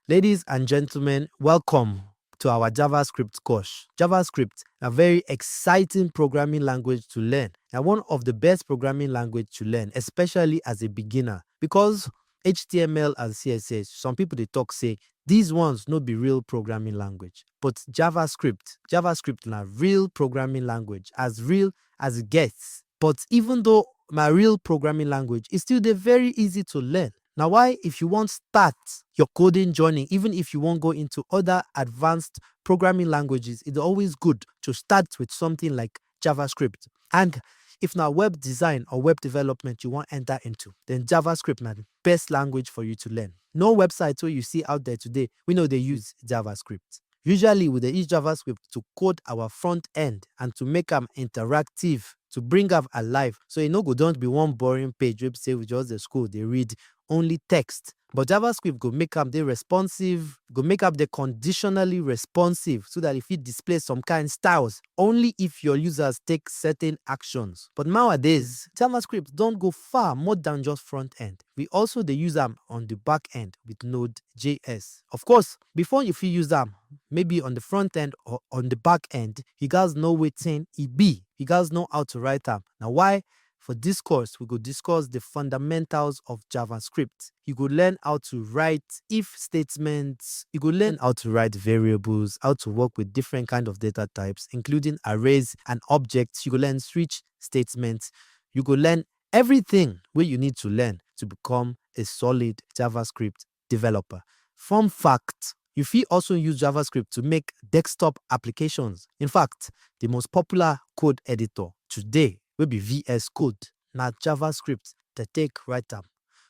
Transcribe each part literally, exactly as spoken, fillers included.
Ladies and gentlemen, welcome to our JavaScript course. JavaScript, a very exciting programming language to learn, and one of the best programming language to learn, especially as a beginner, because H T M L and C S S, some people dey talk say these ones no be real programming language, but JavaScript, JavaScript na real programming language, as real as it gets. But even though my real programming language, is still dey very easy to learn. Na why if you wan start your coding journey, even if you wan go into other advanced programming languages, it's always good to start with something like JavaScript. And if na web design or web development you wan enter into, then JavaScript na the best language for you to learn. No website wey you see out there today wey no dey use JavaScript. Usually, we dey use JavaScript to code our front end and to make am interactive, to bring am alive. So e no go just be one boring page wey be say we just dey scroll, dey read only text. But JavaScript go make am dey responsive, go make am dey conditionally responsive so that e fit display some kind styles only if your users take certain actions. But nowadays, JavaScript don go far more than just front end. We also dey use am on the back end with Node J S. Of course, before you fit use am, maybe on the front end or on the back end, you guys know wetin e be. You guys know how to write am. Na why for this course, we go discuss the fundamentals of JavaScript. You go learn how to write if statements, you go learn how to write variables, how to work with different kind of data types, including arrays and objects. You go learn switch statements. You go learn everything wey you need to learn to become a solid JavaScript developer. Fun fact, you fit also use JavaScript to make desktop applications. In fact, the most popular code editor today wey be V S Code, na JavaScript dey take write am.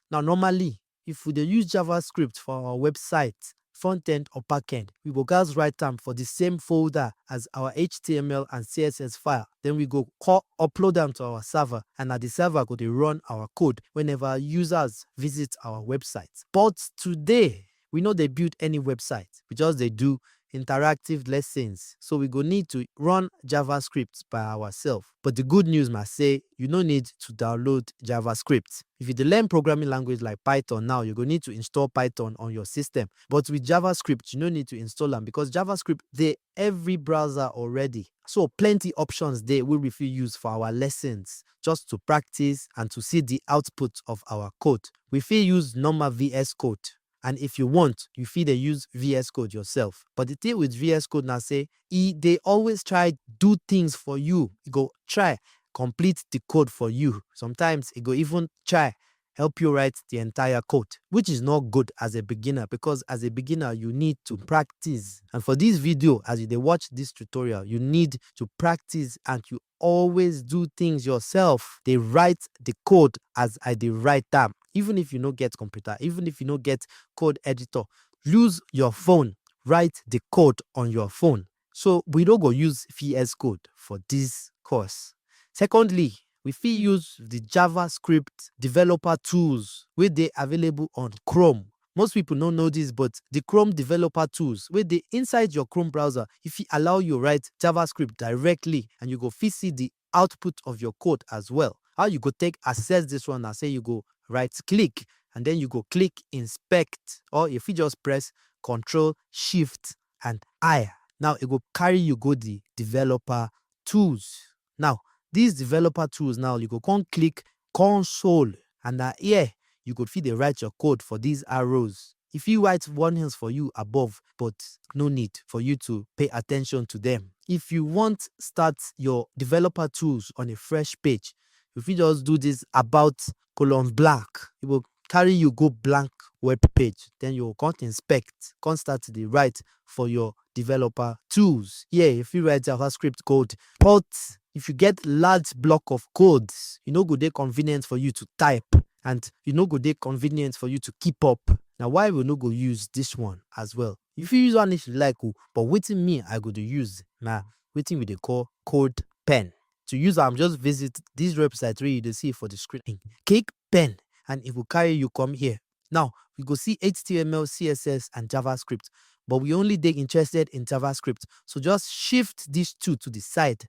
Now, normally, if we dey use JavaScript for our website, front end or back end, we go gats write am for the same folder as our H T M L and C S S file. Then we go call, upload am to our server, and na the server go dey run our code whenever users visit our website. But today, we no dey build any website. We just dey do interactive lessons. So we go need to run JavaScript by ourselves. But the good news na say you no need to download JavaScript. If you dey learn programming language like Python now, you go need to install Python on your system. But with JavaScript, you no need to install am because JavaScript dey every browser already. So plenty options dey wey we fit use for our lessons just to practice and to see the output of our code. We fit use normal V S Code. And if you want, you fit dey use V S Code yourself. But the thing with V S Code na say e dey always try do things for you. E go try complete the code for you. Sometimes e go even try help you write the entire code, which is not good as a beginner, because as a beginner, you need to practice. And for this video, as you dey watch this tutorial, you need to practice and you always do things yourself. Dey write the code as I dey write am. Even if you no get computer, even if you no get code editor, use your phone, write the code on your phone. So we no go use V S Code for this course. Secondly, we fit use the JavaScript developer tools wey dey available on Chrome. Most people no know this, but the Chrome developer tools wey dey inside your Chrome browser, e fit allow you write JavaScript directly, and you go fit see the output of your code as well. How you go take access this one na say you go right click, and then you go click inspect, or you fit just press Control Shift and I. Now e go carry you go the developer tools. Now, these developer tools, now you go come click console, and na here you go fit dey write your code for these arrows. E fit write warnings for you above, but no need for you to pay attention to them. If you want start your developer tools on a fresh page, you fit just do this about colon blank. E go carry you go blank web page. Then you go come inspect, come start the write for your developer tools. Here, you fit write JavaScript code, but if you get large block of codes, e no go dey convenient for you to type, and e no go dey convenient for you to keep up. Na why we no go use this one as well. You fit use one if you like o, but wetin me I go dey use na wetin we dey call CodePen. To use am, just visit this website wey you dey see for the screen. Click pen, and e go carry you come here. Now, we go see H T M L, C S S, and JavaScript, but we only dey interested in JavaScript. So just shift these two to the side,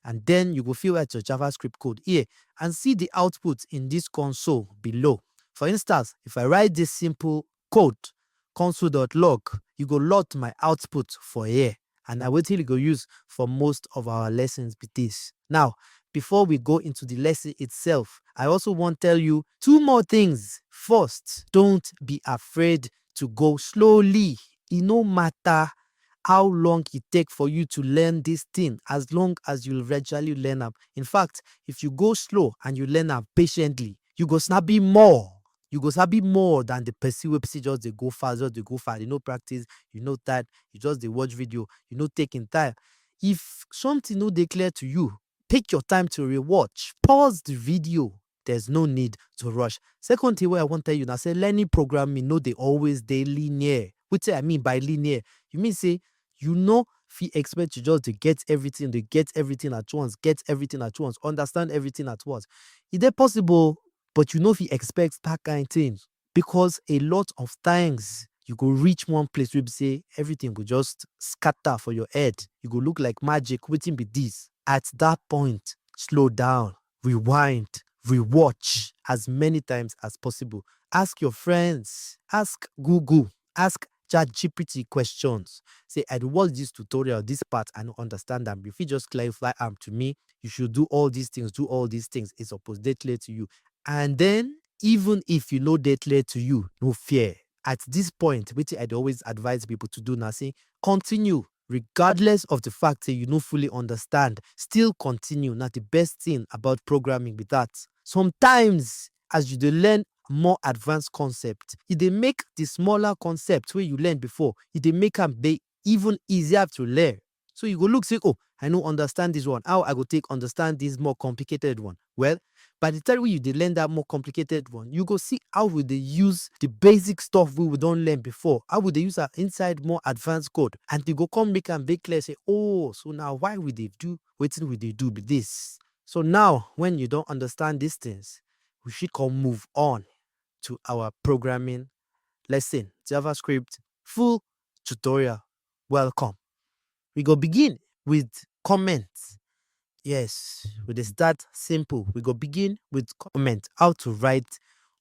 and then you go fit write your JavaScript code here and see the output in this console below. For instance, if I write this simple code, console dot log, you go load my output for here. And na wetin you go use for most of our lessons be this. Now, before we go into the lesson itself, I also wan tell you two more things. First, don't be afraid to go slowly. E no matter how long e take for you to learn this thing, as long as you gradually learn am. In fact, if you go slow and you learn am patiently, you go sabi more. You go sabi more than the person wey be say just dey go fast, just dey go fast. You no practice, you no type, you just dey watch video, you no take in time. If something no dey clear to you, take your time to rewatch, pause the video. There's no need to rush. Second thing wey I wan tell you na say learning programming no dey always dey linear. Wetin I mean by linear? You mean say you no fit expect to just dey get everything, dey get everything at once, get everything at once, understand everything at once. E dey possible, but you no fit expect that kind thing, because a lot of times you go reach one place wey be say everything go just scatter for your head. You go look like magic. Wetin be this? At that point, slow down, rewind, rewatch as many times as possible. Ask your friends, ask Google, ask ChatGPT questions. Say, "I dey watch this tutorial, this part, I no understand am. You fit just clarify am to me? You should do all these things, do all these things." E suppose dey clear to you. And then, even if e no dey clear to you, no fear. At this point, wetin I dey always advise people to do na say, continue, regardless of the fact say you no fully understand, still continue. Na the best thing about programming be that. Sometimes, as you dey learn more advanced concept, e dey make the smaller concept wey you learn before, e dey make am dey even easier to learn. So you go look say, "Oh, I no understand this one. How I go take understand this more complicated one?" Well, by the time wey you dey learn that more complicated one, you go see how we dey use the basic stuff wey we don learn before, how we dey use am inside more advanced code, and e go come make am dey clear say, "Oh, so na why we dey do wetin we dey do be this." So now, when you don understand these things, we fit come move on to our programming lesson, JavaScript full tutorial. Welcome. We go begin with comment. Yes, we dey start simple. We go begin with comment. How to write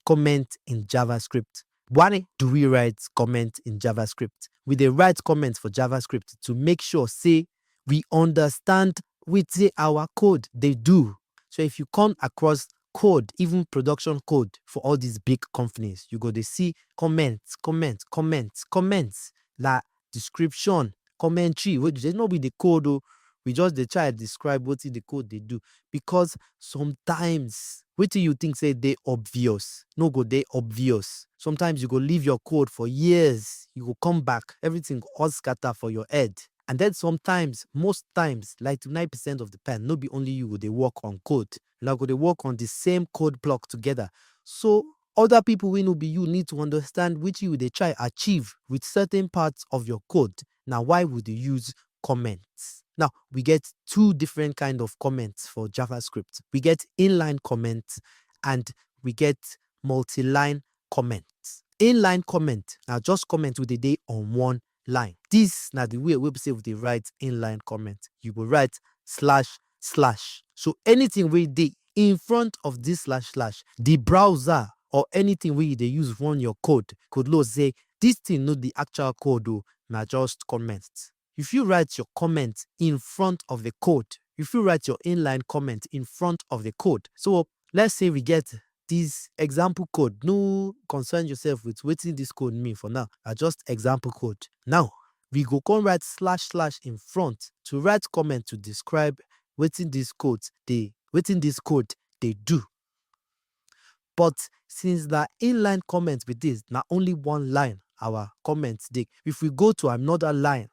comment in JavaScript. Why do we write comment in JavaScript? We dey write comment for JavaScript to make sure say we understand wetin our code dey do. So if you come across code, even production code for all these big companies, you go dey see comment, comment, comment, comment. Na description, commentary, wey dey no be the code o. We just dey try describe wetin the code dey do, because sometimes wetin you think say dey obvious no go dey obvious. Sometimes you go leave your code for years, you go come back, everything go all scatter for your head. And then sometimes, most times, like ninety-nine percent of the time, no be only you go dey work on code. Una go dey work on the same code block together. So other people wey no be you need to understand wetin you dey try achieve with certain parts of your code. Na why we dey use comments. Now, we get two different kind of comments for JavaScript. We get inline comments and we get multi-line comments. Inline comment na just comment wey dey dey on one line. This na the way wey be say we dey write inline comment. You go write slash slash. So anything wey dey in front of this slash slash, the browser or anything wey you dey use run your code go know say this thing no be actual code o, na just comment. You fit write your comment in front of the code. You fit write your inline comment in front of the code. So let's say we get this example code. No concern yourself with wetin this code mean for now. Na just example code. Now, we go come write slash slash in front to write comment to describe wetin this code dey, wetin this code dey do. But since na inline comment be this, na only one line our comment dey. If we go to another line,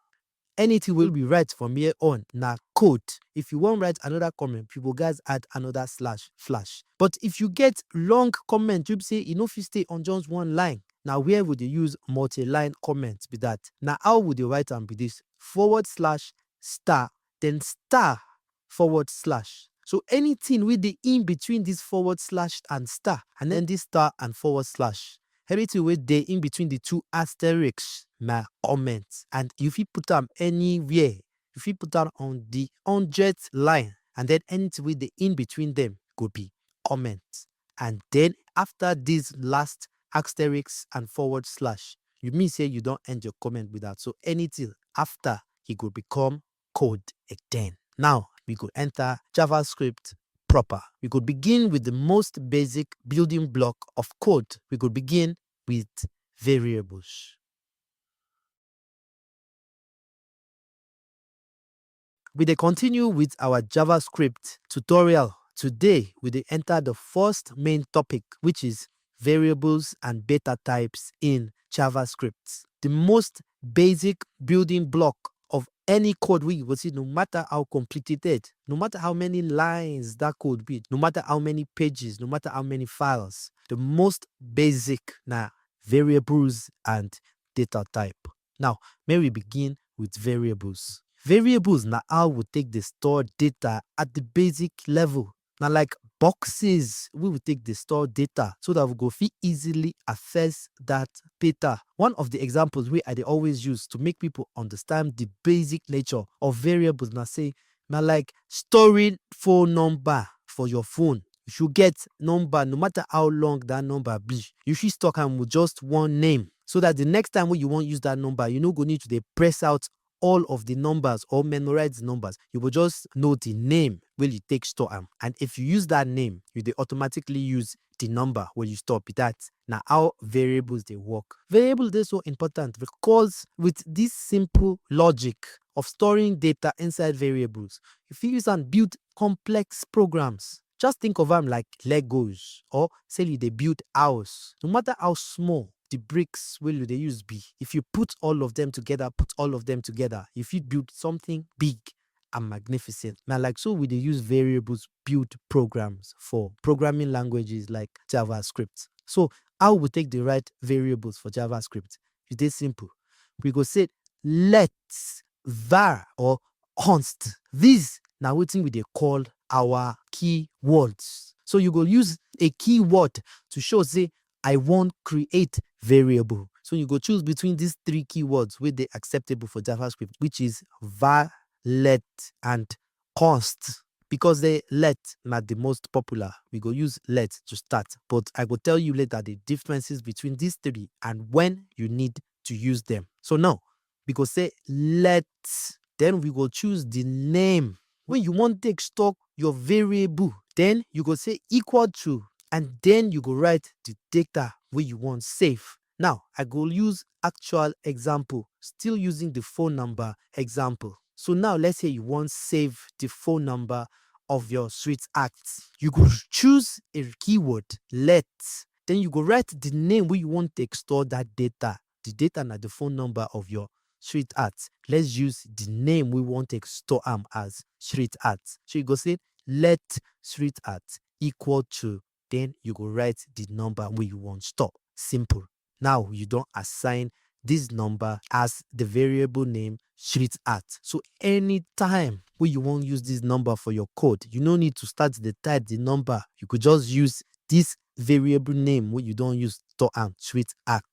anything wey we write from here on na code. If you wan write another comment, you go gats add another slash slash. But if you get long comment, you say e no fit stay on just one line, na where we dey use multi-line comment be that. Na how we dey write am be this: forward slash star, then star forward slash. So anything wey dey in between this forward slash and star, and then this star and forward slash, anything wey dey in between the two asterisks na comment. And you fit put am anywhere. You fit put am on the hundredth line, and then anything wey dey in between them go be comment. And then after this last asterisk and forward slash, You mean say you don end your comment with that. So anything after, e go become code again. Now we go enter JavaScript proper. We go begin with the most basic building block of code. We go begin with variables. We dey continue with our JavaScript tutorial. Today, we dey enter the first main topic, which is variables and data types in JavaScript. The most basic building block of any code wey you go see, no matter how complicated, no matter how many lines that code be, no matter how many pages, no matter how many files, the most basic na variables and data type. Now, may we begin with variables. Variables na how we take dey store data at the basic level. Na like boxes wey we take dey store data so that we go fit easily access that data. One of the examples wey I dey always use to make people understand the basic nature of variables na say, na like storing phone number for your phone. If you get number, no matter how long that number be, you fit stock am with just one name, so that the next time wey you wan use that number, you no go need to dey press out all of the numbers or memorize the numbers. You go just know the name wey you take store am. And if you use that name, you dey automatically use the number wey you store. Be that na how variables dey work. Variables dey so important because with this simple logic of storing data inside variables, you fit use am build complex programs. Just think of am like Legos, or say you dey build house. No matter how small the bricks wey you dey use be, if you put all of them together, put all of them together, you fit build something big and magnificent. Na like so we dey use variables build programs for programming languages like JavaScript. So how we take dey write variables for JavaScript? E dey simple. We go say let var or const. These na wetin we dey call our keywords. So you go use a keyword to show say I wan create variable. So you go choose between these three keywords wey dey acceptable for JavaScript, which is var, let, and const. Because the let na the most popular, we go use let to start. But I go tell you later the differences between these three and when you need to use them. So now, we go say let, then we go choose the name wey you wan take store your variable. Then you go say equal to, and then you go write the data wey you wan save. Now, I go use actual example, still using the phone number example. So now let's say you wan save the phone number of your sweetheart. You go choose a keyword, let, then you go write the name wey you wan take store that data. The data na the phone number of your sweetheart. Let's use the name wey we wan take store am as sweetheart. So you go say let sweetheart equal to, then you go write the number wey you wan store. Simple. Now you don assign this number as the variable name sweetheart. So anytime wey you wan use this number for your code, you no need to start dey type the number. You go just use this variable name wey you don use store am, sweetheart.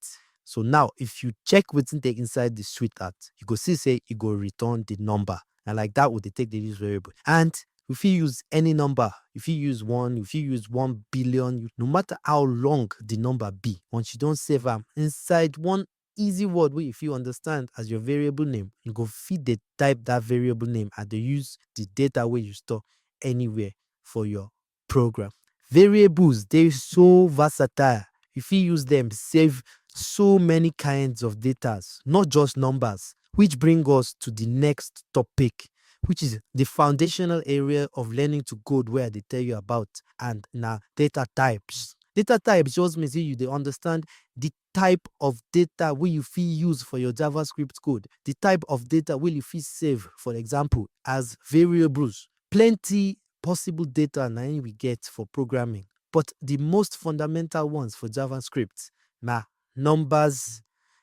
So now if you check wetin dey inside the sweetheart, you go see say e go return the number. Na like that we dey take dey use variable. And you fit use any number. You fit use one, you fit use one billion. You, no matter how long the number be, once you don save am inside one easy word wey you fit understand as your variable name, you go fit dey type that variable name and dey use the data wey you store anywhere for your program. Variables dey so versatile. You fit use them save so many kinds of datas, not just numbers, which bring us to the next topic, which is the foundational area of learning to code wey I dey tell you about, and na data types. Data types just mean say you dey understand the type of data wey you fit use for your JavaScript code, the type of data wey you fit save, for example, as variables. Plenty possible data na im we get for programming, but the most fundamental ones for JavaScript na numbers,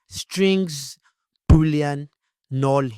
strings, boolean, null,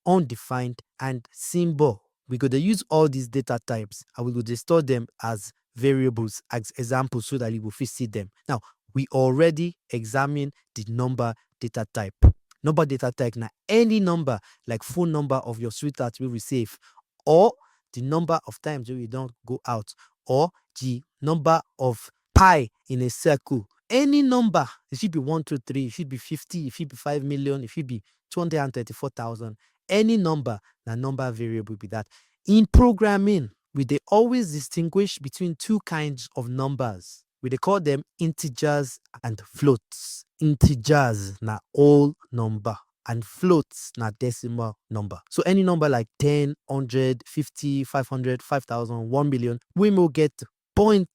undefined, and symbol. We go dey use all these data types and we go dey store them as variables as examples so that you go fit see them. Now, we already examine the number data type. Number data type na any number like phone number of your sweetheart wey we save, or the number of times wey we don go out, or the number of pi in a circle. any number, it should be one two three, it should be fifty, it should be five million, it should be two hundred and thirty-four thousand. Any number, na number variable be that. In programming, we dey always distinguish between two kinds of numbers. We dey call them integers and floats. Integers na whole number, and floats na decimal number. So any number like ten, hundred, fifty, five hundred, five thousand, one million, we will get point.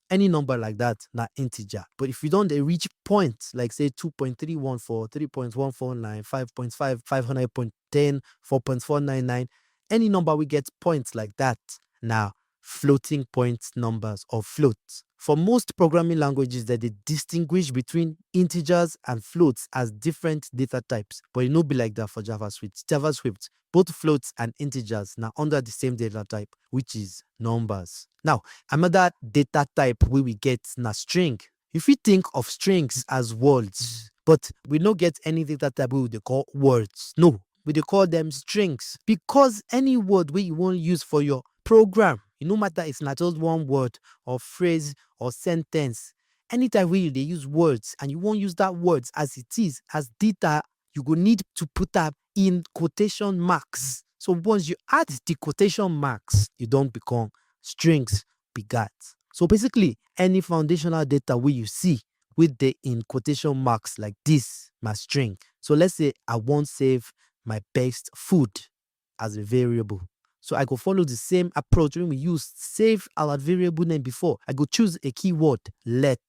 Any number like that na integer. But if you don dey reach point, like say two point three one four, three point one four nine, five point five, five hundred point ten, four point four nine nine, any number we get points like that na floating point numbers or floats. For most programming languages, they dey distinguish between integers and floats as different data types, but e no be like that for JavaScript. JavaScript, both floats and integers na under the same data type, which is numbers. Now, another data type wey we get na string. You fit think of strings as words, but we no get any data type wey we dey call words. No, we dey call them strings because any word wey you wan use for your program, e no matter if na just one word or phrase or sentence, anytime wey you dey use words and you wan use that words as it is, as data, you go need to put am in quotation marks. So once you add the quotation marks, you don become strings be that. So basically, any foundational data wey you see wey dey in quotation marks like this na string. So let's say I wan save my best food as a variable. So I go follow the same approach wey we use save our variable name before. I go choose a keyword, let.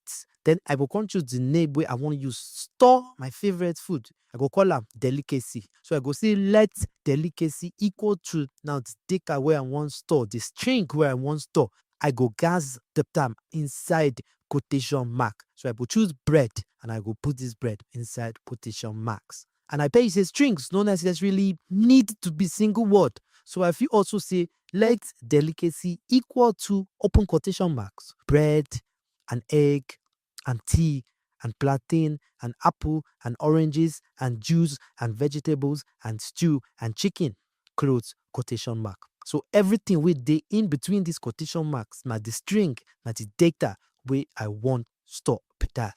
Then I go come choose the name wey I wan use store my favorite food. I go call am delicacy. So I go say let delicacy equal to now the data wey I wan store, the string wey I wan store. I go gas the term inside quotation mark. So I go choose bread and I go put this bread inside quotation marks. And I tell you say strings no necessarily need to be single word. So I fit also say let delicacy equal to open quotation marks, bread and egg and tea and plantain and apple and oranges and juice and vegetables and stew and chicken, close quotation mark. So everything wey dey in between these quotation marks na the string, na the data wey I wan store be that.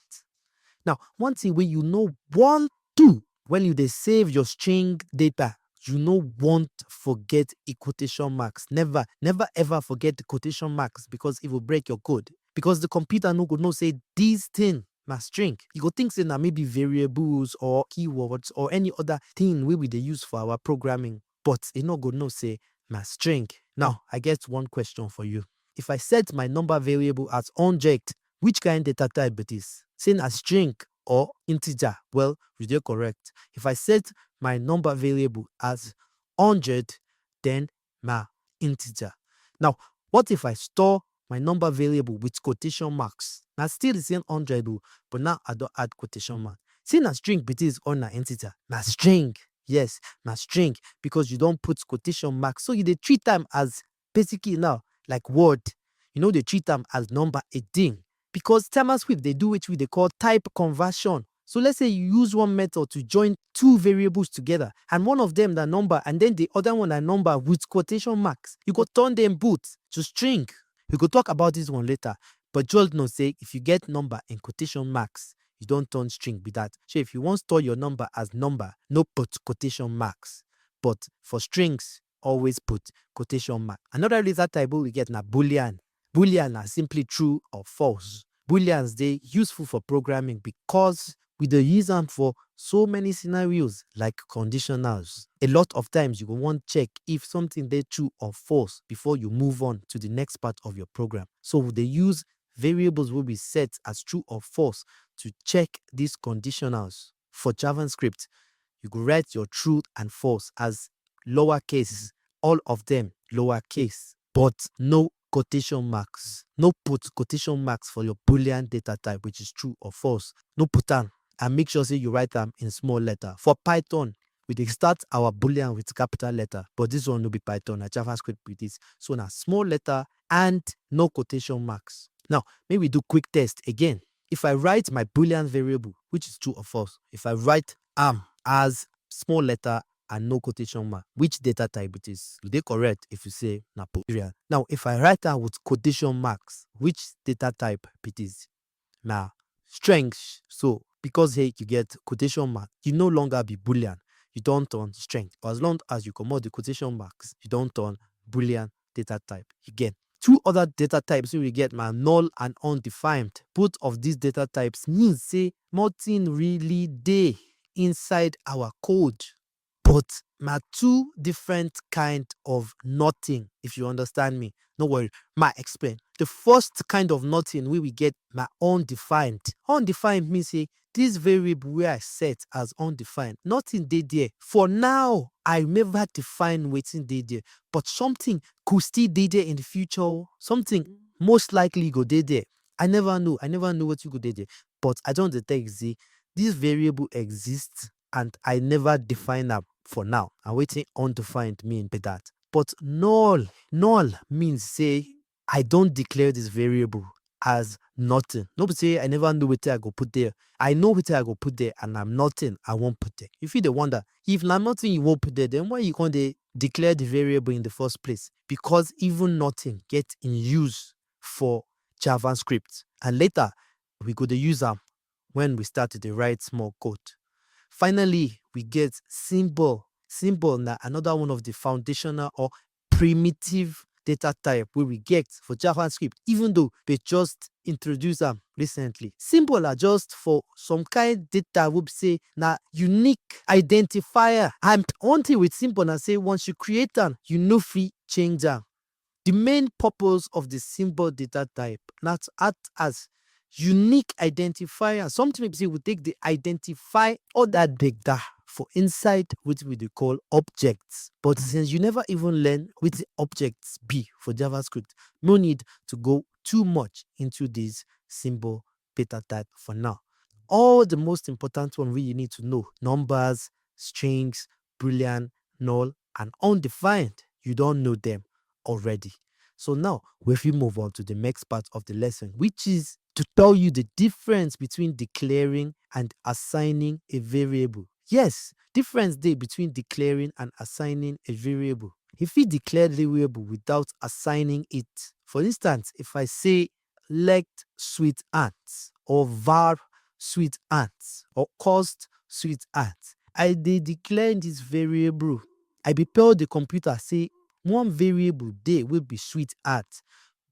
Now, one thing wey you no want do when you dey save your string data, you no want forget e quotation marks. Never, never ever forget the quotation marks because e go break your code. Because the computer no go know say this thing na string. You go think say na maybe variables or keywords or any other thing wey we dey use for our programming, but e no go know say na string. Now, I get one question for you. If I set my number variable as hundred, which kind data type be this? Say na string or integer? Well, you dey correct. If I set my number variable as hundred, then na integer. Now, what if I store my number variable with quotation marks? Na still the same hundred o, but now I don add quotation mark. Say na string be this or na integer? Na string. Yes, na string, because you don put quotation mark. So you dey treat am as basically now like word. You no dey treat am as number again. Because JavaScript dey do wetin we dey call type conversion. So let's say you use one method to join two variables together, and one of them na number, and then the other one na number with quotation marks. You go turn them both to string. We go talk about this one later, but just know say if you get number in quotation marks, you don turn string be that. So if you wan store your number as number, no put quotation marks. But for strings, always put quotation mark. Another data type wey we get na Boolean. Boolean na simply true or false. Booleans dey useful for programming because we dey use am for so many scenarios like conditionals. A lot of times you go wan check if something dey true or false before you move on to the next part of your program. So we dey use variables wey we set as true or false to check these conditionals. For JavaScript, you go write your true and false as lowercase, all of them lowercase, but no quotation marks. No put quotation marks for your Boolean data type, which is true or false. No put am, and make sure say you write am in small letter. For Python, we dey start our Boolean with capital letter, but this one no be Python, na JavaScript be this. So na small letter and no quotation marks. Now, make we do quick test again. If I write my Boolean variable, which is true or false, if I write am as small letter and no quotation mark, which data type it is? You dey correct if you say na Boolean. Now, if I write am with quotation marks, which data type it is? Na strings. So because here you get quotation mark, you no longer be boolean, you don turn string. But as long as you comot the quotation marks, you don turn boolean data type. You get two other data types wey we get na null and undefined. Both of these data types mean say nothing really dey inside our code. But na two different kind of nothing, if you understand me. No worry, ma explain. The first kind of nothing wey we get na undefined. Undefined mean say this variable wey I set as undefined, nothing dey there. For now, I never define wetin dey there, but something go still dey there in the future. Something most likely go dey there. I never know. I never know wetin go dey there. But I don dey tell you say this variable exists and I never define am for now. And wetin undefined mean be that. But null, null means say I don declare this variable as nothing. No be say I never know wetin I go put there. I know wetin I go put there and na nothing I wan put there. You fit dey wonder, if na nothing you wan put there, then why you come dey declare the variable in the first place? Because even nothing get in use for JavaScript. And later, we go dey use am when we start to dey write small code. Finally, we get symbol. Symbol na another one of the foundational or primitive data type wey we get for JavaScript, even though they just introduce am recently. Symbol are just for some kind data wey be say na unique identifier. And one thing with symbol na say once you create am, you no fit change am. The main purpose of the symbol data type na to act as unique identifier, something wey be say we take dey identify other data for inside wetin we dey call objects. But since you never even learn wetin objects be for JavaScript, no need to go too much into this symbol data type for now. All the most important one wey you need to know, numbers, strings, boolean, null, and undefined, you don know them already. So now we fit move on to the next part of the lesson, which is to tell you the difference between declaring and assigning a variable. Yes, difference dey between declaring and assigning a variable. You fit declare variable without assigning it. For instance, if I say let sweet ants or var sweet ants or cost sweet ants, I dey declare this variable. I be tell the computer say one variable dey wey be sweet ant,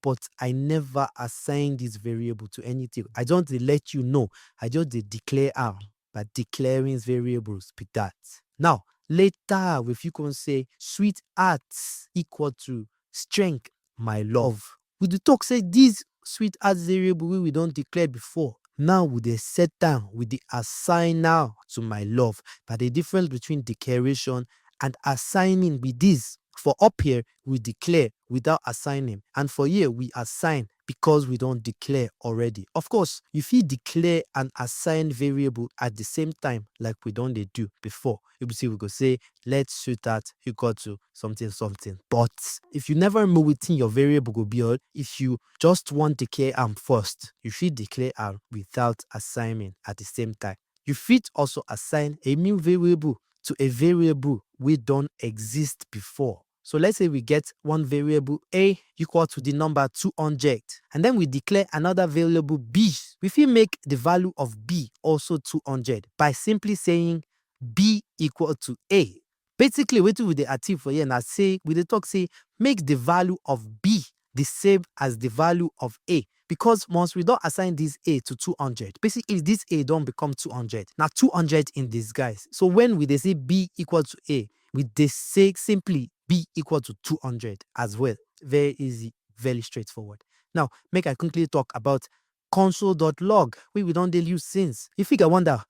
but I never assign this variable to anything. I just dey let you know. I just dey declare am by declaring variables be that. Now, later, if you can say sweet ants equal to strength, my love. We dey talk say this sweet ants variable wey we don declare before, now we dey set am, we dey assign now to my love. But the difference between declaration and assigning be this. For up here, we declare without assigning. And for here, we assign because we don declare already. Of course, you fit declare and assign variable at the same time like we don dey do before. You be say we go say, let sweet ants equal to something something. But if you never know wetin your variable go be, or if you just wan declare am first, you fit declare am without assigning at the same time. You fit also assign a new variable to a variable wey don exist before. So let's say we get one variable a equal to the number two hundred, and then we declare another variable b. We fit make the value of b also two hundred by simply saying b equal to a. Basically, wetin we dey achieve for here na say we dey talk say make the value of b the same as the value of a, because once we don assign this a to two hundred, basically this a don become two hundred. Na two hundred in disguise. So when we dey say b equal to a, we dey say simply b equal to two hundred as well. Very easy, very straightforward. Now, make I quickly talk about console.log wey we don dey use since. You fit dey wonder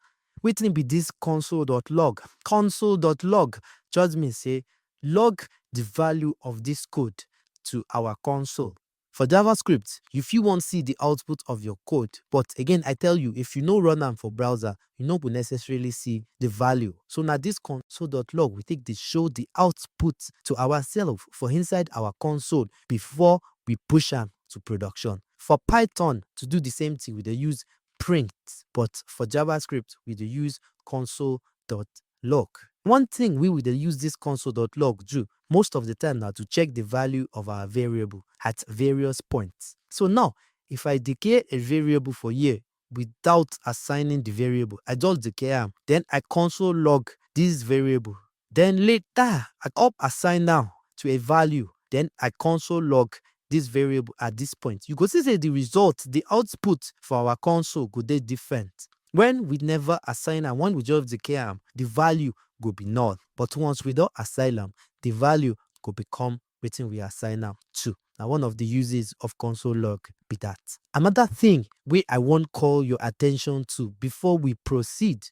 wetin be this console.log. Console.log just mean say log the value of this code to our console. For JavaScript, you fit wan see the output of your code, but again, I tell you, if you no run am for browser, you no go necessarily see the value. So na this console.log we take dey show the output to ourselves for inside our console before we push am to production. For Python, to do the same thing, we dey use print, but for JavaScript, we dey use console.log. One thing wey we dey use this console.log do most of the time na to check the value of our variable at various points. So now, if I declare a variable for here, without assigning the variable. I just declare am. Then I console log this variable. Then later, I up assign now to a value. Then I console log this variable at this point. You go see say the result, the output for our console go dey different. When we never assign am, when we just declare am, the value go be null. But once we don assign am, the value go become wetin we assign am to. Na one of the uses of console log be that. Another thing wey I wan call your attention to before we proceed,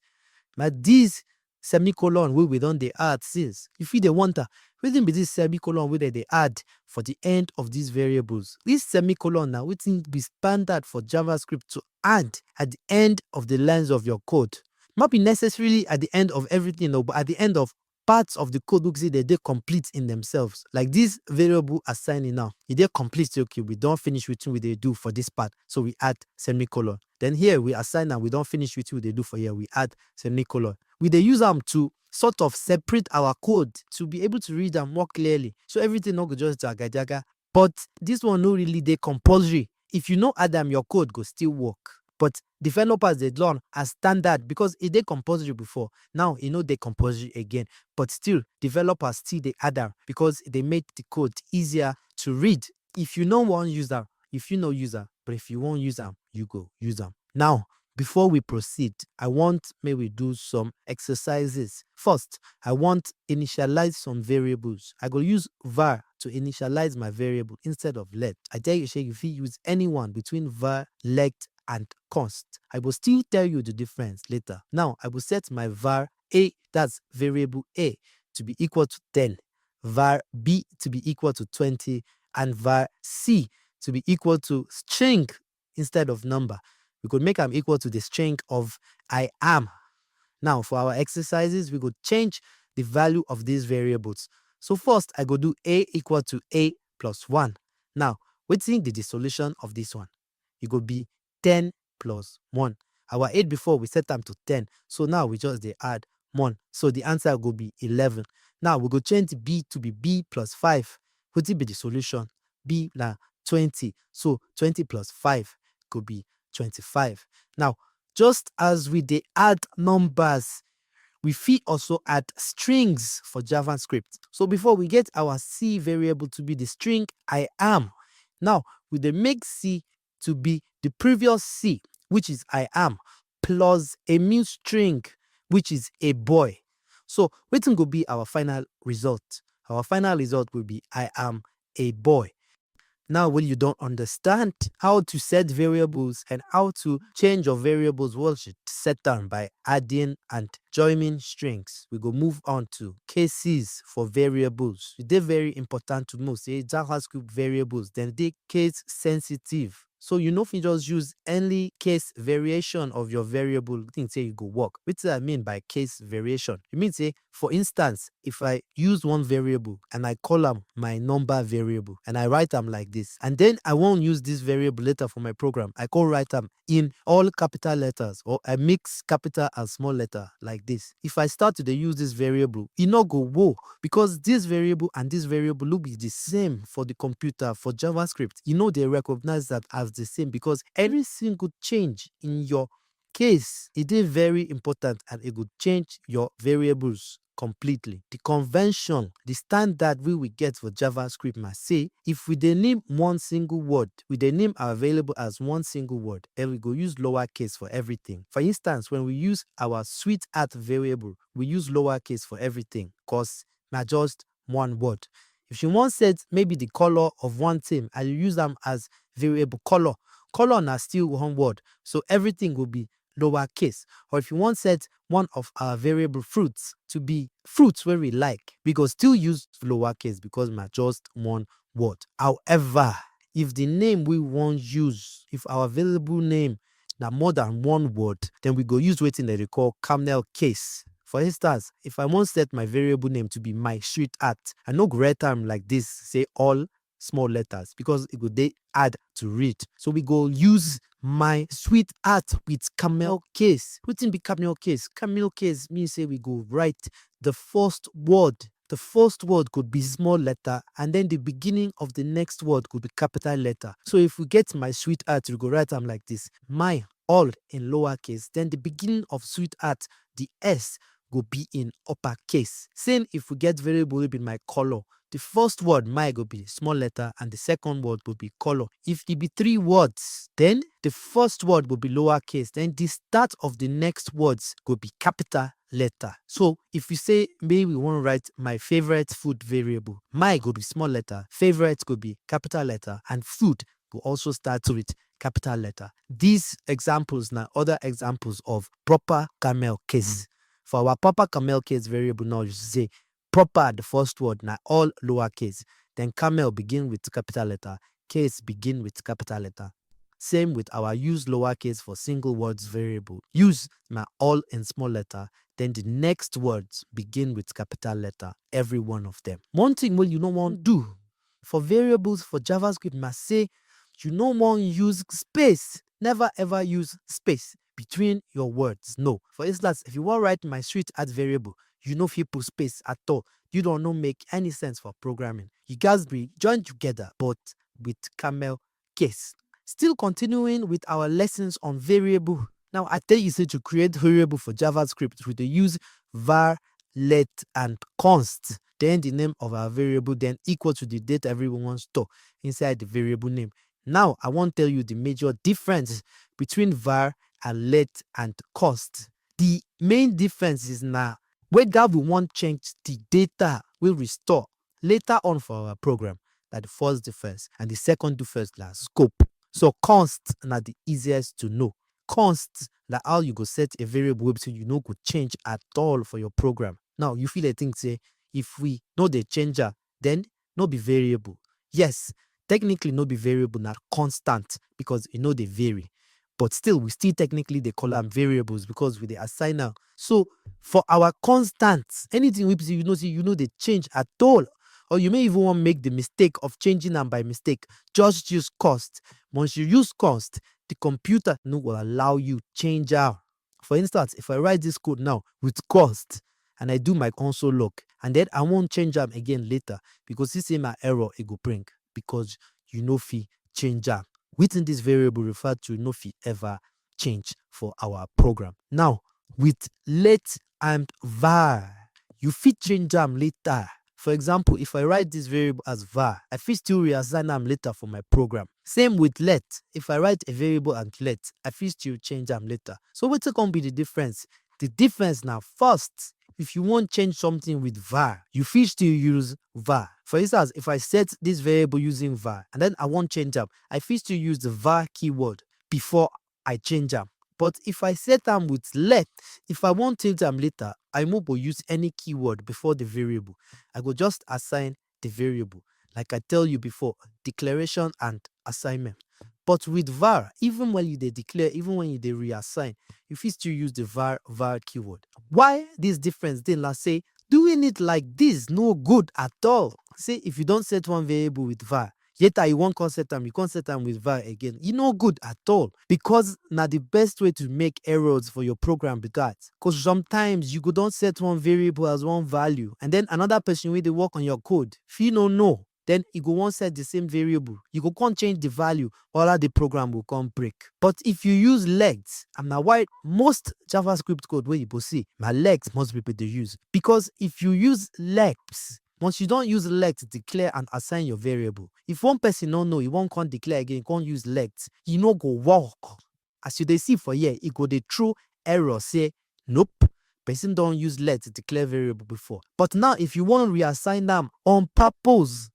na this semicolon wey we don dey add since. You fit dey wonder, wetin be this semicolon wey dem dey add for the end of these variables? This semicolon na wetin be standard for JavaScript to add at the end of the lines of your code. Not be necessarily at the end of everything, no, but at the end of parts of the code wey be say dem dey complete in themselves. Like this variable assigning now, e dey complete. Say, okay, we don finish wetin we dey do for this part, so we add semicolon. Then here we assign am, we don finish wetin we dey do for here, we add semicolon. We dey use am to sort of separate our code to be able to read am more clearly, so everything no go just jaga jaga. But this one no really dey compulsory. If you no add am, your code go still work. But developers dey do am as standard because e dey compulsory before. Now e no dey compulsory again. But still, developers still dey add am because e dey make the code easier to read. If you no wan use am, you fit no use am. But if you wan use am, you go use am. Now, before we proceed, I want make we do some exercises. First, I want initialize some variables. I go use var to initialize my variable instead of let. I tell you say you fit use anyone between var, let, and const. I go still tell you the difference later. Now, I go set my var a, that's variable a, to be equal to ten, var b to be equal to twenty, and var c to be equal to string instead of number. We go make am equal to the string of I am. Now, for our exercises, we go change the value of these variables. So first, I go do a equal to a plus one. Now, wetin be the solution of this one? E go be ten plus one. Our eight before, we set am to ten. So now we just dey add one. So the answer go be eleven. Now we go change b to be b plus five. Wetin be the solution? B na twenty. So twenty plus five go be twenty-five. Now, just as we dey add numbers, we fit also add strings for JavaScript. So before, we get our c variable to be the string I am. Now, we dey make c to be the previous c, which is I am, plus a new string, which is a boy. So wetin go be our final result? Our final result will be I am a boy. Now, when you don understand how to set variables and how to change your variables, we should set am by adding and joining strings. We go move on to cases for variables. E dey very important to know say JavaScript variables, dem dey case sensitive. So you no fit just use any case variation of your variable think say e go work. Wetin I mean by case variation? E mean say, for instance, if I use one variable and I call am my number variable and I write am like this, and then I wan use this variable later for my program, I come write am in all capital letters, or I mix capital and small letter like this. If I start to dey use this variable, e no go work because this variable and this variable no be the same for the computer. For JavaScript, e no dey recognize that as the same because every single change in your case, e dey very important and e go change your variables completely. The convention, the standard wey we get for JavaScript na say if we dey name one single word, we dey name our variable as one single word, then we go use lowercase for everything. For instance, when we use our sweetheart variable, we use lowercase for everything because na just one word. If you wan set maybe the color of one thing and you use am as variable color, color na still one word, so everything go be lowercase. Or if you wan set one of our variable fruits to be fruits wey we like, we go still use lowercase because na just one word. However, if the name we wan use, if our variable name na more than one word, then we go use wetin dem dey call camel case. For instance, if I wan set my variable name to be my sweetheart, I no go write am like this, say all small letters, because e go dey hard to read. So we go use my sweetheart with camel case. Wetin be camel case? Camel case mean say we go write the first word. The first word could be small letter, and then the beginning of the next word could be capital letter. So if we get my sweetheart, we go write am like this: my all in lowercase, then the beginning of sweetheart, the S, go be in uppercase. Same if we get variable wey be my color, the first word my go be small letter and the second word go be color. If e be three words, then the first word go be lowercase, then the start of the next words go be capital letter. So if we say, may we wan write my favorite food variable, my go be small letter, favorite go be capital letter, and food go also start with capital letter. These examples na other examples of proper camel case. For our proper camel case variable now, you say proper, the first word na all lowercase, then camel begin with capital letter, case begin with capital letter. Same with our use lowercase for single words variable. Use na all in small letter, then the next words begin with capital letter, every one of them. One thing wey you no wan do for variables for JavaScript na say you no wan use space. Never ever use space between your words. No. For instance, if you wan write my sweetheart variable, you no fit put space at all. You don no make any sense for programming. You gats be join together, but with camel case. Still continuing with our lessons on variable. Now, I tell you say to create variable for JavaScript, we dey use var, let, and const. Then the name of our variable, then equal to the data everyone store inside the variable name. Now, I wan tell you the major difference between var and let and const. The main difference is na whether we wan change the data wey we store later on for our program. Na the first difference. And the second difference na scope. So const na the easiest to know. Const na how you go set a variable wey be say you no go change at all for your program. Now, you fit dey think say if we no dey change am, then no be variable. Yes, technically no be variable, na constant, because e no dey vary. But still, we still technically dey call am variables because we dey assign am. So for our constant, anything wey be say you know say you no dey change at all, or you may even wan make the mistake of changing am by mistake, just use const. Once you use const, the computer no go allow you change am. For instance, if I write this code now with const and I do my console log, and then I wan change am again later, because see say na error e go bring, because you no fit change am. Wetin this variable refer to no fit ever change for our program. Now, with let and var, you fit change am later. For example, if I write this variable as var, I fit still reassign am later for my program. Same with let. If I write a variable and let, I fit still change am later. So wetin come be the difference? The difference na, first, if you wan change something with var, you fit still use var. For instance, if I set this variable using var and then I wan change am, I fit still use the var keyword before I change am. But if I set am with let, if I wan change am later, I no go use any keyword before the variable. I go just assign the variable. Like I tell you before, declaration and assignment. But with var, even when you dey declare, even when you dey reassign, you fit still use the var var keyword. Why this difference dey? Na say doing it like this no good at all. Say if you don set one variable with var, later you wan come set am, you come set am with var again, e no good at all, because na the best way to make errors for your program be that. Because sometimes you go don set one variable as one value, and then another person wey dey work on your code fit no know, then e go wan set the same variable. You go come change the value, all the program go come break. But if you use let, and na why most JavaScript code wey you go see, na let most people dey use. Because if you use let, once you don use let declare and assign your variable, if one person no know, e wan come declare again, come use let, e no go work. As you dey see for here, e go dey throw error say, nope, person don use let declare variable before. But now, if you wan reassign am on purpose,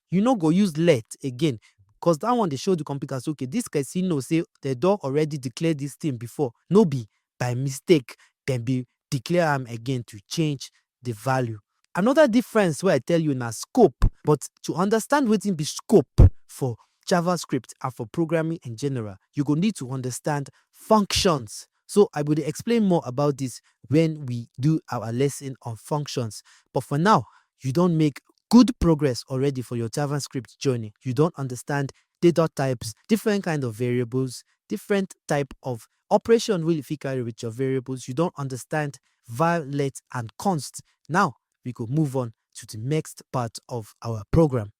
you no go use let again, because that one dey show the computer say, okay, this person know say they don already declare this thing before. No be by mistake dem be declare am again to change the value. Another difference wey I tell you na scope, but to understand wetin be scope for JavaScript and for programming in general, you go need to understand functions. So I go dey explain more about this when we do our lesson on functions. But for now, you don make good progress already for your JavaScript journey. You don understand data types, different kind of variables, different type of operation wey you fit carry with your variables. You don understand var, let, and const. Now we go move on to the next part of our program.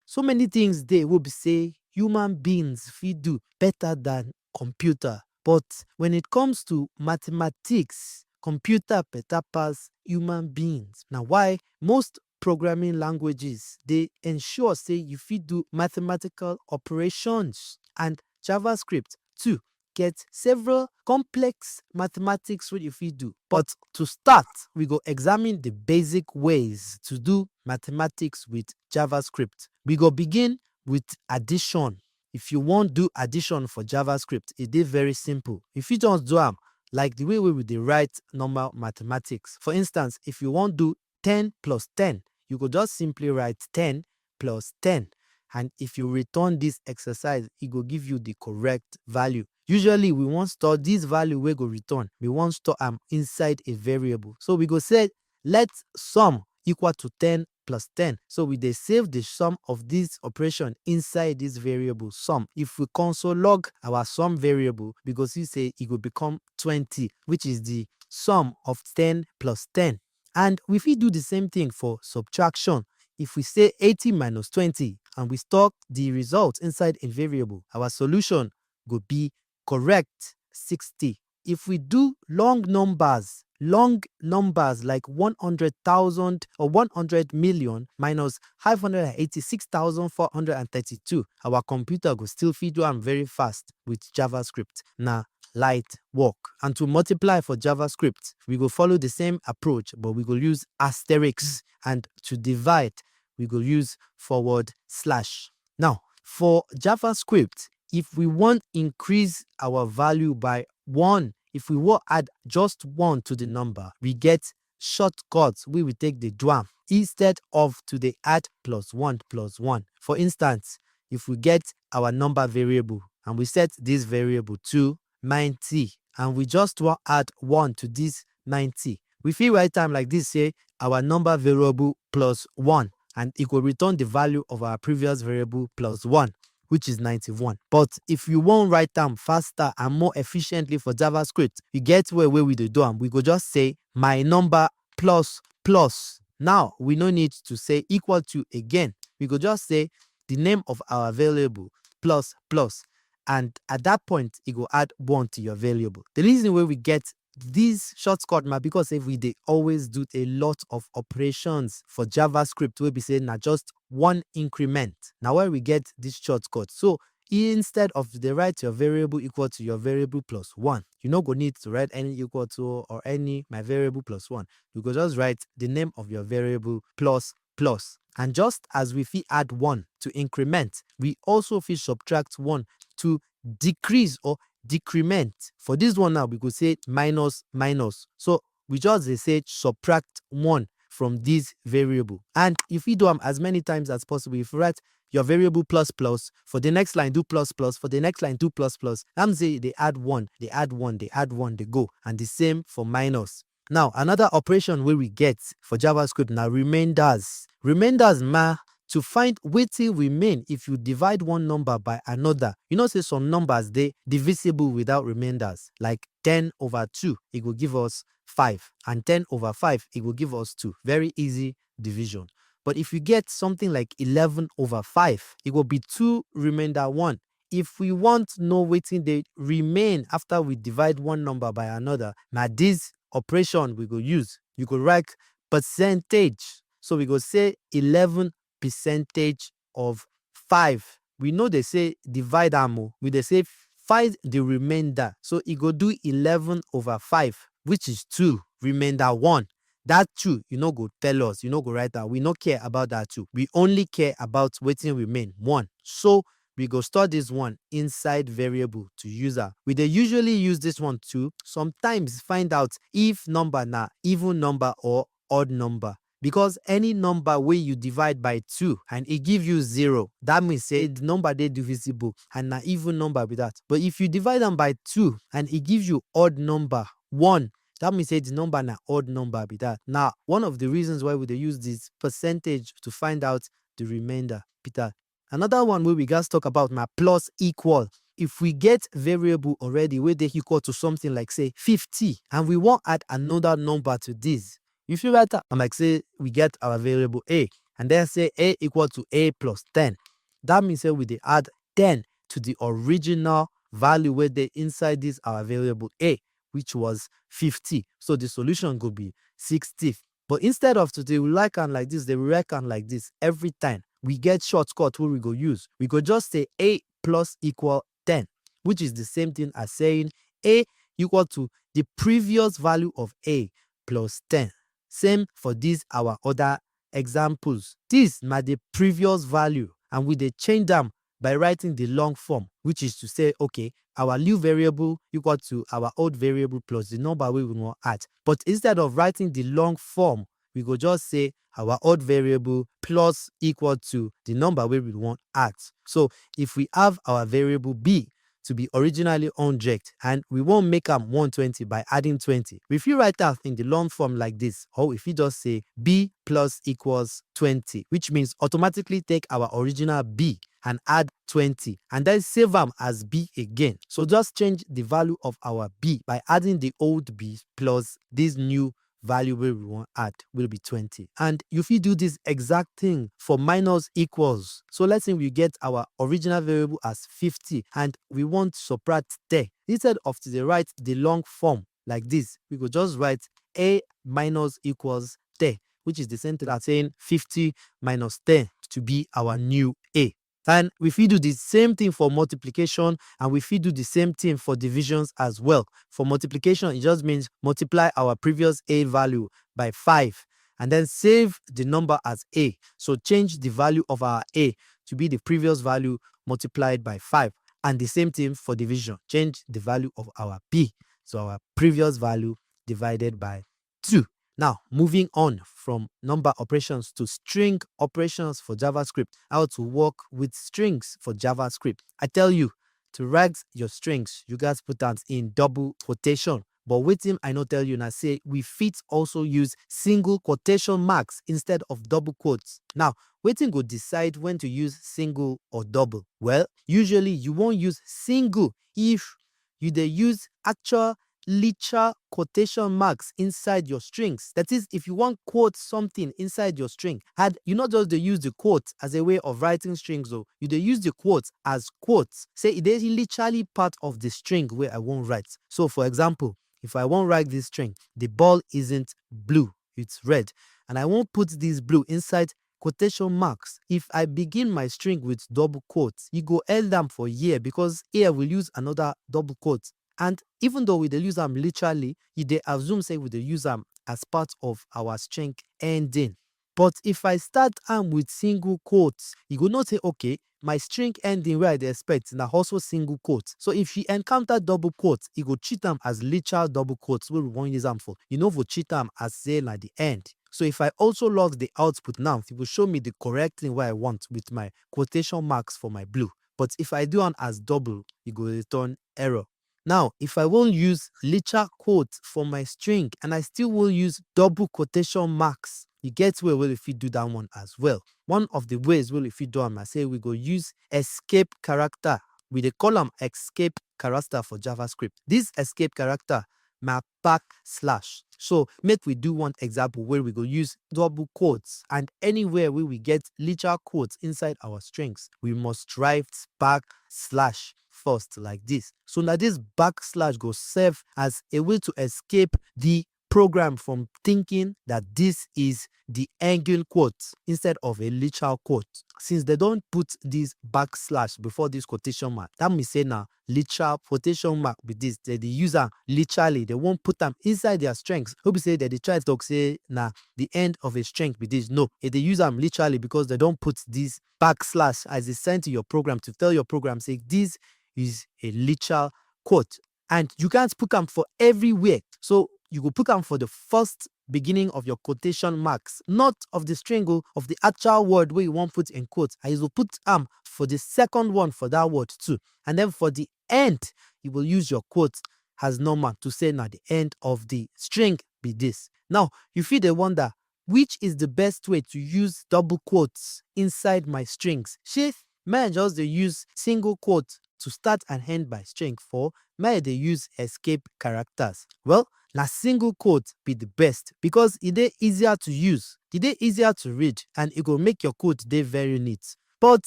So many things dey wey be say human beings fit do better than computer. But when it comes to mathematics, computer better pass human beings. Na why most programming languages dey ensure say you fit do mathematical operations, and JavaScript too get several complex mathematics wey you fit do. But to start, we go examine the basic ways to do mathematics with JavaScript. We go begin with addition. If you wan do addition for JavaScript, e dey very simple. You fit just do am like the way wey we dey write normal mathematics. For instance, if you wan do ten plus ten, you go just simply write ten plus ten. And if you return this exercise, e go give you the correct value. Usually, we wan store this value wey go return. We wan store am inside a variable. So we go say, let sum equal to ten plus ten. So we dey save the sum of this operation inside this variable sum. If we console log our sum variable, we go see say e go become twenty, which is the sum of ten plus ten. And we fit do the same thing for subtraction. If we say eighty minus twenty and we store the result inside a variable, our solution go be correct sixty. If we do long numbers, long numbers like one hundred thousand or one hundred million minus five hundred eighty-six thousand four hundred thirty-two, our computer go still fit do am very fast with JavaScript. Na light work. And to multiply for JavaScript, we go follow the same approach, but we go use asterisk, and to divide, we go use forward slash. Now, for JavaScript, if we wan increase our value by one, if we wan add just one to the number, we get shortcut wey we take dey do am instead of to dey add plus one plus one. For instance, if we get our number variable and we set this variable to ninety and we just wan add one to this ninety, we fit write am like this, say our number variable plus one, and e go return the value of our previous variable plus one, which is ninety-one. But if you wan write am faster and more efficiently for JavaScript, e get way wey we dey do am. We go just say my number plus plus. Now, we no need to say equal to again. We go just say the name of our variable plus plus. And at that point, e go add one to your variable. The reason wey we get this shortcut na because say we dey always do a lot of operations for JavaScript wey be say na just one increment. Na why we get this shortcut. So instead of to dey write your variable equal to your variable plus one, you no go need to write any equal to or any my variable plus one. You go just write the name of your variable plus plus. And just as we fit add one to increment, we also fit subtract one to decrease or decrement. For this one now, we go say minus minus. So we just dey say subtract one from this variable. And if you do am as many times as possible, if you write your variable plus plus, for the next line do plus plus, for the next line do plus plus, that means say they add one, they add one, they add one, they go. And the same for minus. Now, another operation wey we get for JavaScript na remainders. Remainders na to find wetin remain if you divide one number by another. You know say some numbers dey divisible without remainders, like ten over two, e go give us five, and ten over five, e go give us two. Very easy division. But if you get something like eleven over five, e go be two remainder one. If we want know wetin dey remain after we divide one number by another, na this operation we go use. You go write percentage. So we go say eleven percentage of five. We no dey say divide am o. We dey say find the remainder. So e go do eleven over five, which is two, remainder one. That two, you no go tell us, you no go write am. We no care about that two. We only care about wetin remain, one. So we go store this one inside variable to use am. We dey usually use this one to sometimes find out if number na even number or odd number. Because any number wey you divide by two and e give you zero, that means say the number dey divisible and na even number be that. But if you divide am by two and e give you odd number, one, that means say the number na odd number be that. Now, one of the reasons why we dey use this percentage to find out the remainder be that. Another one wey we gats talk about na plus equal. If we get variable already wey dey equal to something like say fifty and we wan add another number to this, you fit write am like say we get our variable a and then say a equal to a plus ten. That means say we dey add ten to the original value wey dey inside this our variable a, which was fifty. So the solution go be sixty. But instead of to dey like am like this, dey write am like this every time, we get shortcut wey we go use. We go just say a plus equal ten, which is the same thing as saying a equal to the previous value of a plus ten. Same for these our other examples. This na the previous value, and we dey change am by writing the long form, which is to say, okay, our new variable equal to our old variable plus the number wey we wan add. But instead of writing the long form, we go just say our old variable plus equal to the number wey we wan add. So if we have our variable b to be originally hundred and we wan make am one twenty by adding twenty, we fit write am in the long form like this, or we fit just say b plus equals twenty, which means automatically take our original b and add twenty and then save am as b again. So just change the value of our b by adding the old b plus this new value wey we wan add will be twenty. And you fit do this exact thing for minus equals. So let's say we get our original variable as fifty and we want subtract ten. Instead of to dey write the long form like this, we go just write a minus equals ten, which is the same thing as saying fifty minus ten to be our new a. And we fit do the same thing for multiplication, and we fit do the same thing for divisions as well. For multiplication, it just means multiply our previous a value by five and then save the number as a. So change the value of our a to be the previous value multiplied by five. And the same thing for division. Change the value of our b, so our previous value divided by two. Now, moving on from number operations to string operations for JavaScript, how to work with strings for JavaScript. I tell you, to write your strings, you guys put am in double quotation. But wetin I no tell you na say we fit also use single quotation marks instead of double quotes. Now, wetin go decide when to use single or double? Well, usually you wan use single if you dey use actual literal quotation marks inside your strings. That is, if you wan quote something inside your string, and you no just dey use the quote as a way of writing strings o, you dey use the quote as quotes. Say e dey literally part of the string wey I wan write. So for example, if I wan write this string, "The ball isn't blue, it's red," and I wan put this blue inside quotation marks. If I begin my string with double quotes, e go end am for here because here we use another double quote. And even though we dey use am literally, e dey assume say we dey use am as part of our string ending. But if I start am with single quotes, e go know say, okay, my string ending wey I dey expect na also single quote. So if you encounter double quotes, e go treat am as literal double quotes wey we wan use am for. You no go treat am as say na the end. So if I also log the output now, e go show me the correct thing wey I want with my quotation marks for my blue. But if I do am as double, e go return error. Now, if I wan use literal quote for my string and I still wan use double quotation marks, e get way wey we fit do that one as well. One of the ways wey we fit do am na say we go use escape character. We dey call am escape character for JavaScript. This escape character na backslash. So make we do one example where we go use double quotes, and anywhere where we get literal quotes inside our strings, we must write backslash first like this. So now this backslash go serve as a way to escape the program from thinking that this is the ending quote instead of a literal quote. Since they don't put this backslash before this quotation mark, that means say na literal quotation mark be this. They dey use am literally. They won't put am inside their strings. No be say they dey try talk say na the end of a string be this. No, they dey use am literally because they don't put this backslash as a sign to your program to tell your program say this is a literal quote. And you can't put am for everywhere. So you go put am for the first beginning of your quotation marks, not of the string o, of the actual word wey you wan put in quotes. And you go put am for the second one for that word too. And then for the end, you will use your quote as normal to say na the end of the string be this. Now, you fit dey wonder, which is the best way to use double quotes inside my strings? Shey make I just dey use single quote to start and end my string, or make I dey use escape characters? Well, na single quote be the best because e dey easier to use, e dey easier to read, and e go make your code dey very neat. But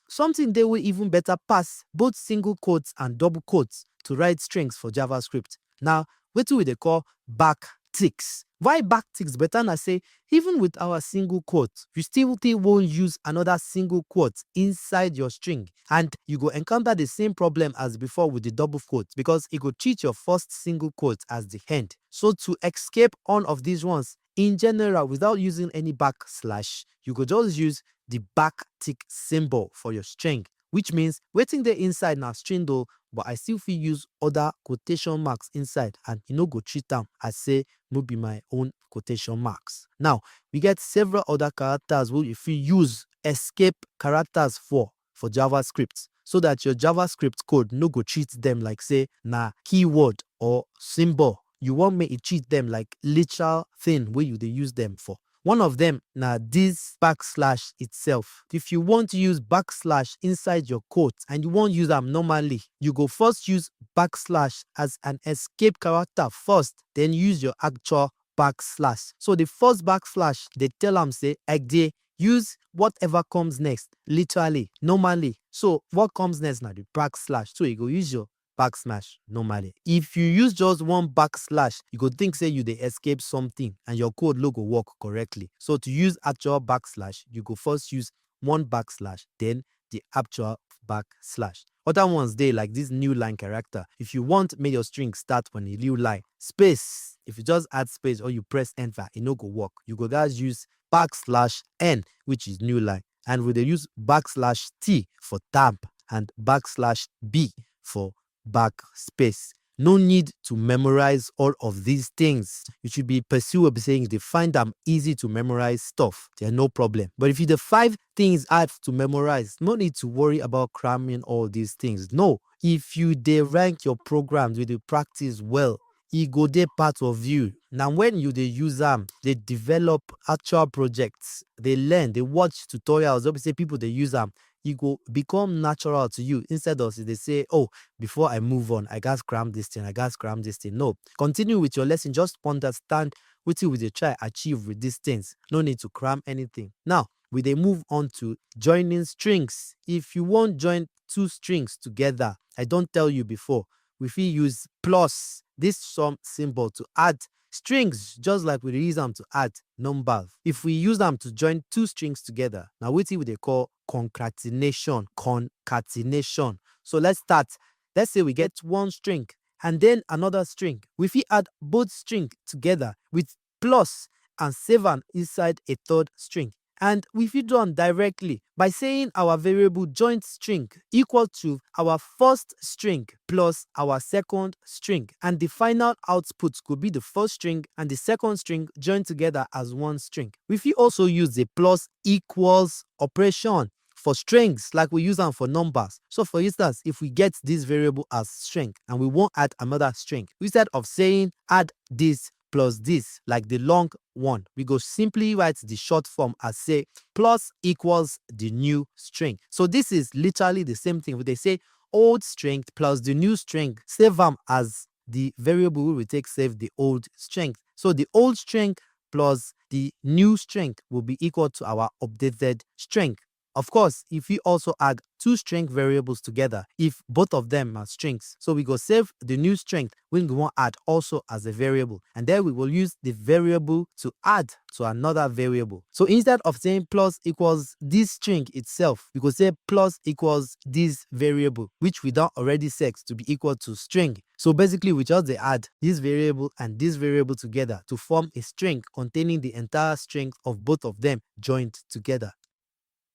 something dey wey even better pass both single quotes and double quotes to write strings for JavaScript. Now, wetin we dey call backticks. Why backticks better na say, even with our single quote, you still still wan use another single quote inside your string, and you go encounter the same problem as before with the double quote, because e go treat your first single quote as the end. So to escape one of these ones, in general, without using any backslash, you go just use the backtick symbol for your string, which means wetin dey inside na string o, but I still fit use other quotation marks inside, and e no go treat am as say no be my own quotation marks. Now, we get several other characters wey you fit use escape characters for for JavaScript, so that your JavaScript code no go treat them like say na keyword or symbol. You wan make e treat them like literal thing wey you dey use them for. One of them na this backslash itself. If you want to use backslash inside your code and you wan use am normally, you go first use backslash as an escape character first, then use your actual backslash. So the first backslash dey tell am say, "I dey use whatever comes next, literally, normally." So what comes next na the backslash. So you go use your backslash normally. If you use just one backslash, you go think say you dey escape something and your code no go work correctly. So to use actual backslash, you go first use one backslash, then the actual backslash. Other ones dey like this new line character. If you want make your string start on a new line, space, if you just add space or you press enter, e no go work. You go just use backslash n, which is new line. And we dey use backslash t for tab and backslash b for backspace. No need to memorize all of these things. You should be pursue wey be say you dey find am easy to memorize stuff. There's no problem. But if you dey find things hard to memorize, no need to worry about cramming all these things. No. If you dey rank your programs, you dey practice well, e go dey part of you. Na when you dey use am, dey develop actual projects, dey learn, dey watch tutorials wey be say people dey use am, e go become natural to you, instead of dey say, "Oh, before I move on, I gats cram this thing, I gats cram this thing." No, continue with your lesson. Just understand wetin we dey try achieve with these things. No need to cram anything. Now, we dey move on to joining strings. If you wan join two strings together, I don tell you before, we fit use plus, this sum symbol, to add strings, just like we dey use am to add numbers. If we use am to join two strings together, na wetin we dey call concatenation. Concatenation. So let's start. Let's say we get one string and then another string. We fit add both string together with plus and save am inside a third string. And we fit do am directly by saying our variable joint string equal to our first string plus our second string, and the final output go be the first string and the second string joined together as one string. We fit also use the plus equals operation for strings like we use am for numbers. So for instance, if we get this variable as string and we wan add another string, instead of saying add this plus this, like the long one, we go simply write the short form as say plus equals the new string. So this is literally the same thing. We dey say old string plus the new string, save am as the variable wey we take save the old string. So the old string plus the new string will be equal to our updated string. Of course, e fit also add two string variables together if both of them are strings. So we go save the new string wey we wan add also as a variable, and then we will use the variable to add to another variable. So instead of saying plus equals this string itself, we go say plus equals this variable, which we don already set to be equal to string. So basically, we just dey add this variable and this variable together to form a string containing the entire string of both of them joined together.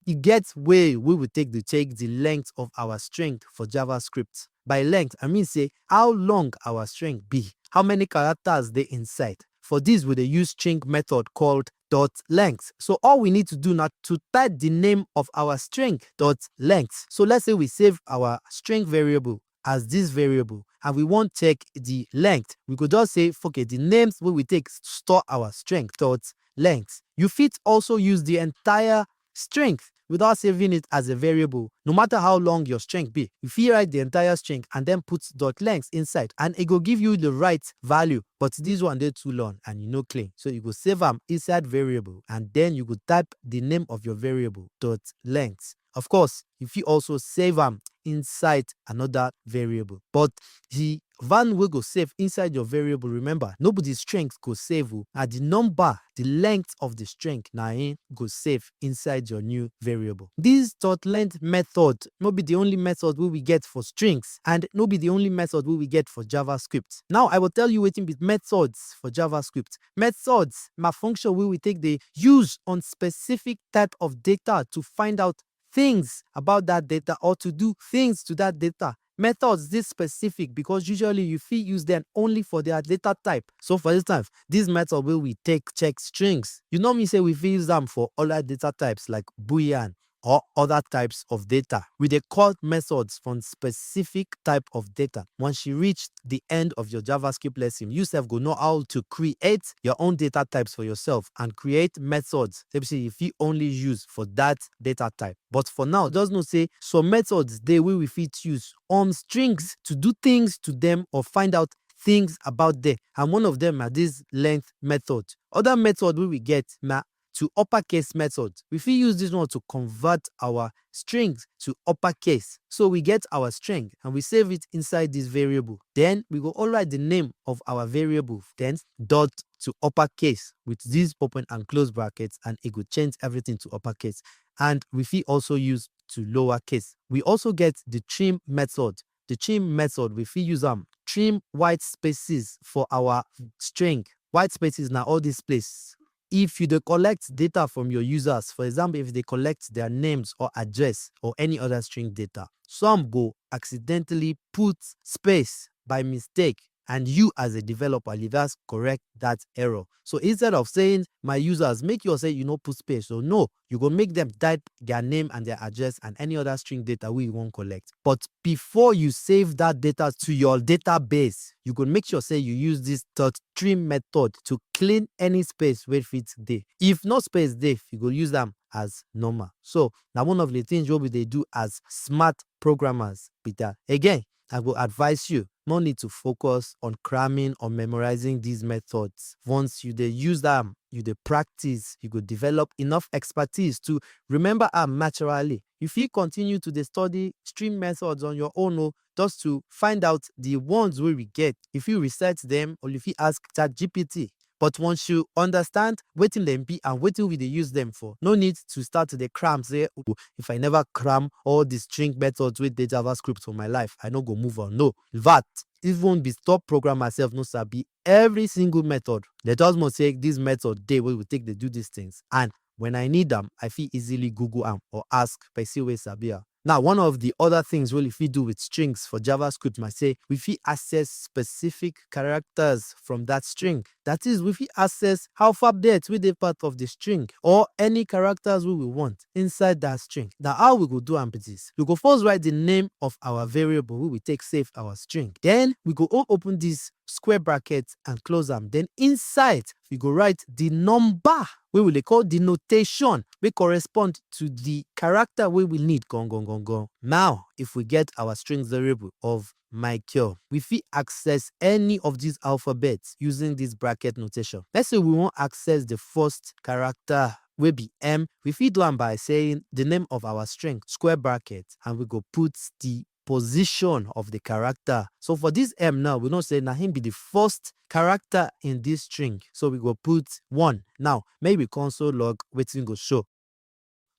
E get way wey we take dey check the length of our string for JavaScript. By length, I mean say how long our string be, how many characters dey inside. For this, we dey use string method called dot length. So all we need to do na to type the name of our string dot length. So let's say we save our string variable as this variable and we wan check the length. We go just say, okay, the names wey we take store our string dot length. You fit also use the entire string without saving it as a variable. No matter how long your string be, you fit write the entire string and then put dot length inside and e go give you the right value. But this one dey too long and e no clean. So you go save am inside variable and then you go type the name of your variable dot length. Of course, you fit also save am inside another variable. But the one wey go save inside your variable, remember, no be the string go save o, na the number, the length of the string, na im go save inside your new variable. This dot length method no be the only method wey we get for strings, and no be the only method wey we get for JavaScript. Now, I will tell you wetin be methods for JavaScript. Methods na function wey we take dey use on specific type of data to find out things about that data or to do things to that data. Methods dey specific because usually you fit use them only for their data type. So for instance, this method wey we take check strings, you know me say we fit use am for other data types like Boolean or other types of data. We dey call methods from specific type of data. Once you reach the end of your JavaScript lesson, you sef go know how to create your own data types for yourself and create methods wey be say you fit only use for that data type. But for now, just know say some methods dey wey we fit use on strings to do things to them or find out things about them. And one of them na this length method. Other method wey we get na to uppercase method. We fit use this one to convert our strings to uppercase. So we get our string and we save it inside this variable. Then we go override the name of our variable, then dot to uppercase with this open and close brackets, and e go change everything to uppercase. And we fit also use to lowercase. We also get the trim method. The trim method, we fit use am trim white spaces for our string. White spaces na all this place. If you dey collect data from your users, for example, if you dey collect their names or address or any other string data, some go accidentally put space by mistake, and you as a developer, you gats correct that error. So instead of saying, "My users," make sure say you no put space. So no, you go make them type their name and their address and any other string data wey you wan collect. But before you save that data to your database, you go make sure say you use this dot trim method to clean any space wey fit dey. If no space dey, you go use am as normal. So na one of the things wey we dey do as smart programmers be that. Again, I go advise you, no need to focus on cramming or memorizing these methods. Once you dey use am, you dey practice, you go develop enough expertise to remember am naturally. You fit continue to dey study string methods on your own o, just to find out the ones wey we get. You fit research them or you fit ask ChatGPT. But once you understand wetin dem be and wetin we dey use them for, no need to start to dey cram say, "Oh, if I never cram all the string methods wey dey JavaScript for my life, I no go move on." No. In fact, even the top programmer sef no sabi every single method. Dem just know say this method dey wey we take dey do these things. And when I need am, I fit easily Google am or ask person wey sabi am. Now, one of the other things wey we fit do with strings for JavaScript na say we fit access specific characters from that string. That is, we fit access alphabet wey dey part of the string or any characters wey we want inside that string. Na how we go do am be this. We go first write the name of our variable wey we take save our string. Then we go o-, open this square bracket and close am. Then inside, we go write the number wey we dey call the notation wey correspond to the character wey we need. Gong, gong, gong, gong. Now, if we get our string variable of Michael, we fit access any of these alphabets using this bracket notation. Let's say we wan access the first character wey be M, we fit do am by saying the name of our string, square bracket, and we go put the position of the character. So for this M now, we know say na him be the first character in this string. So we go put one. Now, make we console log wetin go show.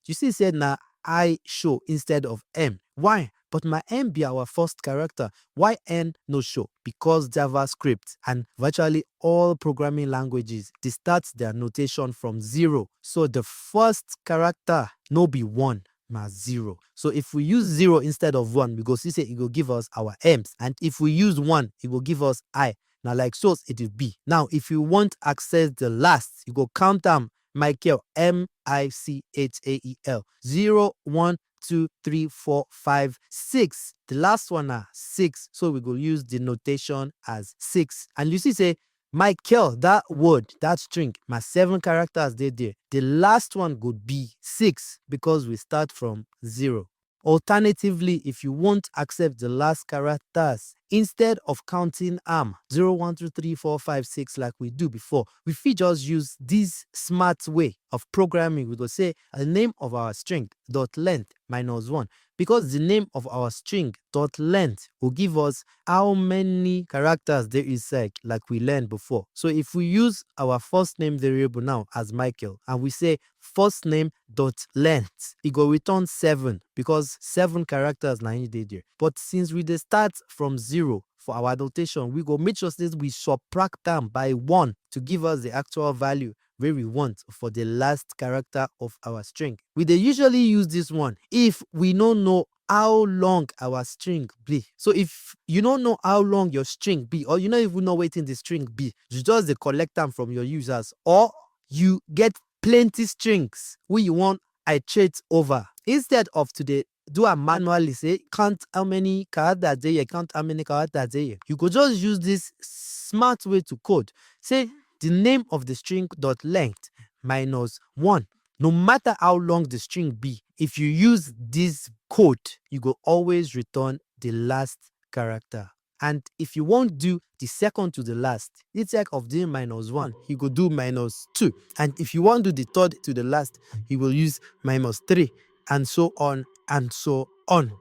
You see say na I show instead of M. Why? But my M be our first character. Why N no show? Because JavaScript and virtually all programming languages dey start their notation from zero. So the first character no be one, na zero. So if we use zero instead of one, we go see say e go give us our M's. And if we use one, e go give us I. Na like so e dey be. Now, if you want access the last, you go count am, Michael, M I C H A E L, zero, one, two, three, four, five, six. The last one na six. So we go use the notation as six. And you see say Michael, that word, that string, na seven characters dey there. The last one go be six because we start from zero. Alternatively, if you won't accept the last characters, instead of counting am zero, one, two, three, four, five, six like we do before, we fit just use this smart way of programming. We go say the name of our string dot length minus one, because the name of our string dot length will give us how many characters there is, like, like we learned before. So if we use our first name variable now as Michael and we say first name dot length, e go return seven, because seven characters na im dey there. But since we dey start from zero for our notation, we go make sure say we subtract am by one to give us the actual value wey we want for the last character of our string. We dey usually use this one if we no know how long our string be. So if you no know how long your string be, or you no even know wetin the string be, you just dey collect am from your users, or you get plenty strings wey you wan iterate over. Instead of to dey do am manually, say count how many characters dey here, count how many characters dey here, you go just use this smart way to code. Say the name of the string dot length minus one. No matter how long the string be, if you use this code, you go always return the last character. And if you won't do the second to the last, instead of doing minus one, you go do minus two. And if you won't do the third to the last, you will use minus three, and so on and so on.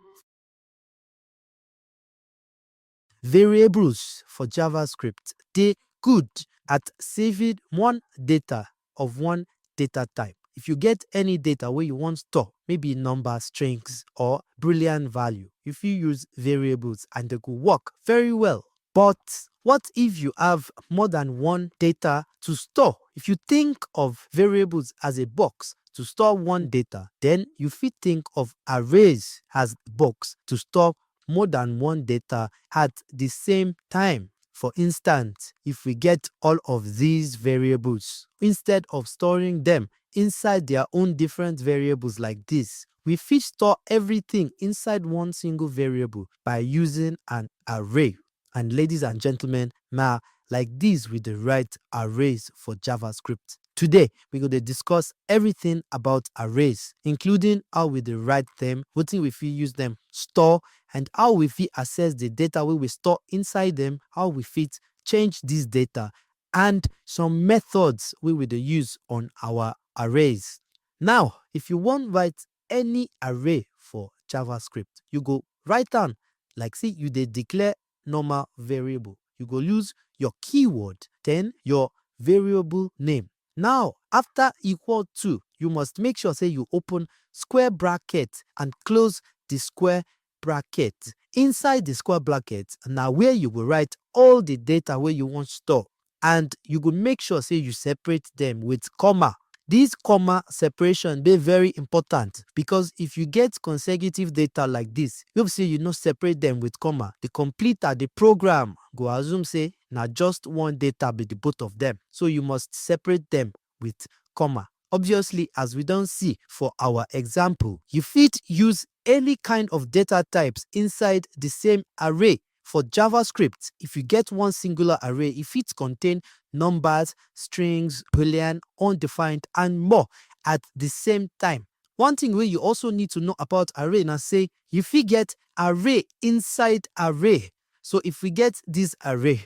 Variables for JavaScript dey good at saving one data of one data type. If you get any data wey you wan store, maybe number, strings, or boolean value, you fit use variables and they go work very well. But what if you have more than one data to store? If you think of variables as a box to store one data, then you fit think of arrays as box to store more than one data at the same time. For instance, if we get all of these variables, instead of storing them inside their own different variables like this, we fit store everything inside one single variable by using an array. And ladies and gentlemen, now, like this, we dey write arrays for JavaScript. Today, we go dey discuss everything about arrays, including how we dey write them, wetin we fit use them store, and how we fit access the data wey we store inside them, how we fit change this data, and some methods wey we dey use on our arrays. Now, if you wan write any array for JavaScript, you go write am like say you dey declare normal variable. You go use your keyword, then your variable name. Now, after equal to, you must make sure say you open square bracket and close the square bracket. Inside the square bracket, na where you go write all the data wey you wan store, and you go make sure say you separate them with comma. This comma separation dey very important, because if you get consecutive data like this, you see you no separate them with comma, the compiler, the program go assume say na just one data be the both of them. So you must separate them with comma. Obviously, as we don see for our example, you fit use any kind of data types inside the same array. For JavaScript, if you get one singular array, e fit contain numbers, strings, boolean, undefined, and more at the same time. One thing wey you also need to know about array na say you fit get array inside array. So if we get this array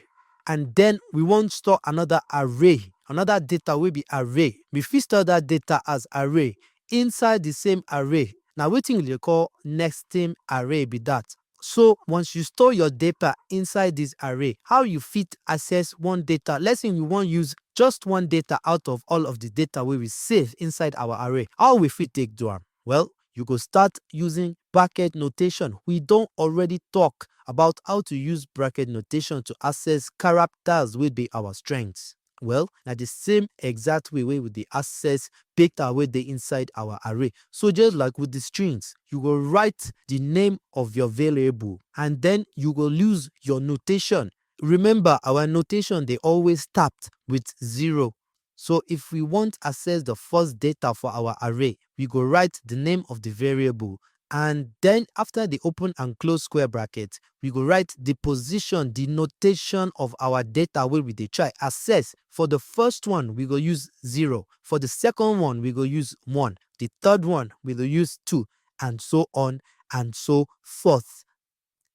and then we wan store another array, another data wey be array, we fit store that data as array inside the same array. Na wetin we dey call nesting array be that. So once you store your data inside this array, how you fit access one data? Let's say you wan use just one data out of all of the data wey we save inside our array. How we fit take do am? Well, you go start using bracket notation. We don already talk about how to use bracket notation to access characters wey be our strings. Well, na the same exact way wey we dey access data wey dey inside our array. So just like with the strings, you go write the name of your variable and then you go use your notation. Remember, our notation dey always start with zero. So if we want access the first data for our array, we go write the name of the variable, and then after the open and close square bracket, we go write the position, the notation of our data wey we dey try access. For the first one, we go use zero. For the second one, we go use one. The third one, we go use two, and so on and so forth.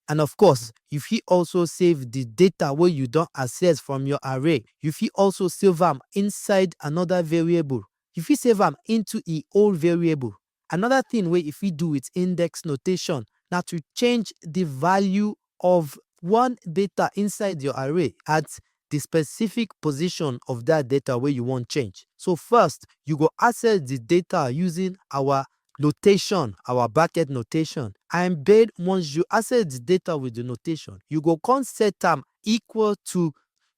And of course, you fit also save the data wey you don access from your array. You fit also save am inside another variable. You fit save am into e own variable. Another thing wey you fit do with index notation na to change the value of one data inside your array at the specific position of that data wey you wan change. So first, you go access the data using our notation, our bracket notation. And then once you access the data with the notation, you go come set am equal to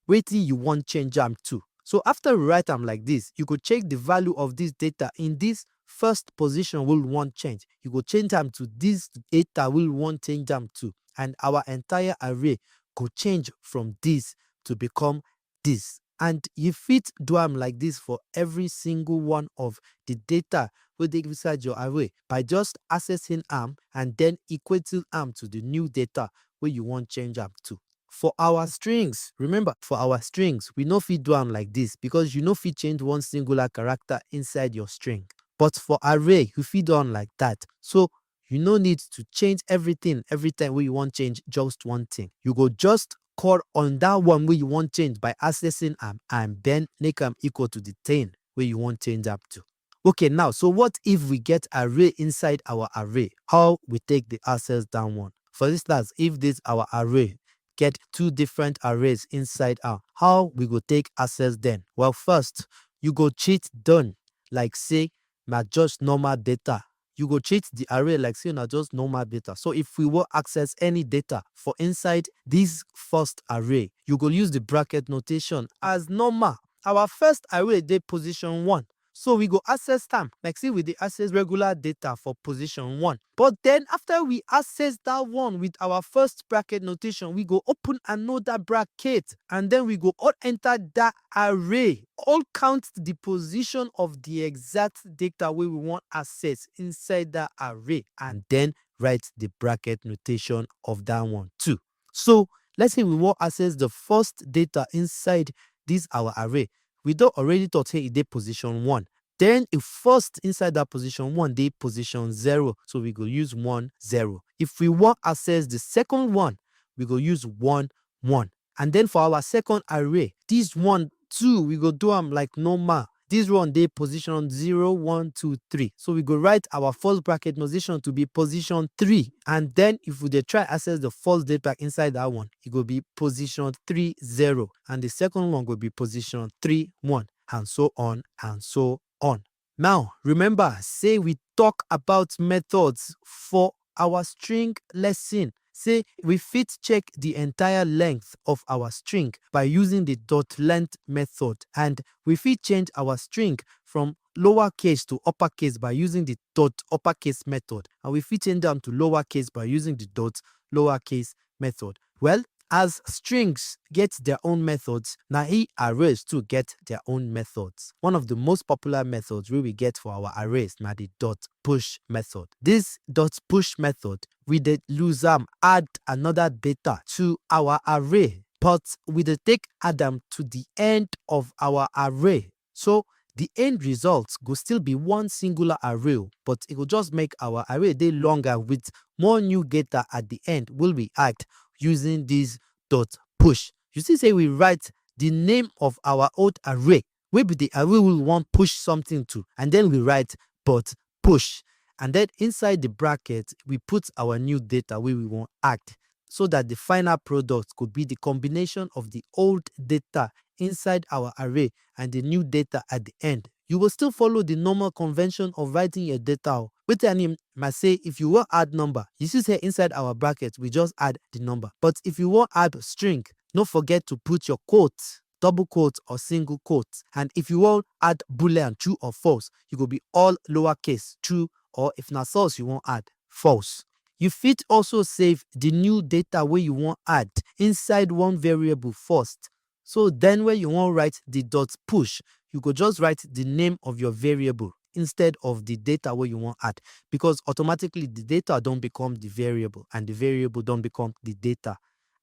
wetin you wan change am to. So after you write am like this, you go check the value of this data in this first position wey you wan change. You go change am to this data wey you wan change am to, and our entire array go change from this to become this. And you fit do am like this for every single one of the data wey dey inside your array by just accessing am and then equating am to the new data wey you wan change am to. For our strings, remember, for our strings, we no fit do am like this because you no fit change one singular character inside your string. But for array, you fit do am like that. So you no need to change everything every time wey you wan change just one thing. You go just call on that one wey you wan change by accessing am and then make am equal to the thing wey you wan change am to. Okay, now, so what if we get array inside our array? How we take the access that one? For instance, if this our array get two different arrays inside am, how we go take access them? Well, first, you go treat them like say na just normal data. You go treat the array like say na just normal data. So if we wan access any data for inside this first array, you go use the bracket notation as normal. Our first array dey position one. So we go access am like say we dey access regular data for position one. But then after we access that one with our first bracket notation, we go open another bracket and then we go all enter that array, all count the position of the exact data wey we wan access inside that array and then write the bracket notation of that one too. So let's say we wan access the first data inside this our array. We don already talk say e dey position one. Then e first inside that position one dey position zero. So we go use one, zero. If we wan access the second one, we go use one, one. And then for our second array, this one too, we go do am like normal. This one dey position zero, one, two, three. So we go write our first bracket notation to be position three. And then if we dey try access the first data inside that one, e go be position three, zero. And the second one go be position three, one. And so on and so on. Now, remember, say we talk about methods for our string lesson. Say we fit check the entire length of our string by using the dot length method, and we fit change our string from lowercase to uppercase by using the dot uppercase method, and we fit change am to lowercase by using the dot lowercase method. Well, as strings get their own methods, na e arrays too get their own methods. One of the most popular methods wey we get for our arrays na the dot push method. This dot push method, we dey use am add another data to our array, but we dey take add am to the end of our array. So the end result go still be one singular array, but e go just make our array dey longer with more new data at the end wey we add using this dot push. You see say we write the name of our old array, wey be the array we wan push something to, and then we write dot push. And then inside the bracket, we put our new data wey we wan add, so that the final product could be the combination of the old data inside our array and the new data at the end. You go still follow the normal convention of writing your data o. Wetin I mean na say if you wan add number, you see say inside our bracket, we just add the number. But if you wan add string, no forget to put your quote, double quote or single quote. And if you wan add boolean, true or false, e go be all lowercase, true, or if na false you wan add, false. You fit also save the new data wey you wan add inside one variable first. So then when you wan write the dot push, you go just write the name of your variable instead of the data wey you wan add, because automatically the data don become the variable and the variable don become the data.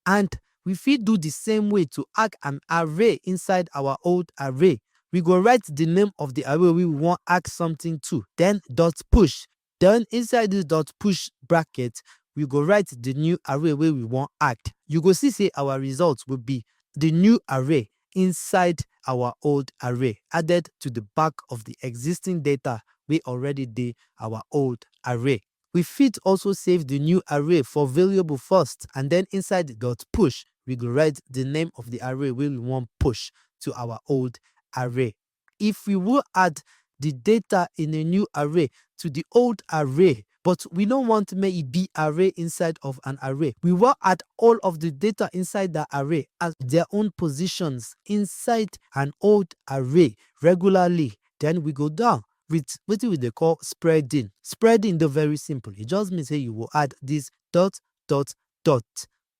And we fit do the same way to add an array inside our old array. We go write the name of the array wey we wan add something to, then dot push, Then inside this dot push bracket, we go write the new array wey we wan add. You go see say our result will be the new array inside our old array added to the back of the existing data wey already dey our old array. We fit also save the new array for variable first, and then inside the dot push, we go write the name of the array wey we wan push to our old array. If we will add the data in a new array to the old array, but we don't want make it be array inside of an array. We will add all of the data inside that array as their own positions inside an old array regularly. Then we go down with wetin we dey call spreading. Spreading dey very simple. E just mean say you go add this dot dot dot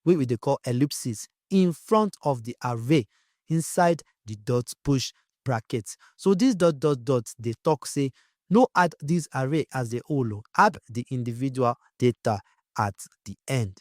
wey we dey call ellipsis in front of the array inside the dot push bracket. So this dot dot dot dey talk say no add this array as a whole o, add the individual data at the end.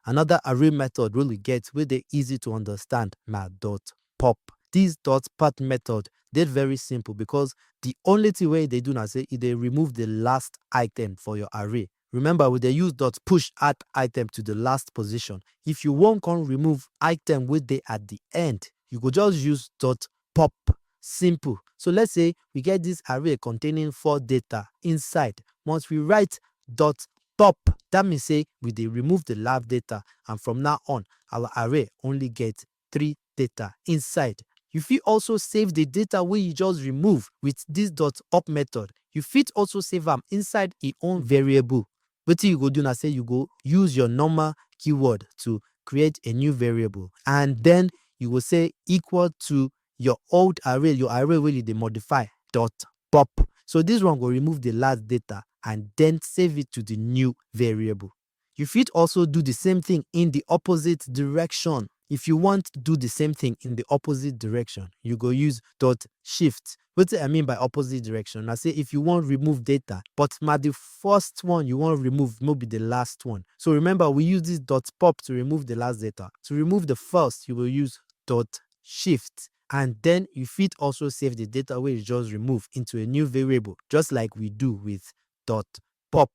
Another array method wey we get wey dey easy to understand na dot pop. This dot pop method dey very simple because the only thing wey e dey do na say e dey remove the last item for your array. Remember, we dey use dot push add item to the last position. If you wan come remove item wey dey at the end, you go just use dot pop. Simple. So let's say we get this array containing four data inside. Once we write dot pop, that means say we dey remove the last data, and from now on, our array only get three data inside. You fit also save the data wey you just remove with this dot pop method. You fit also save am inside e own variable. Wetin you go do na say you go use your normal keyword to create a new variable, and then you go say equal to your old array, your array wey you dey modify, dot pop. So this one go remove the last data and then save it to the new variable. You fit also do the same thing in the opposite direction. If you want do the same thing in the opposite direction, you go use dot shift. Wetin I mean by opposite direction? Na say if you wan remove data, but na the first one you wan remove, no be the last one. So remember, we use this dot pop to remove the last data. To remove the first, you will use dot shift. And then you fit also save the data wey you just remove into a new variable, just like we do with dot pop.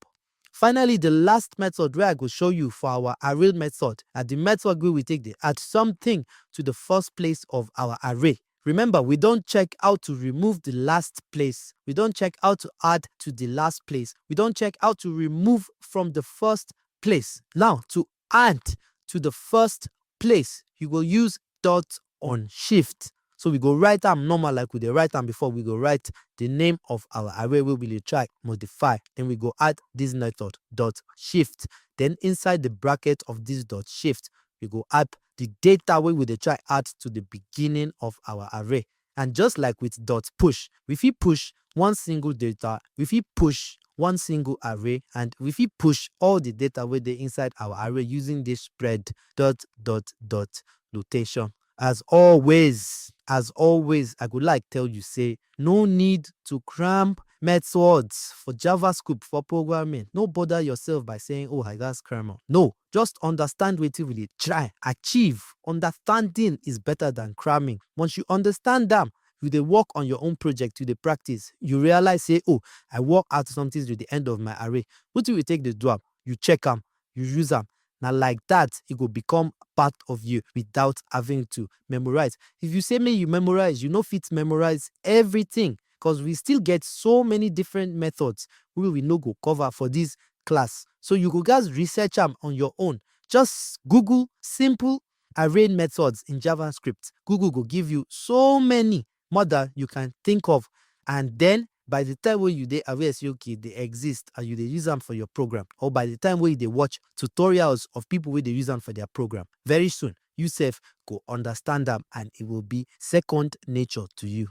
Finally, the last method wey I go show you for our array method na the method wey we take dey add something to the first place of our array. Remember, we don check how to remove the last place. We don check how to add to the last place. We don check how to remove from the first place. Now, to add to the first place, you go use dot on shift. So we go write am normal like we dey write am before. We go write the name of our array wey we dey try modify. Then we go add this method dot shift. Then inside the bracket of this dot shift, we go add the data wey we dey try add to the beginning of our array. And just like with dot push, we fit push one single data, we fit push one single array, and we fit push all the data wey dey inside our array using this spread dot dot dot notation. As always, as always, I go like tell you say no need to cram methods for JavaScript for programming. No bother yourself by saying, "Oh, I gats cram am." No, just understand wetin we dey try achieve. Understanding is better than cramming. Once you understand am, you dey work on your own project, you dey practice, you realize say, "Oh, I work out something to the end of my array." Wetin we take dey do am? You check am, you use am. Na like that e go become part of you without having to memorize. If you say make you memorize, you no fit memorize everything, because we still get so many different methods wey we no go cover for this class. So you go gats research am on your own. Just Google simple array methods in JavaScript. Google go give you so many more than you can think of. And then by the time wey you dey aware say, okay, they exist and you dey use am for your program, or by the time wey you dey watch tutorials of people wey dey use am for their program, very soon you sef go understand am and it will be second nature to you.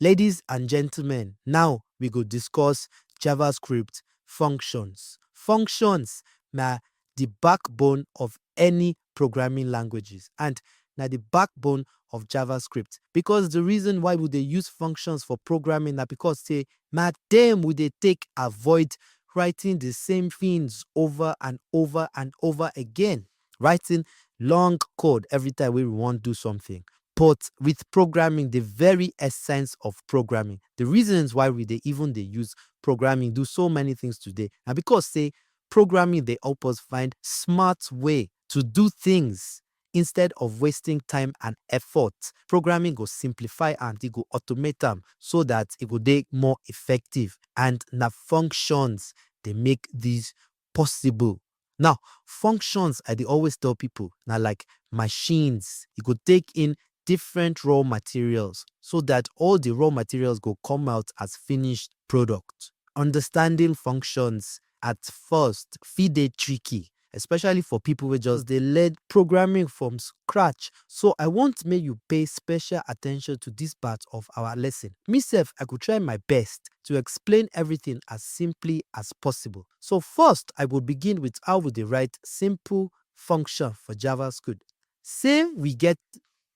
Ladies and gentlemen, now we go discuss JavaScript functions. Functions na the backbone of any programming languages, and na the backbone of JavaScript, because the reason why we dey use functions for programming na because say na dem we dey take avoid writing the same things over and over and over again, writing long code every time wey we wan do something, But with programming, the very essence of programming, the reasons why we dey even dey use programming do so many things today, na because say programming dey help us find smart way to do things instead of wasting time and effort. Programming go simplify and e go automate am so that e go dey more effective. And na functions dey make this possible. Now, functions, I dey always tell people, na like machines. E go take in different raw materials so that all the raw materials go come out as finished product. Understanding functions at first fit dey tricky, especially for people wey just dey learn programming from scratch. So I want make you pay special attention to this part of our lesson. Me sef, I go try my best to explain everything as simply as possible. So first, I go begin with how we dey write simple function for JavaScript. Say we get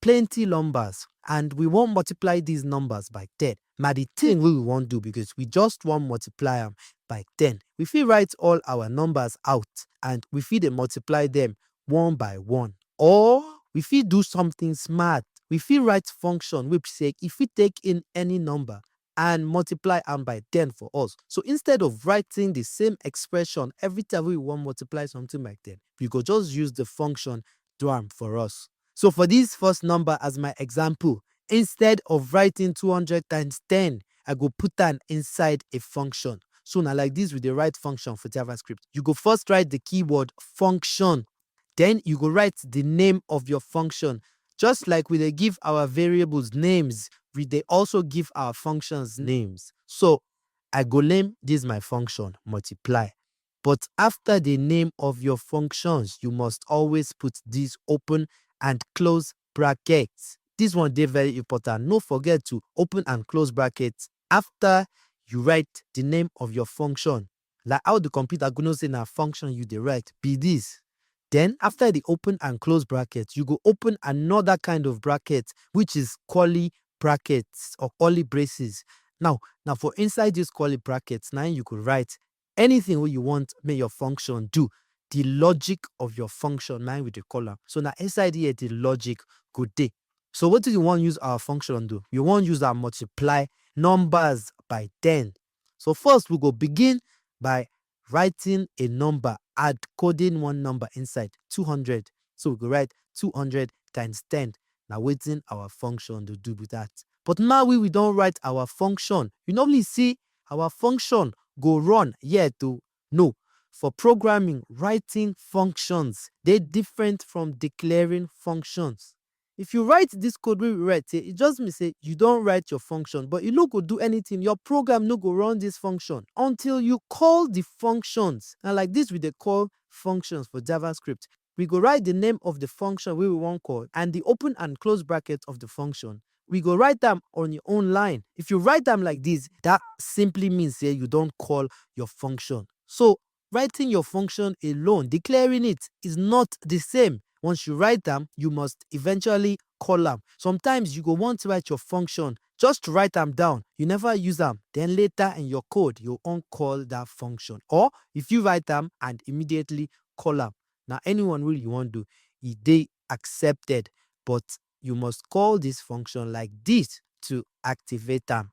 plenty numbers and we wan multiply these numbers by ten. Na the thing wey we wan do, because we just wan multiply am by ten. We fit write all our numbers out and we fit dey multiply them one by one. Or we fit do something smart. We fit write function wey be say e fit take in any number and multiply am by ten for us. So instead of writing the same expression every time we wan multiply something by ten, we go just use the function do am for us. So for this first number as my example, instead of writing two hundred times ten, I go put am inside a function. So na like this we dey write function for JavaScript. You go first write the keyword function, then you go write the name of your function. Just like we dey give our variables names, we dey also give our functions names. So I go name this my function multiply. But after the name of your functions, you must always put this open and close brackets. This one dey very important. No forget to open and close brackets after you write the name of your function. Like how the computer go know say na function you dey write be this. Then after the open and close bracket, you go open another kind of bracket, which is curly brackets or curly braces. Now, now for inside this curly brackets, now you go write anything wey you want make your function do. The logic of your function, now we dey call am. So now inside here, the logic go dey. So what do you want use our function do? You want use our multiply numbers by ten. So first, we go begin by writing a number, add coding one number inside, two hundred. So we go write two hundred times ten. Now waiting our function to do with that. But now we, we don't write our function. You normally see our function go run here to no. For programming, writing functions, they different from declaring functions. If you write this code wey we write here, it just mean say you don't write your function, but you no go do anything. Your program no go run this function until you call the functions. And like this, we dey call functions for JavaScript. We go write the name of the function wey we wan call and the open and close bracket of the function. We go write them on your own line. If you write them like this, that simply means say you don't call your function. So writing your function alone, declaring it, is not the same. Once you write them, you must eventually call them. Sometimes you go want to write your function, just write them down. You never use them. Then later in your code, you won't call that function. Or if you write them and immediately call them. Now, anyone really you want to, e dey accepted, but you must call this function like this to activate them.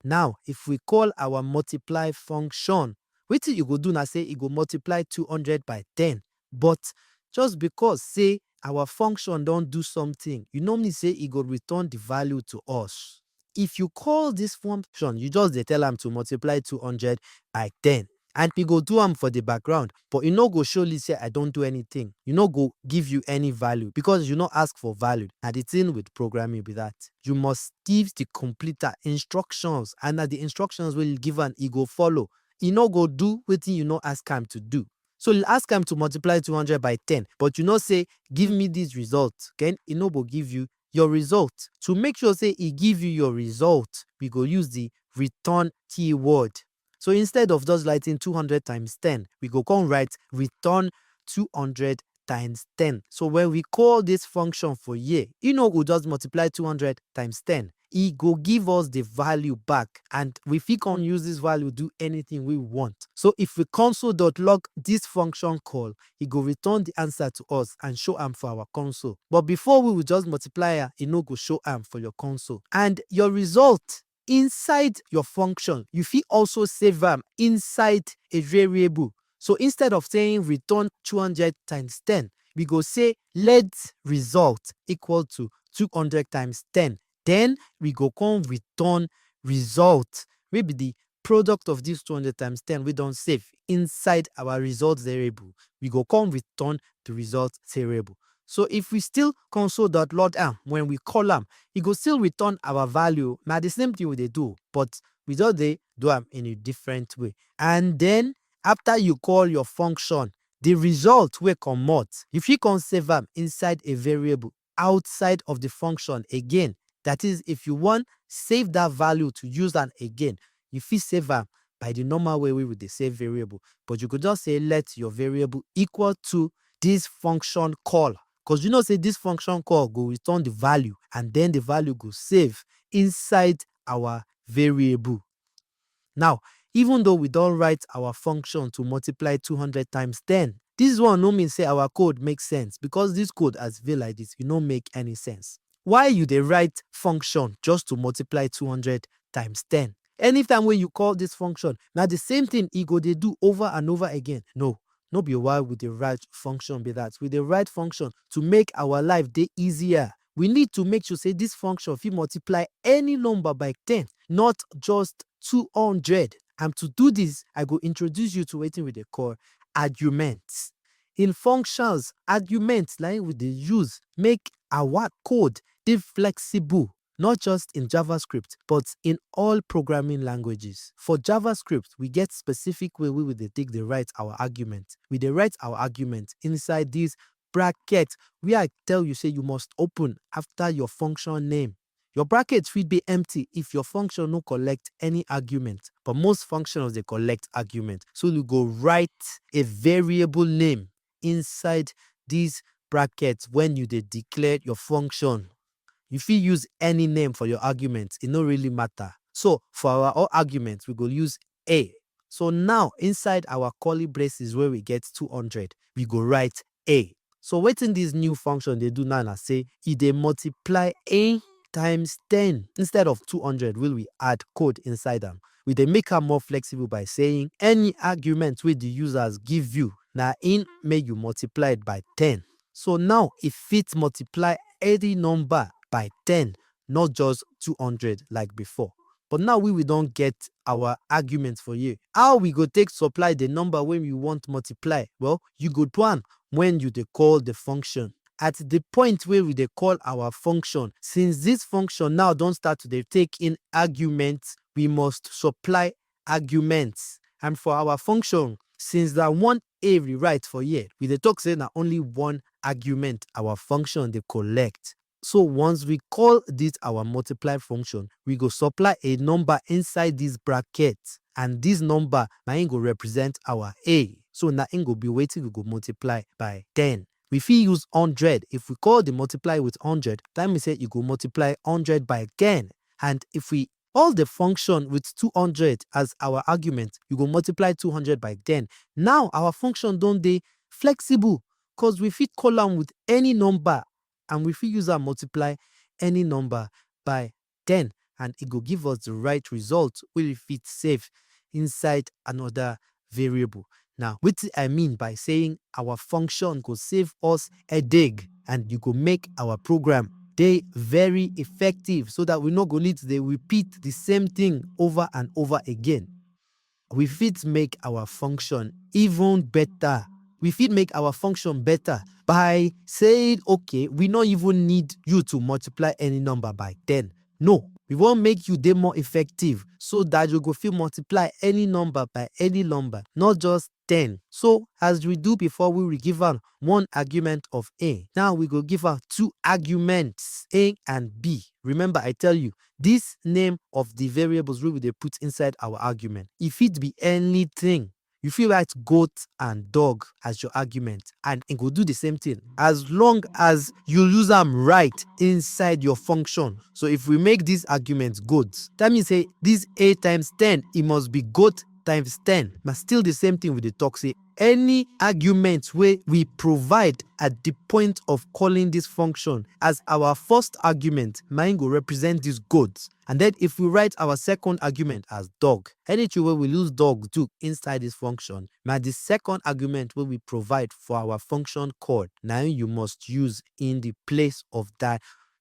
Now, if we call our multiply function, wetin you go do na say e go multiply two hundred by ten. But just because say our function don't do something, you normally say e go return the value to us. If you call this function, you just dey tell am to multiply two hundred by ten. And e go do am for the background, but e no go show you say I don't do anything. You no go give you any value because you no ask for value. Na the thing with programming be that. You must give the computer instructions, and na the instructions wey you give am, e go follow. E no go do wetin you no ask am to do. So you ask am to multiply two hundred by ten, but you no say, "Give me this result." Then e no go give you your result. To make sure say e give you your result, we go use the return keyword. So instead of just writing two hundred times ten, we go come write return two hundred times ten. So when we call this function for here, e no go just multiply two hundred times ten. e go give us the value back, and we fit come use this value do anything we want. So if we console.log this function call, e go return the answer to us and show am for our console. But before we will just multiply am, e no go show am for your console. And your result inside your function, you fit also save am inside a variable. So instead of saying return two hundred times ten, we go say let result equal to two hundred times ten. Then we go come return result, wey be the product of this two hundred times ten we don save inside our result variable. We go come return the result variable. So if we still console.log am, when we call am, e go still return our value. Na the same thing we dey do, but we just dey do am in a different way. And then after you call your function, the result wey comot, you fit come save am inside a variable outside of the function again. That is, if you wan save that value to use am again, you fit save am by the normal way we would dey save variable. But you could just say let your variable equal to this function call, because you know say this function call go return the value, and then the value go save inside our variable. Now, even though we don write our function to multiply two hundred times ten, this one no mean say our code make sense, because this code as e be like this, e no make any sense. Why you dey write function just to multiply two hundred times ten? Anytime wey you call this function, na the same thing e go dey do over and over again. No, no be why we dey write function be that. We dey write function to make our life dey easier. We need to make sure say this function fit multiply any number by ten, not just two hundred. And to do this, I go introduce you to wetin we dey call arguments. In functions, arguments na im we dey use make our code dey flexible, not just in JavaScript, but in all programming languages. For JavaScript, we get specific way wey we dey take dey write our argument. We dey write our argument inside this bracket wey I tell you say you must open after your function name. Your bracket fit be empty if your function no collect any argument, but most functions dey collect argument. So you go write a variable name inside this bracket when you dey declare your function. You fit use any name for your argument, e no really matter. So for our own argument, we go use A. So now inside our curly braces where we get two hundred, we go write A. So wetin this new function dey do now na say e dey multiply A times ten instead of two hundred wey we add code inside am. We dey make am more flexible by saying any argument wey the users give you, na im make you multiply it by ten. So now e fit multiply any number by ten, not just two hundred like before. But now we, we don get our argument for here. How we go take supply the number wey we want multiply? Well, you go do am when you dey call the function. At the point wey we dey call our function, since this function now don start to dey take in arguments, we must supply arguments. And for our function, since na one A we write for here, we dey talk say na only one argument our function dey collect. So once we call this our multiply function, we go supply a number inside this bracket, and this number na im go represent our A. So na im go be wetin we go multiply by ten. We fit use hundred. If we call the multiply with hundred, that means say you go multiply hundred by ten. And if we call the function with two hundred as our argument, you go multiply two hundred by ten. Now our function don dey flexible, because we fit call am with any number, and we fit use am multiply any number by ten, and e go give us the right result wey we fit save inside another variable. Now, wetin I mean by saying our function go save us headache and you go make our program dey very effective, so that we no go need to dey repeat the same thing over and over again. We fit make our function even better. We fit make our function better by saying, okay, we no even need you to multiply any number by ten. No, we wan make you dey more effective so that you go fit multiply any number by any number, not just ten. So as we do before, we will give am one argument of A. Now we go give am two arguments, A and B. Remember, I tell you, this name of the variables wey we dey put inside our argument, e fit be anything. You fit write goat and dog as your argument, and e go do the same thing as long as you use am right inside your function. So if we make this argument goat, that means say this a times ten, e must be goat times ten. Na still the same thing we dey talk say any argument wey we provide at the point of calling this function as our first argument, na im go represent this goat. And then if we write our second argument as dog, anything wey we use dog do inside this function, na the second argument wey we provide for our function called, na im you must use in the place of that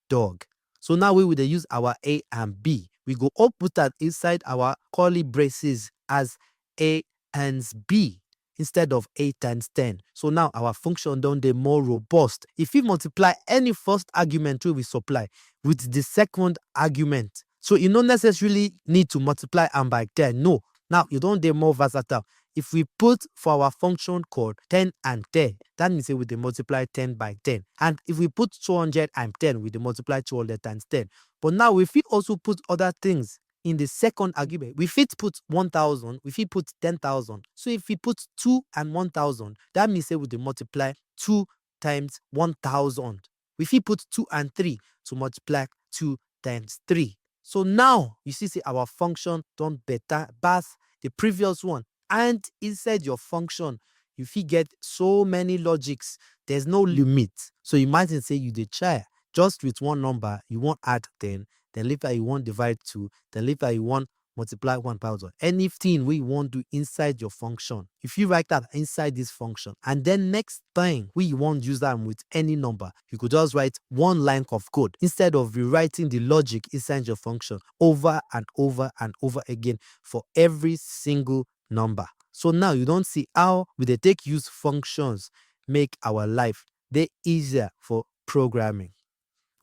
dog. So now wey we dey use our a and b, we go all put am inside our curly braces as a times b instead of a times ten. So now our function don dey more robust. E fit multiply any first argument wey we supply with the second argument. So you no necessarily need to multiply am by ten. No. Now you don dey more versatile. If we put for our function called ten and ten, that means say we dey multiply ten by ten. And if we put two hundred and ten, we dey multiply two hundred times ten. But now we fit also put other things in the second argument. We fit put one thousand, we fit put ten thousand. So if we put two and one thousand, that means say we dey multiply two times one thousand. We fit put two and three to multiply two times three. So now you see say our function don better pass the previous one. And inside your function, you fit get so many logics. There's no limit. So imagine say you dey try just with one number, you wan add ten, then later you wan divide two, then later you wan multiply one thousand. Anything wey you wan do inside your function, if you write am inside this function, and then next time wey you wan use am with any number, you go just write one line of code instead of rewriting the logic inside your function over and over and over again for every single number. So now you don see how we dey take use functions make our life dey easier for programming.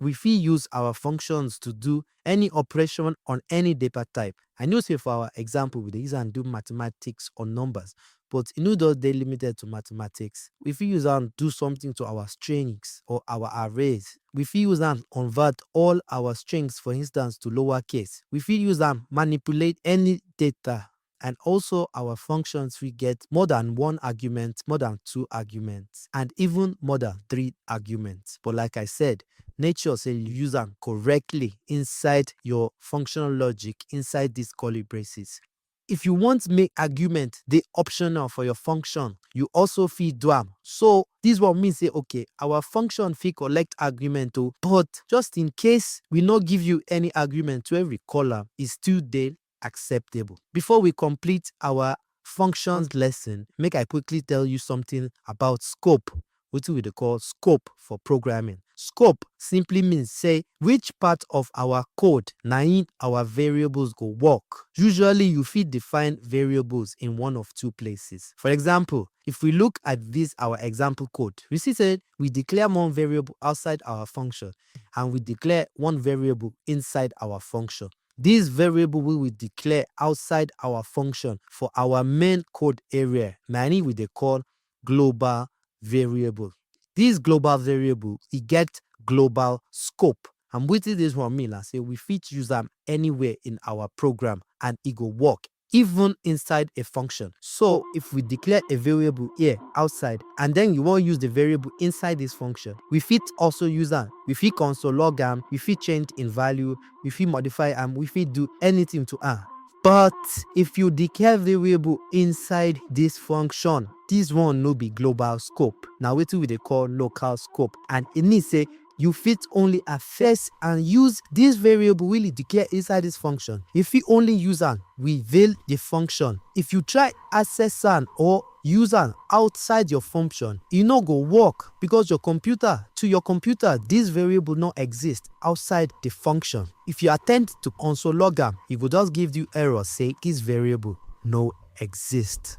We fit use our functions to do any operation on any data type. I know say for our example, we dey use am do mathematics or numbers, but e no just dey limited to mathematics. We fit use am do something to our strings or our arrays. We fit use am convert all our strings, for instance, to lowercase. We fit use am manipulate any data. And also our functions fit get more than one argument, more than two arguments, and even more than three arguments. But like I said, make sure say you use am correctly inside your functional logic, inside these curly braces. If you want make argument dey optional for your function, you also fit do am. So this one mean say, okay, our function fit collect argument o, but just in case we no give you any argument wey we call am, e still dey acceptable. Before we complete our functions lesson, make I quickly tell you something about scope, wetin we dey call scope for programming. Scope simply means say which part of our code na im our variables go work. Usually, you fit define variables in one of two places. For example, if we look at this our example code, we see say we declare one variable outside our function and we declare one variable inside our function. This variable wey we declare outside our function for our main code area, na im we dey call global variable. This global variable, e get global scope. And wetin this one mean na say we fit use am anywhere in our program and e go work even inside a function. So if we declare a variable here outside and then you wan use the variable inside this function, we fit also use am. We fit console log am, we fit change im value, we fit modify am, we fit do anything to am. But if you declare variable inside this function, this one no be global scope. Na wetin we dey call local scope. And e mean say you fit only access and use this variable wey you declare inside this function. You fit only use am within the function. If you try access am or use am outside your function, e no go work because your computer, to your computer, this variable no exist outside the function. If you attempt to console log am, e go just give you error say this variable no exist.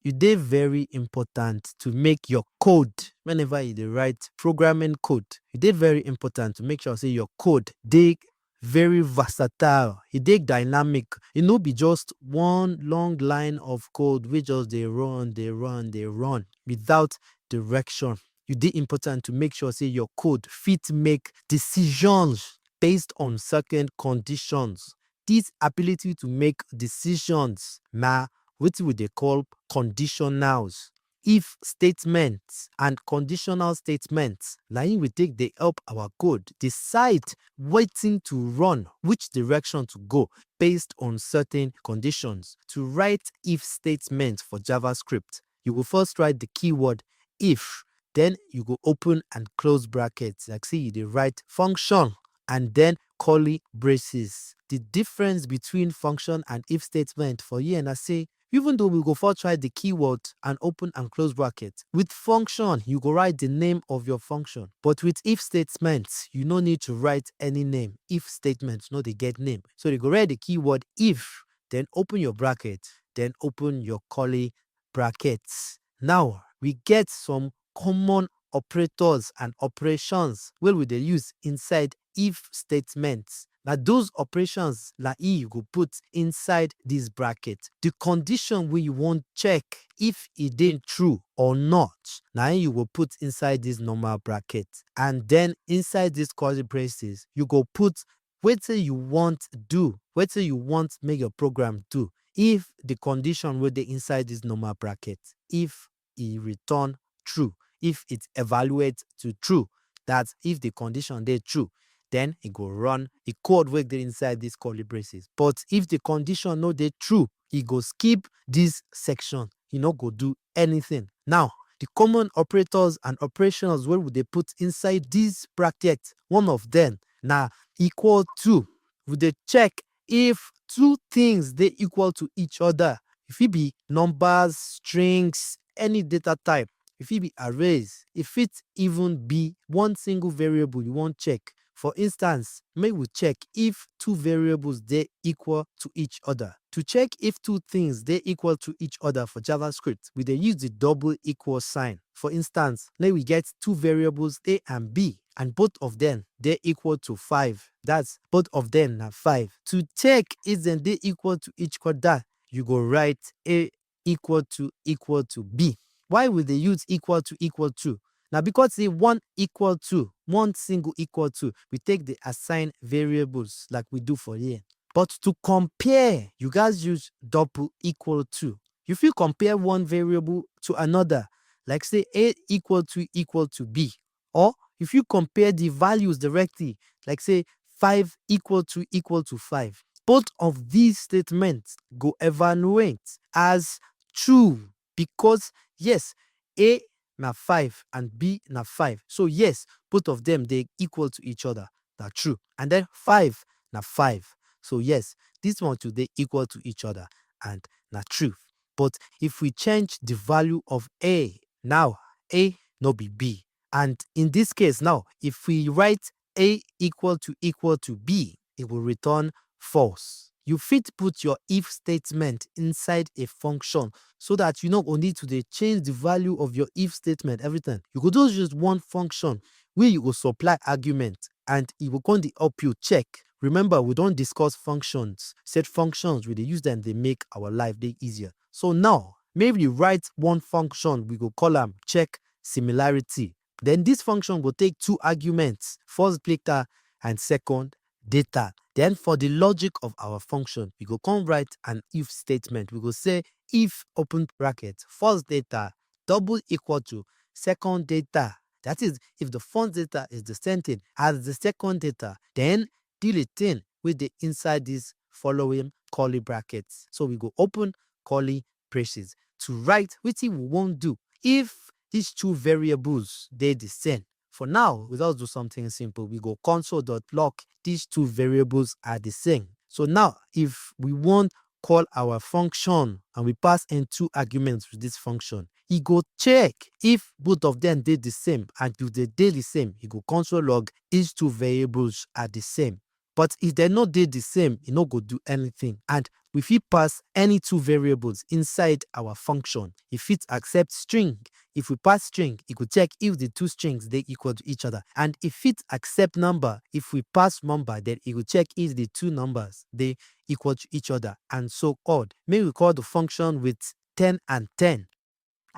E dey very important to make your code, whenever you dey write programming code, e dey very important to make sure say your code dey very versatile, e dey dynamic. E no be just one long line of code wey just dey run, dey run, dey run without direction. E dey important to make sure say your code fit make decisions based on certain conditions. This ability to make decisions na wetin we dey call conditionals. If statements and conditional statements, na im we take dey help our code decide wetin to run, which direction to go based on certain conditions. To write if statement for JavaScript, you go first write the keyword if, then you go open and close brackets, like say you dey write function and then curly braces. The difference between function and if statement for here na say, even though we go first write the keyword and open and close bracket, with function, you go write the name of your function. But with if statement, you no need to write any name. If statement no dey get name. So you go write the keyword if, then open your bracket, then open your curly brackets. Now, we get some common operators and operations wey we dey use inside if statements. Na those operations na e you go put inside this bracket. The condition wey you wan check if e dey true or not, na im you go put inside this normal bracket. And then inside this curly braces, you go put wetin you want do, wetin you want make your program do. If the condition wey dey inside this normal bracket, if e return true, if it evaluate to true, that if the condition dey true, then e go run the code wey dey inside this curly braces. But if the condition no dey true, e go skip this section, e no go do anything. Now, the common operators and operations wey we dey put inside this bracket, one of them na equal to. We dey check if two things dey equal to each other. E fit be numbers, strings, any data type. E fit be arrays. E fit even be one single variable you wan check. For instance, make we check if two variables dey equal to each other. To check if two things dey equal to each other for JavaScript, we dey use the double equal sign. For instance, make we get two variables A and B, and both of them dey equal to five. That's both of them na five. To check if dem dey equal to each other, you go write A equal to equal to B. Why we dey use equal to equal to? Na because say one equal to, one single equal to, we take dey assign variables like we do for here. But to compare, you gats use double equal to. You fit compare one variable to another, like say A equal to equal to B. Or if you compare the values directly, like say five equal to equal to five, both of these statements go evaluate as true because, yes, A na five and B na five. So yes, both of them dey equal to each other. Na true. And then five na five. So yes, this one too dey equal to each other and na true. But if we change the value of A now, A no be B. And in this case now, if we write A equal to equal to B, it will return false. You fit put your if statement inside a function so that you no go need to dey change the value of your if statement every time. You go just use one function wey you go supply argument and e go come dey help you check. Remember, we don discuss functions. Set functions, we dey use them dey make our life dey easier. So now, make we write one function, we go call am check similarity. Then this function go take two arguments, first data and second data. Then for the logic of our function, we go come write an if statement. We go say if open bracket, first data double equal to second data. That is, if the first data is the same thing as the second data, then do the thing wey dey inside this following curly brackets. So we go open curly braces to write wetin we wan do if these two variables dey the same. For now, we just do something simple. We go console dot log, these two variables are the same. So now, if we wan call our function and we pass in two arguments with this function, e go check if both of them dey the same, and if they dey the same, e go console log, these two variables are the same. But if they no dey the same, e no go do anything. And we fit pass any two variables inside our function. E fit accept string. If we pass string, e go check if the two strings dey equal to each other. And e fit accept number. If we pass number, then e go check if the two numbers dey equal to each other, and so on. Make we call the function with ten and ten.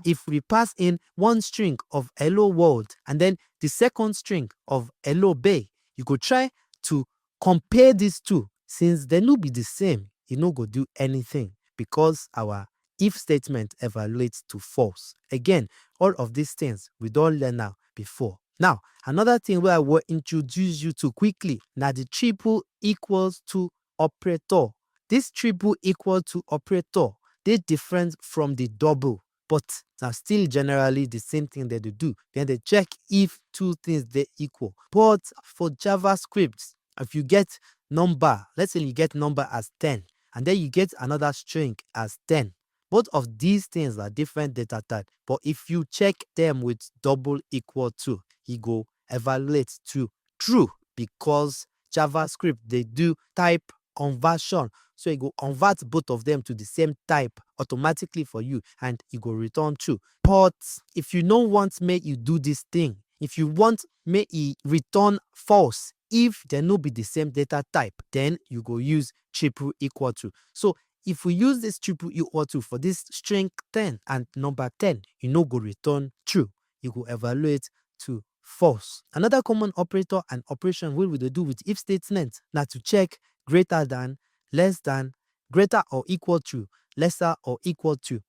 If we pass in one string of hello world and then the second string of hello bay, you go try to compare these two. Since they no be the same, e no go do anything because our if statement evaluates to false. Again, all of these things we don learn now before. Now, another thing wey I wan introduce you to quickly na the triple equals to operator. This triple equal to operator dey different from the double, but na still generally the same thing dem dey do. Dem dey check if two things dey equal. But for JavaScript, if you get number, let's say you get number as ten, and then you get another string as ten, both of these things are different data type. But if you check them with double equal to, e go evaluate to true, because JavaScript dey do type conversion. So e go convert both of them to the same type automatically for you, and e go return true. But if you no want make you do this thing, if you want make e return false if dem no be the same data type, then you go use triple equal to. So if we use this triple equal to for this string ten and number ten, e no go return true. E go evaluate to false. Another common operator and operation wey we dey do with if statement na to check greater than, less than, greater or equal to, lesser or equal to.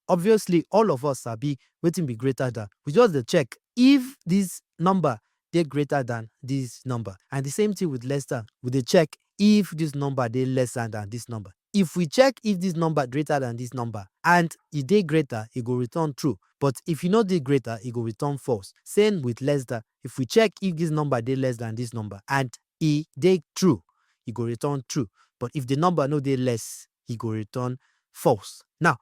Obviously, all of us sabi wetin be greater than. We just dey check if this number dey greater than this number. And the same thing with less than. We dey check if this number dey lesser than this number. If we check if this number greater than this number and e dey greater, e go return true. But if e no dey greater, e go return false. Same with less than. If we check if this number dey less than this number and e dey true, e go return true. But if the number no dey less, e go return false. Now,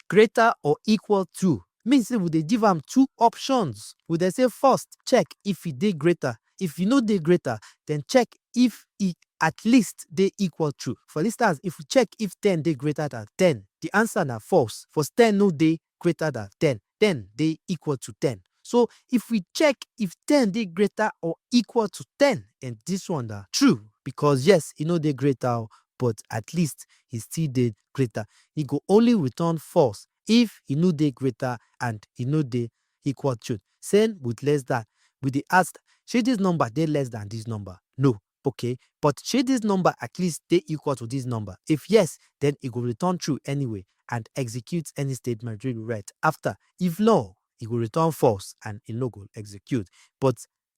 greater or equal to mean say we dey give am two options. We dey say first, check if e dey greater. If e no dey greater, then check if e at least dey equal to. For instance, if we check if ten dey greater than ten, the answer na false. For ten no dey greater than ten, ten dey equal to ten. So if we check if ten dey greater or equal to ten, and this one na true, because yes, e no dey greater o, but at least e still dey greater. E go only return false if e no dey greater and e no dey equal to. Same with less than. We dey ask, shey this number dey less than this number? No. Okay, but shey this number at least dey equal to this number? If yes, then e go return true anyway and execute any statement wey we write after. If no, e go return false and e no go execute. But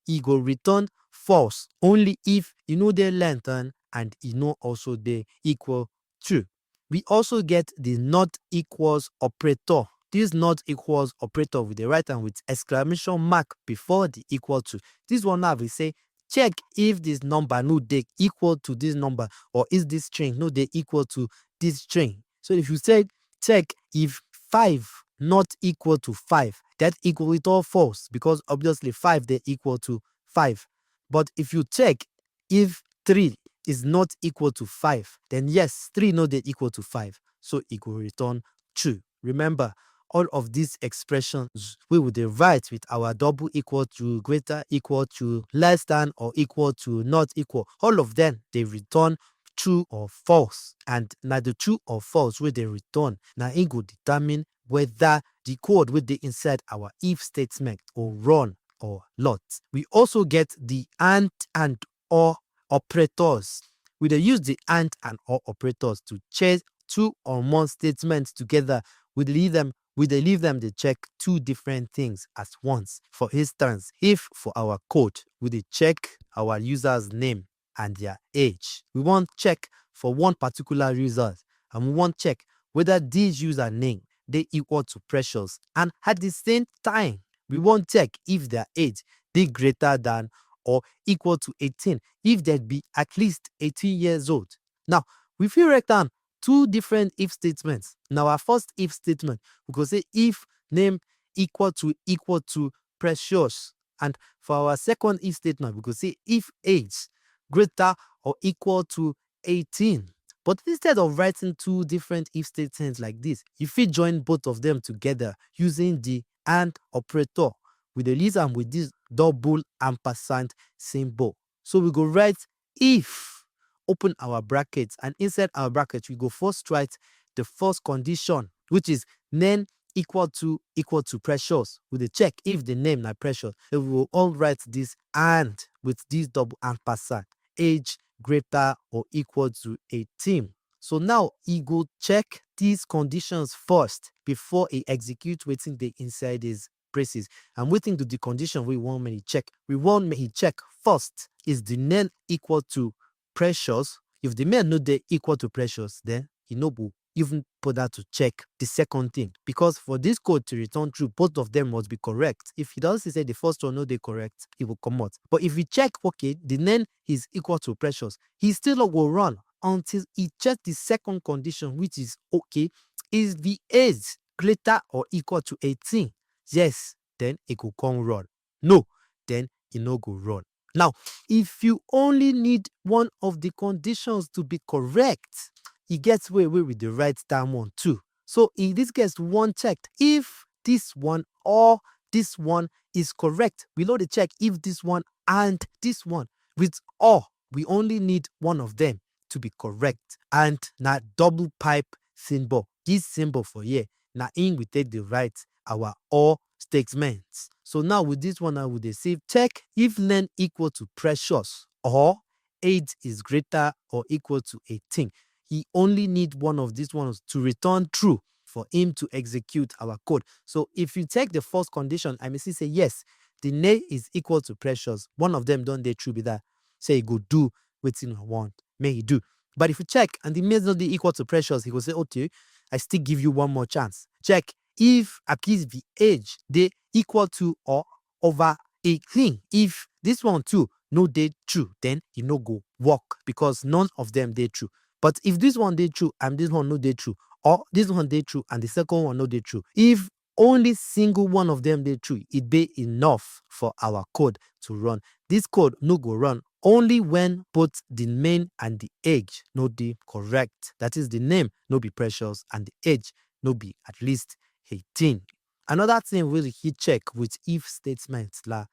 e go return false only if e no dey less than and e no also dey equal to. We also get the not equals operator. This not equals operator, we dey write am with exclamation mark before the equal to. This one now we say, check if this number no dey equal to this number, or if this string no dey equal to this string. So if you say, check if five not equal to five, that equal return false, because obviously five dey equal to five. But if you check if three is not equal to five, then yes, three no dey equal to five, so e go return true. Remember, all of these expressions wey we dey write with our double equal to, greater equal to, less than or equal to, not equal, all of them dey return true or false. And na the true or false wey dey return, na im go determine whether the code wey dey inside our if statement go run or not. We also get the and and or operators. We dey use the and and or operators to check two or more statements together. We dey leave them, we dey leave them dey check two different things at once. For instance, if for our code, we dey check our user's name and their age. We wan check for one particular user, and we wan check whether this user name dey equal to Precious, and at the same time, we wan check if their age dey greater than or equal to eighteen, if dem be at least eighteen years old. Now, we fit write am two different if statements. Na our first if statement, we go say if name equal to equal to Precious. And for our second if statement, we go say if age greater or equal to eighteen. But instead of writing two different if statements like this, you fit join both of them together using the and operator. We dey use am with this double ampersand symbol. So we go write if, open our bracket, and inside our bracket, we go first write the first condition, which is name equal to equal to Precious. We dey check if the name na Precious. Then we will all write this and with this double ampersand, age greater or equal to eighteen. So now e go check these conditions first before e execute wetin dey inside these braces. And wetin do the condition we want make e check? We want make e check first, is the name equal to Precious? If the name no dey equal to Precious, then e no go even bother to check the second thing, because for this code to return true, both of them must be correct. If he doesn't say the first one no dey correct, he will comot. But if we check, okay, the name is equal to Precious, he still no go run until he check the second condition, which is, okay, is the age greater or equal to eighteen? Yes, then e go come run. No, then e no go run. Now, if you only need one of the conditions to be correct, e get way wey we dey write that one too. So in this case, one checked. If this one or this one is correct, we no dey check if this one and this one. With or, we only need one of them to be correct. And na double pipe symbol. This symbol for here, na im we take dey write our or statement. So now with this one, I would dey save check if name equal to Precious or age is greater or equal to eighteen. He only need one of these ones to return true for him to execute our code. So if you check the first condition, I may see say, yes, the name is equal to Precious. One of them don dey true be that. Say e go do wetin I want make e do. But if you check and the name no dey equal to Precious, he go say, okay, I still give you one more chance. Check if Aki's age dey equal to or over eighteen. If this one too no dey true, then e no go work because none of them dey true. But if this one dey true and this one no dey true, or this one dey true and the second one no dey true, if only single one of them dey true, e dey enough for our code to run. This code no go run only when both the name and the age no dey correct. That is, the name no be Precious and the age no be at least eighteen. Another thing wey we fit check with if statement na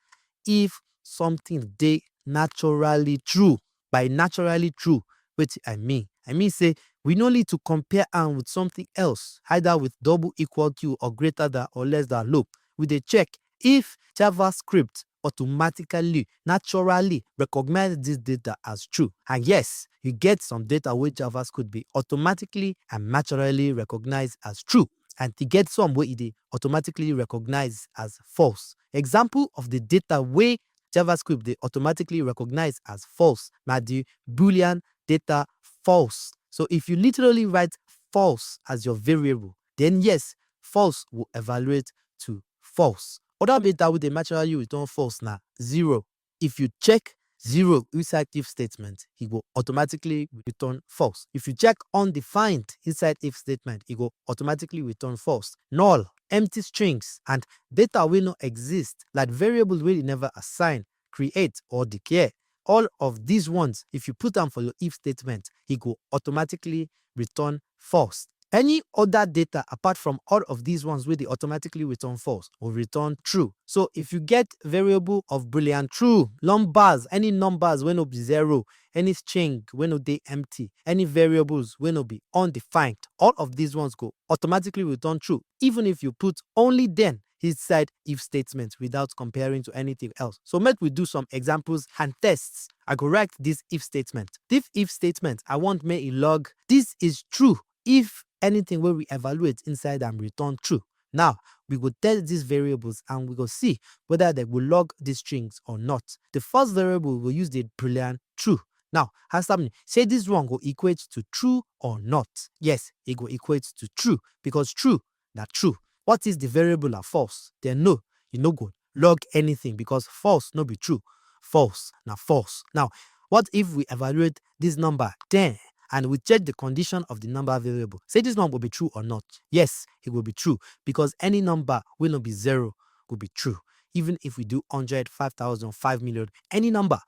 if something dey naturally true. By naturally true, wetin I mean? I mean say we no need to compare am with something else, either with double equal to or greater than or less than loop. We dey check if JavaScript automatically, naturally recognize this data as true. And yes, you get some data wey JavaScript be automatically and naturally recognize as true. And e get some wey e dey automatically recognize as false. Example of the data wey JavaScript dey automatically recognize as false na the Boolean data false. So if you literally write false as your variable, then yes, false will evaluate to false. Other data wey dey naturally return false na zero. If you check zero inside if statement, e go automatically return false. If you check undefined inside if statement, e go automatically return false. Null, empty strings, and data wey no exist, like variables wey you never assign, create, or declare. All of these ones, if you put am for your if statement, e go automatically return false. Any other data apart from all of these ones wey dey automatically return false will return true. So if you get variable of Boolean true, numbers, any numbers wey no be zero, any string wey no dey empty, any variables wey no be undefined, all of these ones go automatically return true, even if you put only them inside if statement without comparing to anything else. So make we do some examples and tests. I go write this if statement. This if statement, I want make e log this is true if anything wey we evaluate inside am return true. Now, we go test these variables and we go see whether they go log these strings or not. The first variable, we go use the Boolean true. Now, answer me, say this one go equate to true or not? Yes, e go equate to true because true na true. What if the variable na false? Then no, e no go log anything because false no be true. False na false. Now, what if we evaluate this number then and we check the condition of the number variable? Say this one go be true or not? Yes, e go be true because any number wey no be zero go be true. Even if we do hundred, five thousand, five million, any number,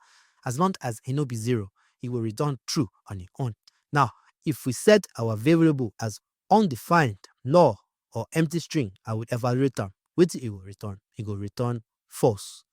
as long as e no be zero, e go return true on e own. Now, if we set our variable as undefined, null, or empty string, I will evaluate am. Wetin e go return? E go return false.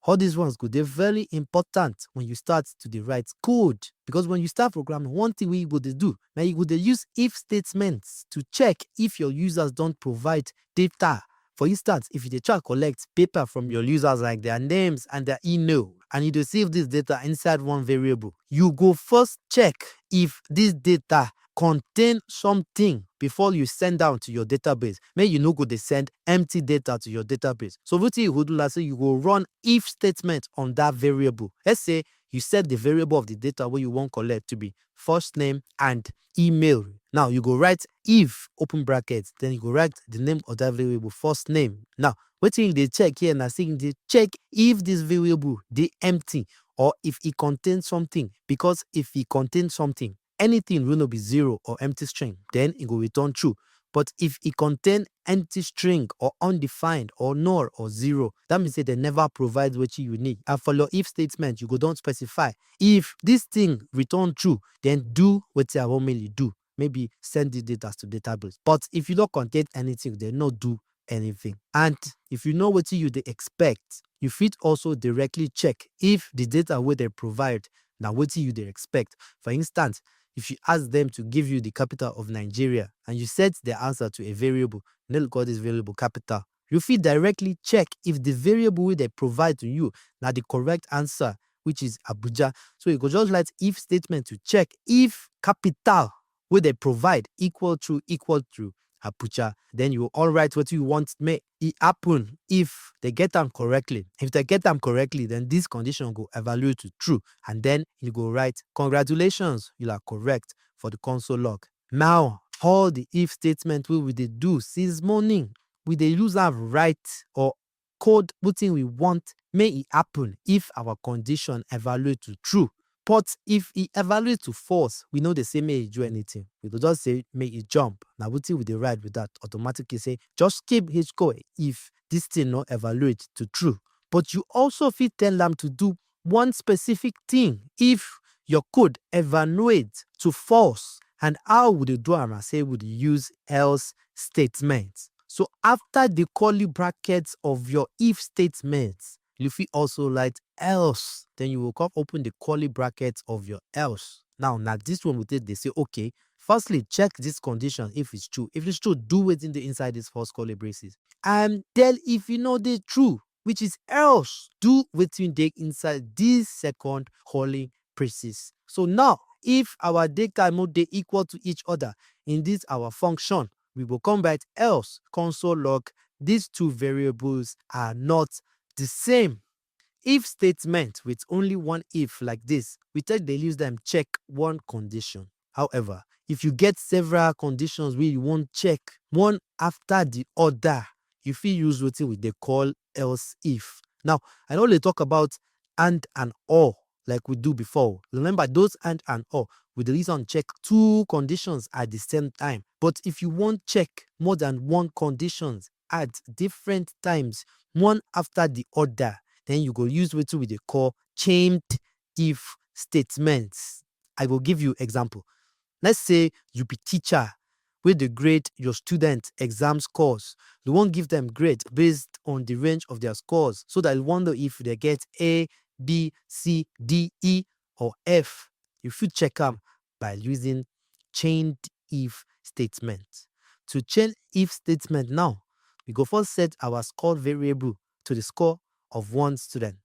All these ones go dey very important when you start to dey write code, because when you start programming, one thing wey you go dey do na you go dey use if statements to check if your users don provide data. For instance, if you dey try collect paper from your users, like their names and their email, and you dey save this data inside one variable, you go first check if this data contain something before you send down to your database. Make you no go dey send empty data to your database. So wetin you go do na say you go run if statement on that variable. Let's say you set the variable of the data wey you wan collect to be first name and email. Now you go write if, open bracket, then you go write the name of that variable, first name. Now wetin you dey check here na say you dey check if this variable dey empty or if e contain something, because if e contain something, anything wey no be zero or empty string, then e go return true. But if e contain empty string or undefined or null or zero, that means say dem never provide wetin you need. And for your if statement, you go don specify, if this thing return true, then do wetin I wan make you do. Maybe send the data to database. But if you no contain anything, then no do anything. And if you know wetin you dey expect, you fit also directly check if the data wey dem provide na wetin you dey expect. For instance, if you ask them to give you the capital of Nigeria and you set the answer to a variable, then call this variable capital, you fit directly check if the variable wey dem provide to you na the correct answer, which is Abuja. So you go just write if statement to check if capital wey dem provide equal to, equal to Abuja. Then you all write wetin you want make e happen if dem get am correctly. If dem get am correctly, then this condition go evaluate to true, and then you go write, "Congratulations, you are correct," for the console log. Now, all the if statement wey we dey do since morning, we dey use am write or code wetin we want make e happen if our condition evaluate to true. But if e evaluate to false, we no dey say make e do anything. We go just say make e jump. Na wetin we dey write with that, automatically say just keep H code if this thing no evaluate to true. But you also fit tell am to do one specific thing if your code evaluate to false. And how we dey do am na say we dey use else statement. So after the curly brackets of your if statement, you fit also write else. Then you go come open the curly brackets of your else. Now, na this one we take dey say, okay, firstly, check this condition if it's true. If it's true, do wetin dey inside this first curly braces. And then if e no dey true, which is else, do wetin dey inside this second curly braces. So now, if our data no dey equal to each other in this our function, we go come write else console log, these two variables are not the same. If statement with only one if like this, we take dey use them check one condition. However, if you get several conditions wey you wan check one after the other, you fit use wetin we dey call else if. Now, I no dey talk about and and or like we do before. Remember, those and and or, we dey use am check two conditions at the same time. But if you wan check more than one conditions at different times, one after the other, then you go use wetin we dey call chained if statements. I go give you example. Let's say you be teacher wey dey grade your student exam scores. You wan give them grade based on the range of their scores, so that you wan know if they get A, B, C, D, E, or F. You fit check am by using chained if statement. To chain if statement now, we go first set our score variable to the score of one student.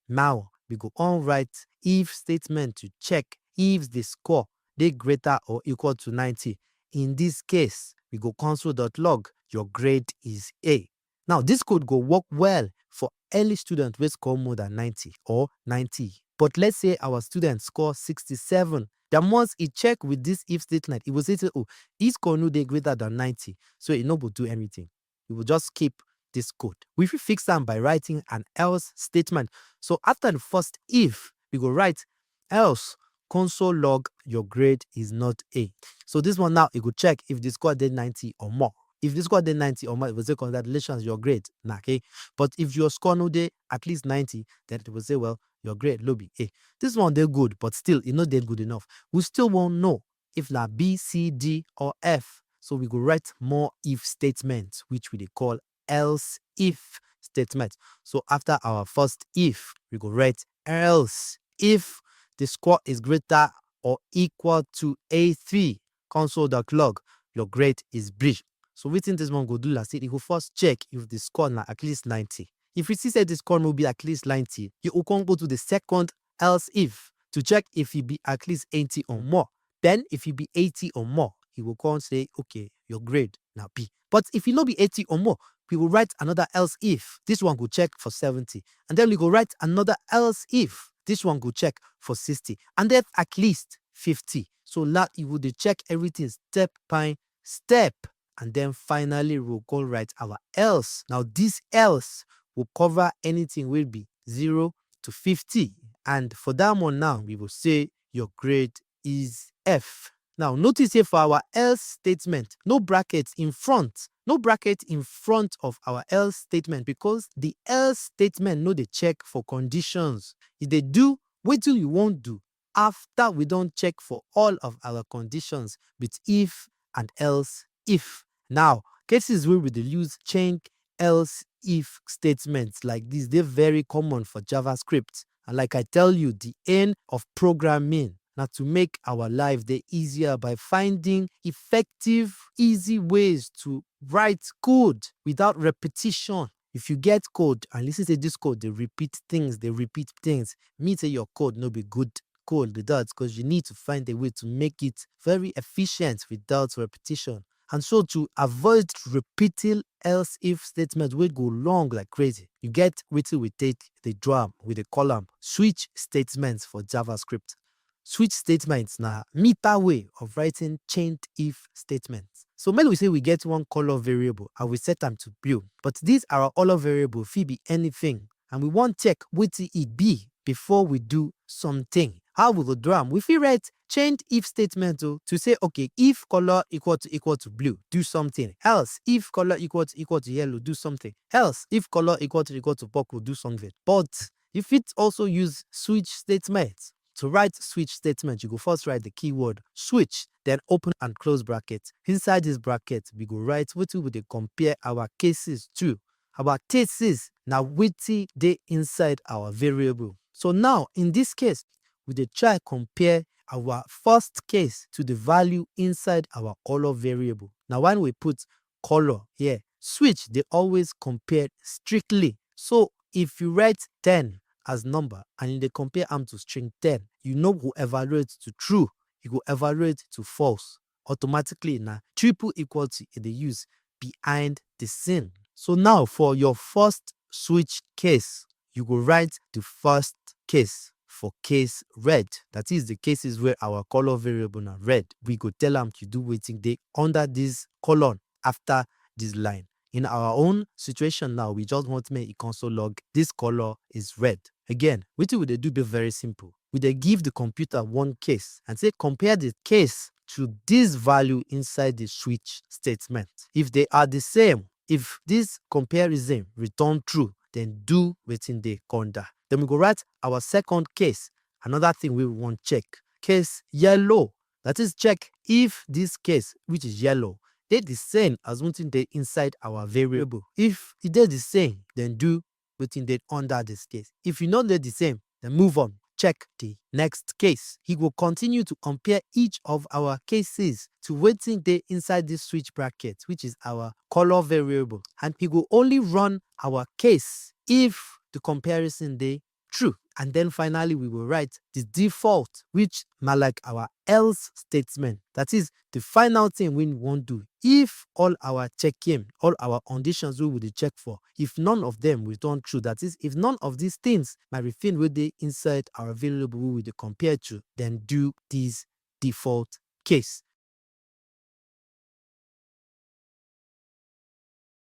Now, we go come write if statement to check if the score dey greater or equal to ninety. In this case, we go console dot log, your grade is A. Now, this code go work well for any student wey score more than ninety or ninety. But let's say our student score sixty-seven. Then once e check with this if statement, e go say, say, "Oh, e score no dey greater than ninety." So e no go do anything. You will just skip this code. We fit fix am by writing an else statement. So after the first if, we go write else console log, your grade is not A. So this one now, e go check if the score dey ninety or more. If the score dey ninety or more, e go say, "Congratulations, your grade na A." But if your score no dey at least ninety, then it will say, "Well, your grade no be A." This one dey good, but still, e no dey good enough. We still wan know if na B, C, D, or F. So we go write more if statement, which we dey call else if statement. So after our first if, we go write else if the score is greater or equal to A three, console dot log, your grade is B. So wetin this one go do, like say, e go first check if the score na at least ninety. If you see say the score no be at least ninety, you go come go to the second else if to check if e be at least eighty or more. Then if e be eighty or more, he go come say, okay, your grade na B. But if e no be eighty or more, we go write another else if. This one go check for seventy. And then we go write another else if. This one go check for sixty. And then at least fifty. So now you go dey check everything step by step. And then finally, we go write our else. Now, this else will cover anything will be zero to fifty. And for that one now, we will say your grade is F. Now, notice here for our else statement, no bracket in front. No bracket in front of our else statement, because the else statement no dey check for conditions. E dey do wetin you wan do after we don check for all of our conditions with if and else if. Now, cases wey we dey use change else if statements like this dey very common for JavaScript. And like I tell you, the aim of programming na to make our life dey easier by finding effective, easy ways to write code without repetition. If you get code and you see say this code dey repeat things, dey repeat things, mean say your code no be good code be that, because you need to find a way to make it very efficient without repetition. And so to avoid repeating else if statement wey go long like crazy, you get wetin we take dey do am, we dey call am switch statements for JavaScript. Switch statements na meter way of writing change if statements. So make we say we get one color variable and we set am to blue, but this our color variable fit be anything, and we wan check wetin e be before we do something. How we go do am? We fit write change if statement o, to say, okay, if color equal to equal to blue, do something. Else, if color equal to equal to yellow, do something. Else, if color equal to equal to purple, do something. But you fit also use switch statement. To write switch statement, you go first write the keyword switch, then open and close bracket. Inside this bracket, we go write wetin we dey compare our cases to. Our cases na wetin dey inside our variable. So now, in this case, we dey try compare our first case to the value inside our color variable. Now, when we put color here, switch dey always compare strictly. So if you write ten as number and you dey compare am to string ten, you no go evaluate to true, you go evaluate to false. Automatically na triple equality e dey use behind the scene. So now for your first switch case, you go write the first case for case red. That is the cases where our color variable na red. We go tell am to do wetin dey under this column after this line. In our own situation now, we just want make e console log this color is red. Again, wetin we dey do be very simple. We dey give the computer one case and say compare the case to this value inside the switch statement. If they are the same, if this comparison return true, then do wetin dey under. Then we go write our second case, another thing we wan check. Case yellow, that is check if this case, which is yellow, dey the same as wetin dey inside our variable. If e dey the same, then do wetin dey under this case. If e no dey the same, then move on. Check the next case. He go continue to compare each of our cases to wetin dey inside this switch bracket, which is our color variable. And he go only run our case if the comparison dey true. And then finally, we will write the default, which na like our else statement. That is the final thing we wan do. If all our checking, all our conditions we will dey check for, if none of them return true, that is, if none of these things na the thing wey dey inside our variable we will dey compare to, then do this default case.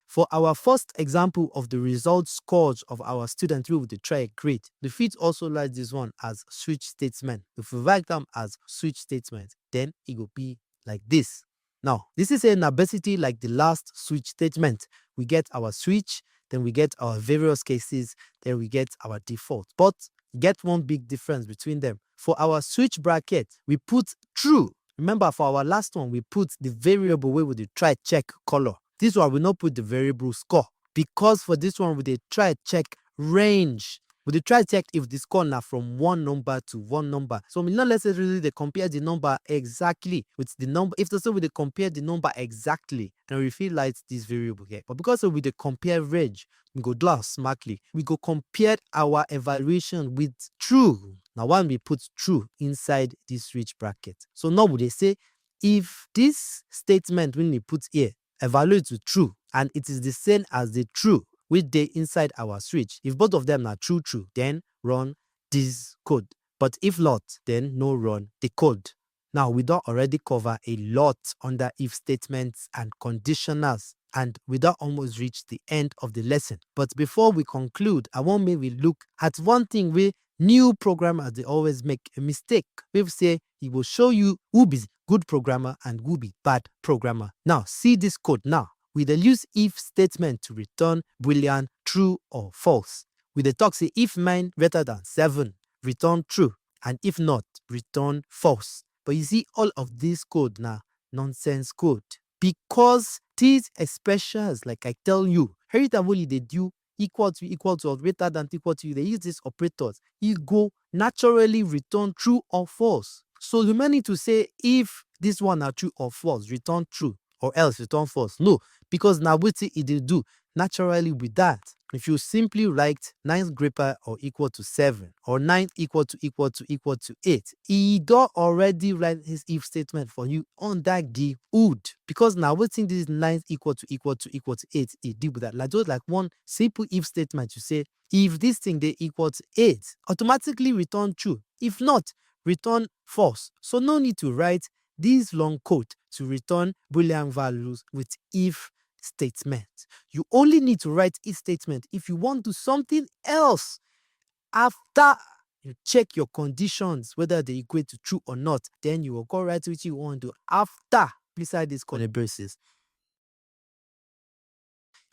For our first example of the result scores of our student we will dey try grade, we fit also write this one as switch statement. If we write am as switch statement, then e go be like this. Now, this is a na basically like the last switch statement. We get our switch, then we get our various cases, then we get our default. But get one big difference between them. For our switch bracket, we put true. Remember, for our last one, we put the variable wey we dey try check color. This one, we no put the variable score, because for this one, we dey try check range. We dey try check if the score na from one number to one number. So we not necessarily dey compare the number exactly with the number. If to say we dey compare the number exactly, and we fit write this variable here. But because we dey compare range, we go do am smartly. We go compare our evaluation with true. na why we put true inside this switch bracket. So now we dey say if this statement wey we put here evaluate to true and it is the same as the true wey dey inside our switch, if both of them na true true, then run this code. But if not, then no run the code. Now, we don already cover a lot under if statements and conditionals, and we don almost reach the end of the lesson. But before we conclude, I wan make we look at one thing wey new programmers dey always make a mistake. Wey be say e go show you who be good programmer and who be bad programmer. Now, see this code now. We dey use if statement to return Boolean true or false. We dey talk say if nine greater than seven, return true, and if not, return false. But you see, all of this code na nonsense code because these expressions, like I tell you, every time wey you dey do equal to, equal to, or greater than, equal to, you dey use these operators, e go naturally return true or false. So you may need to say if this one na true or false, return true, or else return false. No, because na wetin e dey do naturally with that. If you simply write nine greater or equal to seven or nine equal to, equal to, equal to eight, e don already write his if statement for you on that give would, because na wetin this nine equal to, equal to, equal to eight e do with that. Like just like one simple if statement, you say if this thing dey equal to eight, automatically return true. If not, return false. So no need to write this long code to return Boolean values with if statement. You only need to write if statement if you want to do something else after you check your conditions, whether they equate to true or not. Then you will go write what you want to do after beside this corner braces.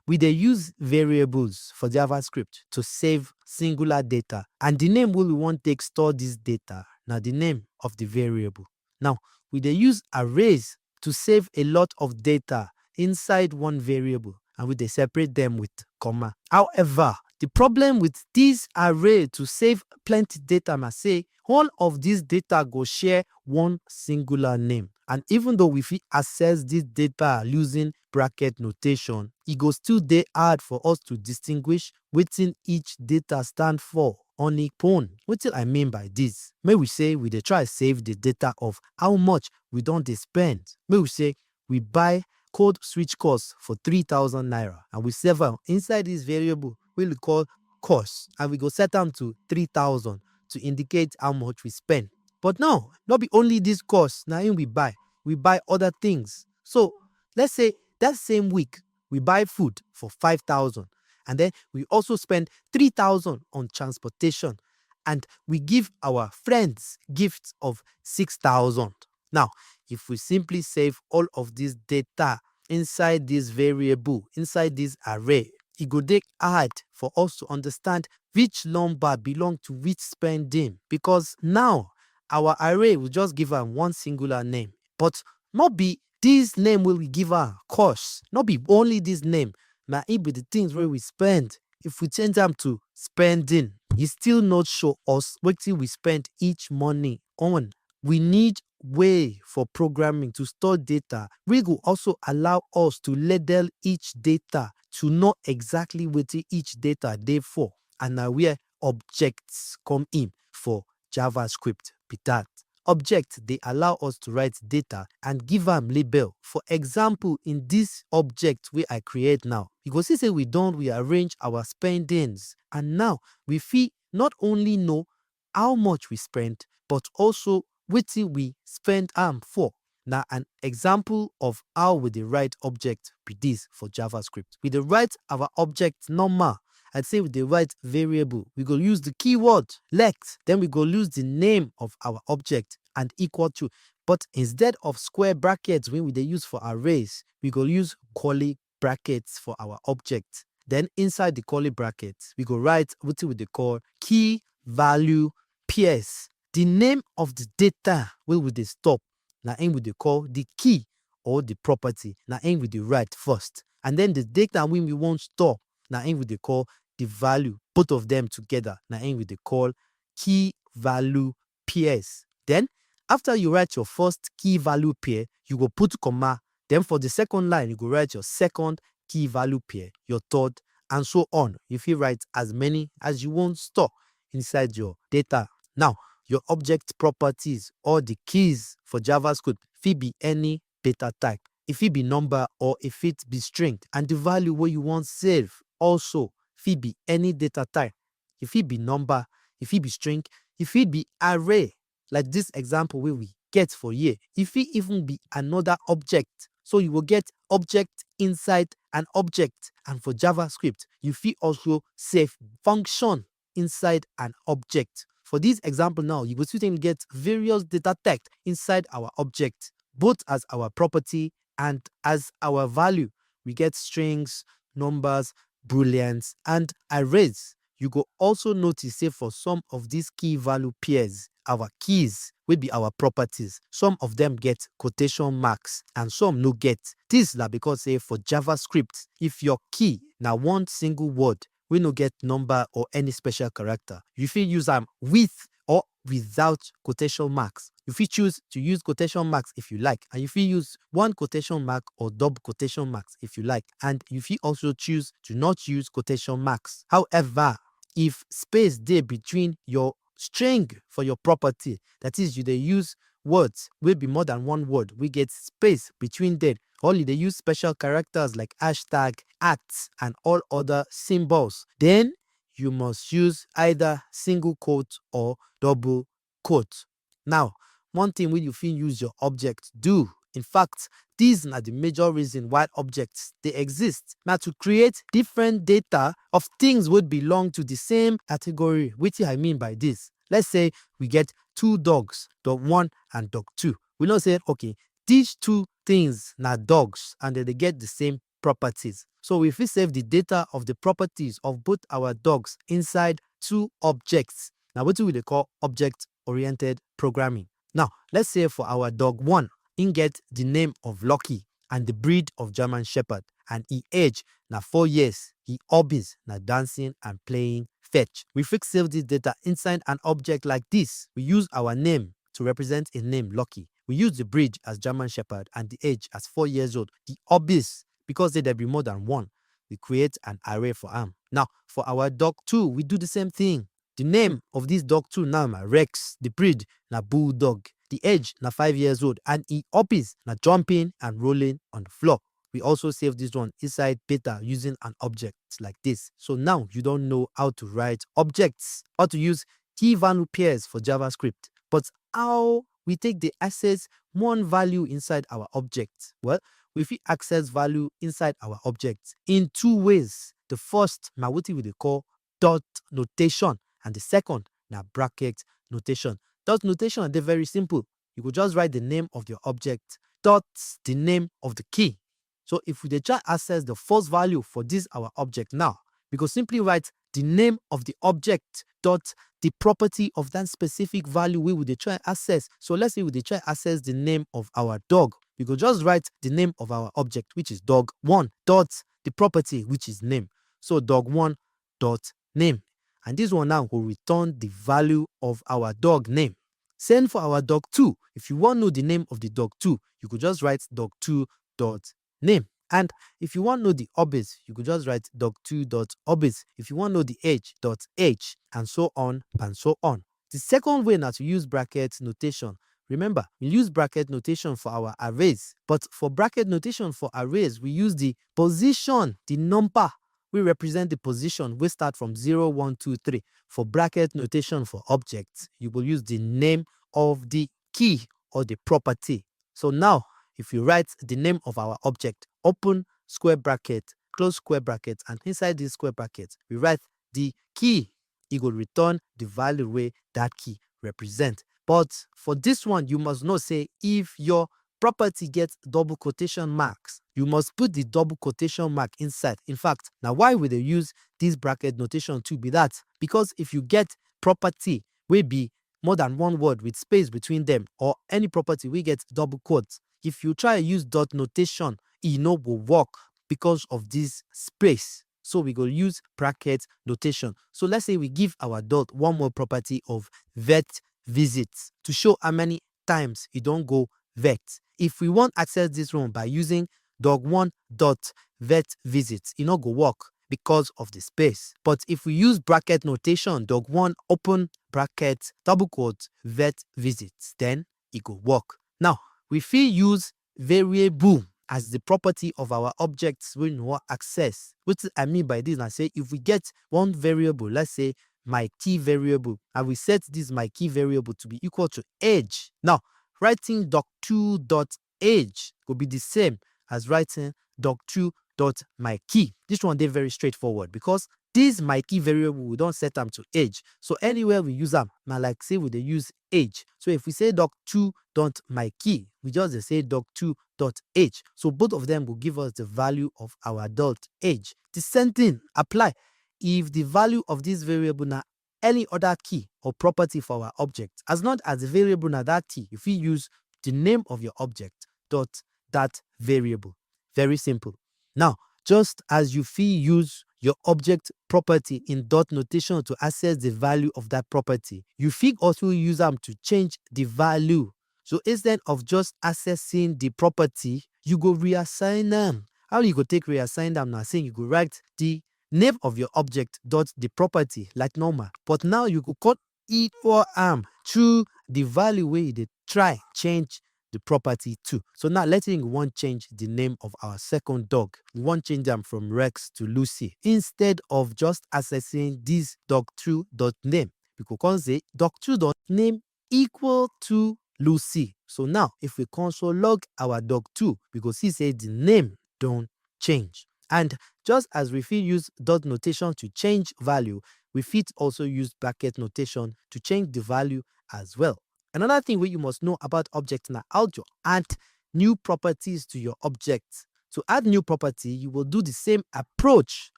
We dey use variables for JavaScript to save singular data, and the name wey we wan take store this data na the name of the variable. Now, we dey use arrays to save a lot of data inside one variable, and we dey separate them with comma. However, the problem with this array to save plenty data na say all of this data go share one singular name. And even though we fit access this data using bracket notation, e go still dey hard for us to distinguish wetin each data stand for on its own. Wetin I mean by this? Make we say we dey try save the data of how much we don dey spend. Make we say we buy code switch course for three thousand naira and we save am inside this variable wey we call course, and we go set am to three thousand to indicate how much we spend. But now, no be only this course na im we buy, we buy other things. So let's say that same week, we buy food for five thousand, and then we also spend three thousand on transportation, and we give our friends gifts of six thousand. Now, if we simply save all of this data inside this variable, inside this array, e go dey hard for us to understand which number belong to which spending, because now our array will just give am one singular name. But no be this name wey we give am course, no be only this name na im be the things wey we spend. If we change am to spending, e still no show us wetin we spend each money on. We need way for programming to store data wey go also allow us to label each data to know exactly wetin each data dey for, and na where objects come in for JavaScript be that. Object dey allow us to write data and give am label. For example, in this object wey I create now, you go see say we don rearrange our spendings, and now we fit not only know how much we spend, but also wetin we spend am for. Na an example of how we dey write object be this for JavaScript. We dey write our object normal and say we dey write variable. We go use the keyword let, then we go use the name of our object and equal to. But instead of square brackets wey we dey use for arrays, we go use curly brackets for our object. Then inside the curly brackets, we go write wetin we dey call key value pairs. The name of the data wey we dey store na im we dey call the key, or the property na im we dey write first. And then the data wey we wan store na im we dey call the value. Both of them together na im we dey call key value pairs. Then after you write your first key value pair, you go put comma. Then for the second line, you go write your second key value pair, your third, and so on. You fit write as many as you wan store inside your data. Now, your object properties or the keys for JavaScript fit be any data type. E fit be number or e fit be string, and the value wey you wan save also fit be any data type. E fit be number, e fit be string, e fit be array, like this example wey we get for here. E fit even be another object. So you go get object inside an object. And for JavaScript, you fit also save function inside an object. For this example now, you go still get various data type inside our object, both as our property and as our value. We get strings, numbers, booleans, and arrays. You go also notice say for some of these key value pairs, our keys wey be our properties, some of them get quotation marks and some no get. This na because say for JavaScript, if your key na one single word wey no get number or any special character, you fit use am with or without quotation marks. You fit choose to use quotation marks if you like, and you fit use one quotation mark or double quotation marks if you like, and you fit also choose to not use quotation marks. However, if space dey between your string for your property, that is, you dey use words wey be more than one word wey get space between them, or you dey use special characters like hashtag, at, and all other symbols, then you must use either single quote or double quote. Now, one thing wey you fit use your object do, in fact, these na the major reason why objects dey exist, na to create different data of things wey belong to the same category. Wetin I mean by this? Let's say we get two dogs, dog one and dog two. We know say, okay, these two things na dogs and they dey get the same properties. So we fit save the data of the properties of both our dogs inside two objects. Na wetin we dey call object-oriented programming. Now, let's say for our dog one, im get the name of Lucky and the breed of German Shepherd, and e age na four years, e hobbies na dancing and playing fetch. We fit save this data inside an object like this. We use our name to represent a name, Lucky. We use the breed as German Shepherd and the age as four years old. The hobbies, because they dey be more than one, we create an array for am. Now, for our dog two, we do the same thing. The name of this dog two now na Rex, the breed na bulldog, the age na five years old, and e hobbies na jumping and rolling on the floor. We also save this one inside data using an object like this. So now you don know how to write objects, how to use key value pairs for JavaScript. But how we take dey access one value inside our object? Well, we fit access value inside our object in two ways. The first na wetin we dey call dot notation, and the second na bracket notation. Dot notation dey very simple. You go just write the name of your object dot the name of the key. So if we dey try access the first value for this our object now, we go simply write the name of the object dot the property of that specific value wey we dey try access. So let's say we dey try access the name of our dog. We go just write the name of our object, which is dog one, dot the property, which is name. So dog one dot name. And this one now go return the value of our dog name. Same for our dog two. If you wan know the name of the dog two, you go just write dog two dot name. And if you wan know the hobbies, you go just write dog two dot hobbies. If you wan know the age, dot age, and so on and so on. The second way na to use bracket notation. Remember, we use bracket notation for our arrays, but for bracket notation for arrays, we use the position, the number wey represent the position wey start from zero, one, two, three. For bracket notation for objects, you go use the name of the key or the property. So now, if you write the name of our object, open square bracket, close square bracket, and inside this square bracket, we write the key, e go return the value wey that key represent. But for this one, you must know say if your property get double quotation marks, you must put the double quotation mark inside. In fact, na why we dey use this bracket notation too be that, because if you get property wey be more than one word with space between them, or any property wey get double quotes, if you try use dot notation, e no go work because of this space. So we go use bracket notation. So let's say we give our dog one more property of vet visit to show how many times e don go vet. If we wan access this one by using dog one dot vet visit, e no go work because of the space. But if we use bracket notation, dog one open bracket, double quote, vet visit. Then e go work. Now, we fit use variable as the property of our objects wey we wan access. Wetin I mean by this na say if we get one variable, let's say my key variable, and we set this my key variable to be equal to age. Now, writing doc2 dot age go be the same as writing doc2 dot my key. This one dey very straightforward because this my key variable, we don set am to age. So anywhere we use am, na like say we dey use age. So if we say doc2 dot my key, we just dey say doc2 dot age. So both of them go give us the value of our adult age. The same thing apply if the value of this variable na any other key or property for our object. As long as the variable na that key, you fit use the name of your object dot that variable. Very simple. Now, just as you fit use your object property in dot notation to access the value of that property, you fit also use am to change the value. So instead of just accessing the property, you go reassign am. How you go take reassign am? Na say you go write the name of your object dot the property like normal, but now you go come equal am to the value wey you dey try change the property to. So now let's say we wan change the name of our second dog. We wan change am from Rex to Lucy. Instead of just accessing this doc2 dot name, we go come say doc2 dot name equal to Lucy. So now if we console log our doc2, we go see say the name don change. And just as we fit use dot notation to change value, we fit also use bracket notation to change the value as well. Another thing wey you must know about object na how to add new properties to your object. To add new property, you go do the same approach.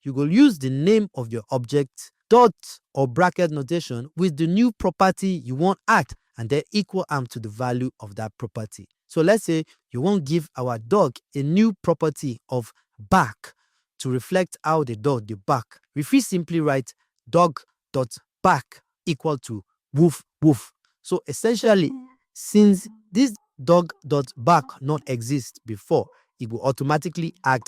You go use the name of your object, dot or bracket notation with the new property you wan add, and then equal am to the value of that property. So let's say you wan give our dog a new property of bark to reflect how the dog dey bark. We fit simply write dog dot bark equal to woof woof. So essentially, since this dog dot bark not exist before, e go automatically add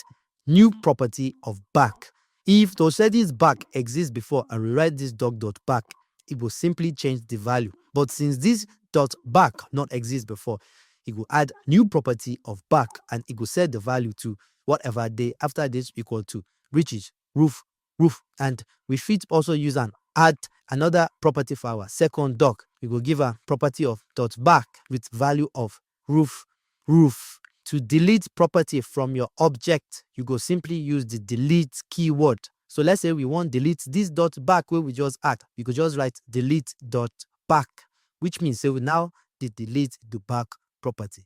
new property of bark. If to say this bark exists before and we write this dog dot bark, e go simply change the value. But since this dot bark not exist before, e go add new property of bark and e go set the value to whatever dey after this equal to, which is roof, roof. And we fit also use and add another property for our second dog. We go give am property of dot bark with value of roof, roof. To delete property from your object, you go simply use the delete keyword. So let's say we wan delete this dot bark wey we just add. We go just write delete dot bark, which means say we now dey delete the bark property.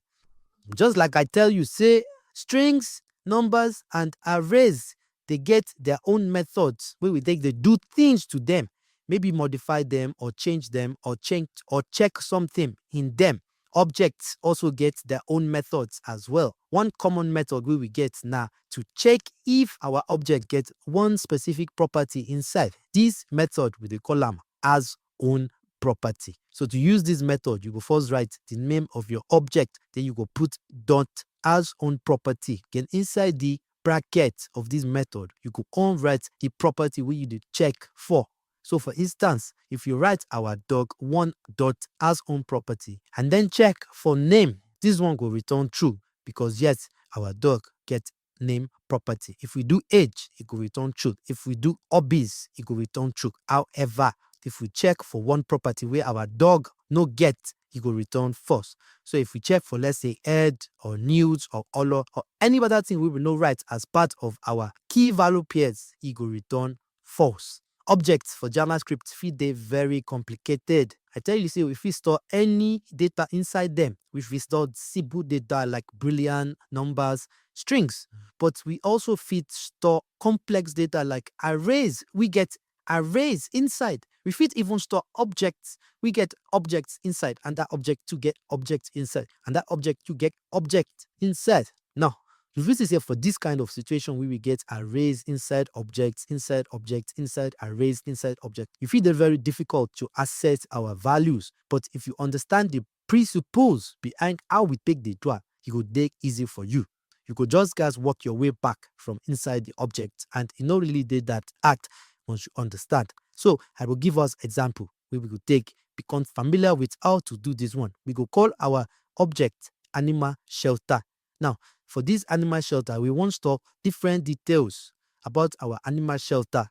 Just like I tell you say strings, numbers and arrays dey get their own methods wey we take dey do things to them, maybe modify them or change them or change or check something in them. Objects also get their own methods as well. One common method wey we get na to check if our object get one specific property inside. This method we dey call am as own property. So to use this method, you go first write the name of your object, then you go put dot as own property. Then inside the bracket of this method, you go come write the property wey you dey check for. So for instance, if you write our dog one dot as own property and then check for name, this one go return true because yes, our dog get name property. If we do age, e go return true. If we do hobbies, e go return true. However, if we check for one property wey our dog no get, e go return false. So if we check for, let's say, head or nudes or color or any other thing wey we no write as part of our key value pairs, e go return false. Objects for JavaScript fit dey very complicated. I tell you say we fit store any data inside them. We fit store simple data like Boolean, numbers, strings, but we also fit store complex data like arrays. We get arrays inside. We fit even store objects. We get objects inside, and that object to get object inside, and that object to get object inside. Now, you fit see say for this kind of situation, we will get arrays inside objects, inside objects, inside arrays, inside objects. E fit dey very difficult to access our values, but if you understand the principles behind how we take dey do am, e go dey easy for you. You go just gats work your way back from inside the object, and e no really dey that hard once you understand. So I go give us example. wey we go take become familiar with how to do this one. We go call our object animal shelter. Now, for this animal shelter, we wan store different details about our animal shelter,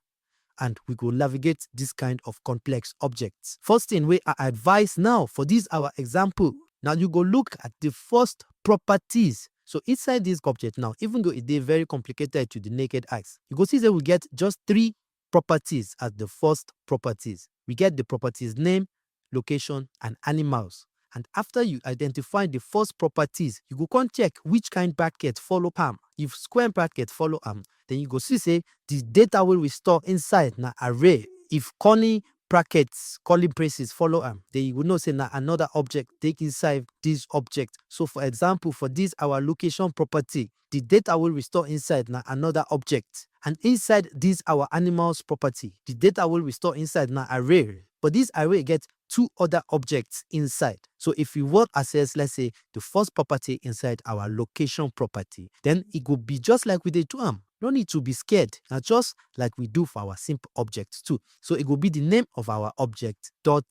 and we go navigate this kind of complex objects. First thing wey I advise now for this our example, now you go look at the first properties. So inside this object now, even though e dey very complicated to the naked eyes, you go see say we get just three properties as the first properties. We get the properties name, location, and animals. And after you identify the first properties, you go come check which kind bracket follow am. If square bracket follow am, then you go see say the data wey we store inside na array. If curly brackets, curly braces follow am, then you go know say na another object dey inside this object. So for example, for this our location property, the data wey we store inside na another object. And inside this our animals property, the data wey we store inside na array. But this array get two other objects inside. So if we wan access, let's say, the first property inside our location property, then e go be just like we dey do am. No need to be scared. Na just like we do for our simple object too. So e go be the name of our object dot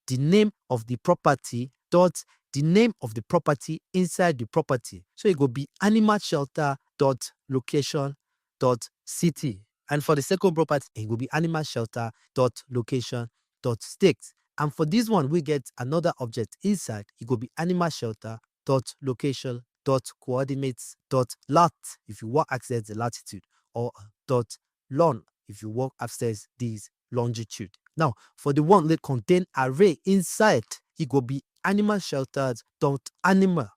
the name of the property dot the name of the property inside the property. So e go be animal shelter dot location dot city. And for the second property, e go be animal shelter dot location dot state. And for this one, we get another object inside. E go be animal shelter dot location dot coordinates dot lat if you wan access the latitude, or dot lon if you wan access this longitude. Now, for the one wey contain array inside, e go be animal shelters dot animal.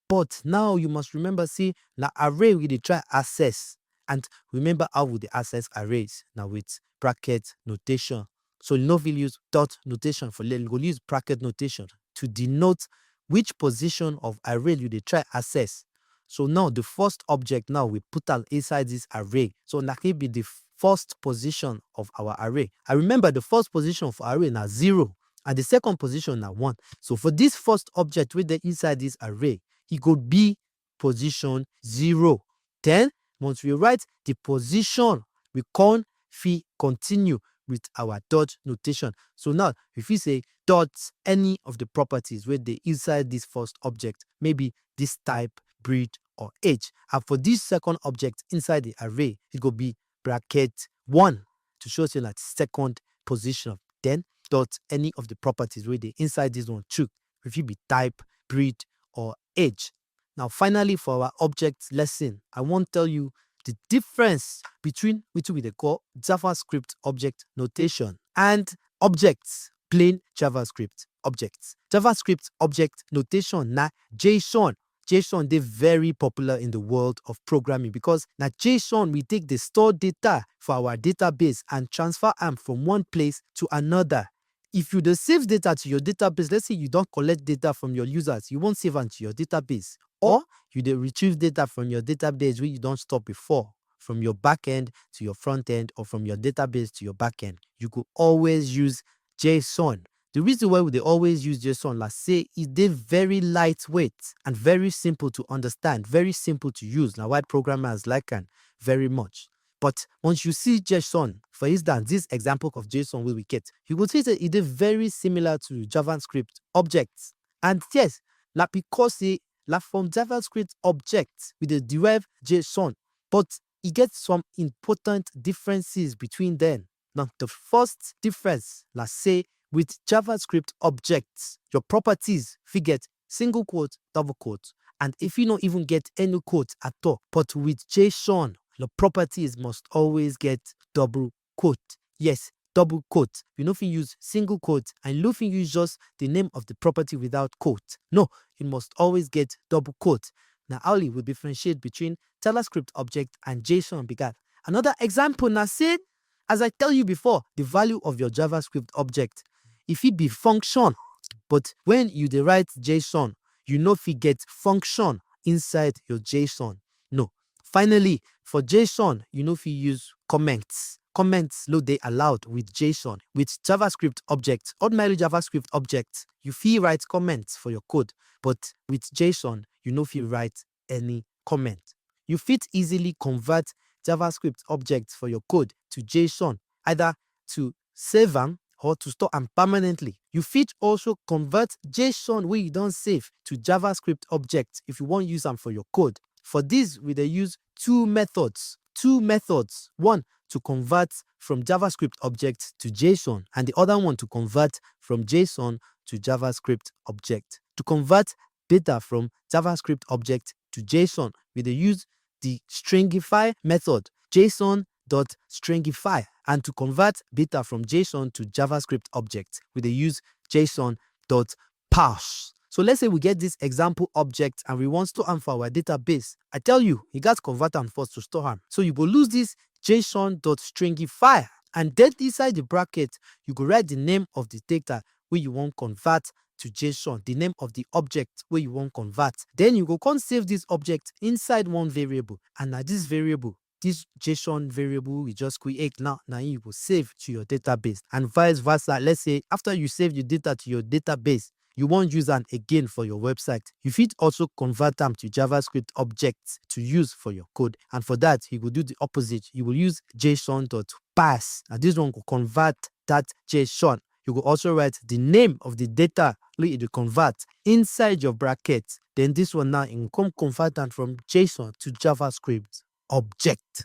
But now you must remember say na array we dey try access. And remember how we dey access arrays, na with bracket notation. So you no fit use dot notation for let, you go use bracket notation to denote which position of array you dey try access. So now the first object now we put am inside this array. So na him be the first position of our array. And remember, the first position for array na zero, and the second position na one. So for this first object wey dey inside this array, e go be position zero. Then once we write the position, we come fit continue with our dot notation. So now, if we say dot any of the properties wey dey inside this first object, maybe this type, breed, or age. And for this second object inside the array, e go be bracket one to show say na the second position. Then dot any of the properties wey dey inside this one too. E fit be type, breed, or age. Now, finally, for our object lesson, I wan tell you the difference between wetin we dey call JavaScript object notation and objects, plain JavaScript objects. JavaScript object notation na JSON. JSON dey very popular in the world of programming because na JSON we take dey store data for our database and transfer am from one place to another. If you dey save data to your database, let's say you don collect data from your users, you wan save am to your database, or you dey retrieve data from your database wey you don store before, from your backend to your front end, or from your database to your backend, you go always use JSON. The reason why we dey always use JSON na say e dey very lightweight and very simple to understand, very simple to use. Na why programmers like am very much. But once you see JSON, for instance, this example of JSON wey we get, you go see say e dey very similar to JavaScript objects. And yes, na because say na from JavaScript objects we dey derive JSON, but e get some important differences between them. Now, the first difference na say with JavaScript objects, your properties fit get single quote, double quote, and e fit no even get any quote at all. But with JSON, your properties must always get double quote. Yes, double quote. You no fit use single quote, and you no fit use just the name of the property without quote. No, you must always get double quote. Na how we differentiate between JavaScript object and JSON be that. Another example na say, as I tell you before, the value of your JavaScript object. E fit be function, but when you dey write JSON, you no fit get function inside your JSON. No. Finally, for JSON, you no fit use comments. Comments no dey allowed with JSON. With JavaScript object, ordinary JavaScript object, you fit write comments for your code, but with JSON, you no fit write any comment. You fit easily convert JavaScript objects for your code to JSON, either to save am or to store am permanently. You fit also convert JSON wey you don save to JavaScript object if you wan use am for your code. For this, we dey use two methods. Two methods. One to convert from JavaScript object to JSON, and the other one to convert from JSON to JavaScript object. To convert data from JavaScript object to JSON, we dey use the stringify method, JSON dot stringify, and to convert data from JSON to JavaScript object, we dey use JSON dot parse. So let's say we get this example object and we wan store am for our database. I tell you, you gats convert am first to store am. So you go use this JSON dot stringify, and then inside the bracket, you go write the name of the data wey you wan convert to JSON, the name of the object wey you wan convert. Then you go come save this object inside one variable, and na this variable, this JSON variable we just create now, na im you go save to your database, and vice versa. Let's say after you save the data to your database, you wan use am again for your website. You fit also convert am to JavaScript objects to use for your code. And for that, you go do the opposite. You will use JSON dot parse. And this one go convert that JSON. You go also write the name of the data wey you dey convert inside your bracket. Then this one now, you go come convert am from JSON to JavaScript object.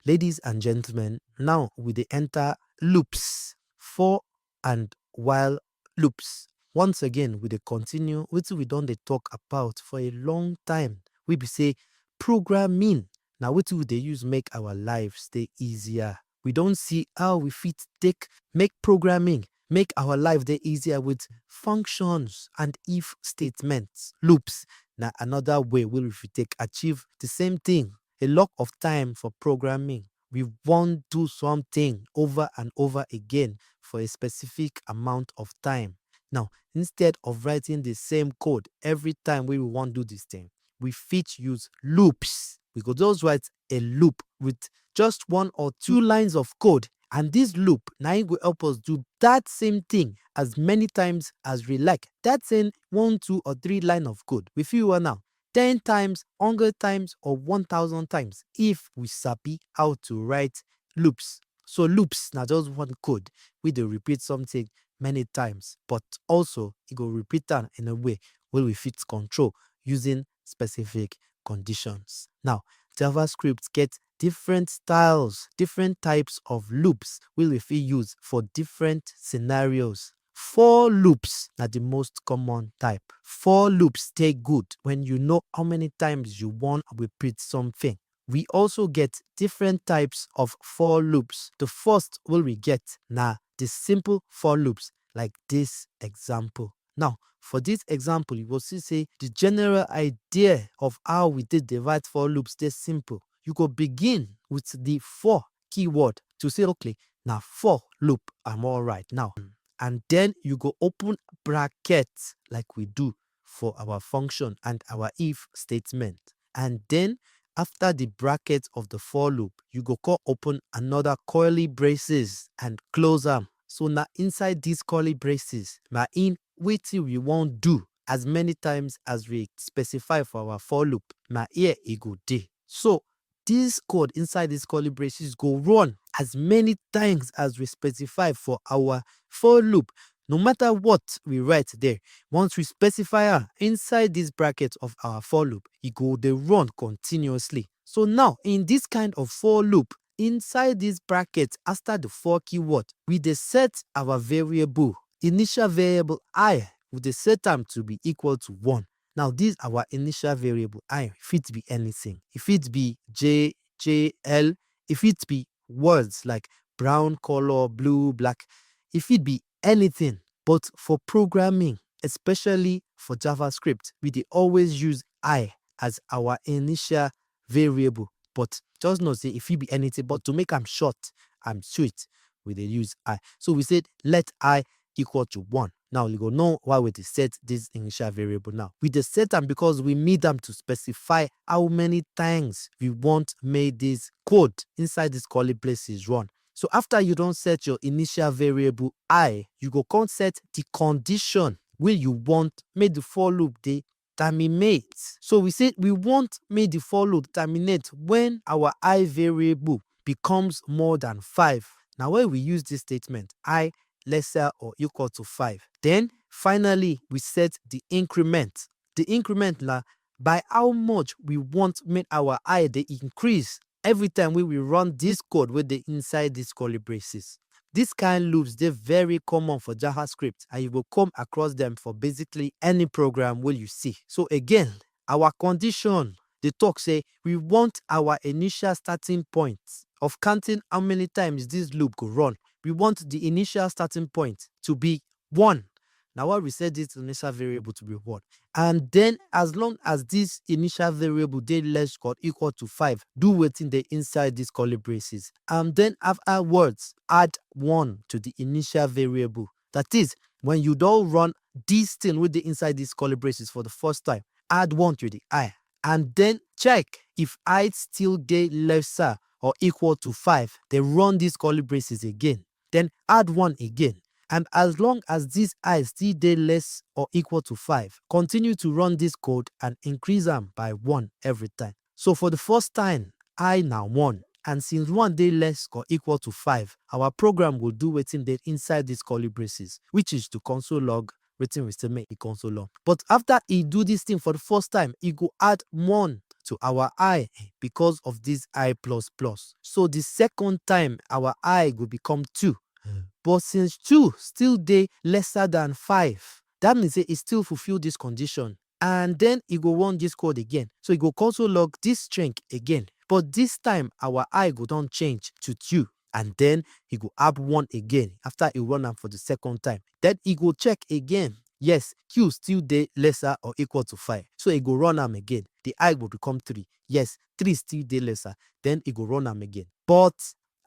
Ladies and gentlemen, now we dey enter loops, for and while loops. Once again, we dey continue wetin we don dey talk about for a long time. We be say programming na wetin we dey use make our lives dey easier. We don see how we fit take make programming make our life dey easier with functions and if statements. Loops na another way wey we fit take achieve the same thing. A lot of time for programming, we wan do something over and over again for a specific amount of time. Now, instead of writing the same code every time wey we wan do this thing, we fit use loops. We go just write a loop with just one or two lines of code, and this loop na im go help us do that same thing as many times as we like. That same one, two, or three line of code, we fit run am ten times, hundred times, or one thousand times if we sabi how to write loops. So loops na just one code wey dey repeat something many times, but also e go repeat am in a way wey we fit control using specific conditions. Now, JavaScript get different styles, different types of loops wey we fit use for different scenarios. For loops na the most common type. For loops dey good when you know how many times you wan repeat something. We also get different types of for loops. The first wey we get na the simple for loops, like this example. Now, for this example, you go see say the general idea of how we did the write for loops dey simple. You go begin with the for keyword to say, okay, na for loop, I'm all right now. And then you go open bracket like we do for our function and our if statement. And then after the bracket of the for loop, you go call open another curly braces and close them. So now inside these curly braces, na in wetin we wan do as many times as we specify for our for loop, na here e go dey. So this code inside these curly braces go run as many times as we specify for our for loop. No matter what we write there, once we specify am inside this bracket of our for loop, e go dey run continuously. So now in this kind of for loop, inside this bracket after the for keyword, we dey set our variable, initial variable I, we dey set am to be equal to one. Now this our initial variable I fit be anything. E fit be J, J, L. E fit be words like brown color, blue, black. E fit be anything. But for programming, especially for JavaScript, we dey always use I as our initial variable. But just know say e fit be anything, but to make am short and sweet, we dey use I. So we said let I equal to one. Now you go know why we dey set this initial variable now. We dey set am because we need am to specify how many times we want make this code inside this curly braces run. So after you don set your initial variable I, you go come set the condition wey you want make the for loop dey terminate. So we say we want make the for loop terminate when our I variable becomes more than five. Now, when we use this statement, I lesser or equal to five, then finally we set the increment. The increment na by how much we want make our I dey increase every time wey we run this code wey dey inside this curly braces. This kind loops dey very common for JavaScript, and you go come across them for basically any program wey you see. So again, our condition dey talk say we want our initial starting point of counting how many times this loop go run. We want the initial starting point to be one. Now, why we set this initial variable to be one? And then, as long as this initial variable dey less or equal to five, do wetin dey inside this curly braces. And then afterwards, add one to the initial variable. That is, when you don run this thing wey dey inside this curly braces for the first time, add one to the I. And then check if I still dey lesser or equal to five. Then run this curly braces again. Then add one again. And as long as this I still dey less or equal to five, continue to run this code and increase am by one every time. So for the first time, I na one. And since one dey less or equal to five, our program go do wetin dey inside this curly braces, which is to console log wetin we still make e console log. But after e do this thing for the first time, e go add one to our I because of this I plus plus. So the second time, our I go become two. But since two still dey lesser than five, that means say e still fulfill this condition. And then e go run this code again. So e go console log this string again. But this time, our I go don change to two. And then e go add one again after e run am for the second time. Then e go check again. Yes, Q still dey lesser or equal to five. So e go run am again. The I go become three. Yes, three still dey lesser. Then e go run am again. But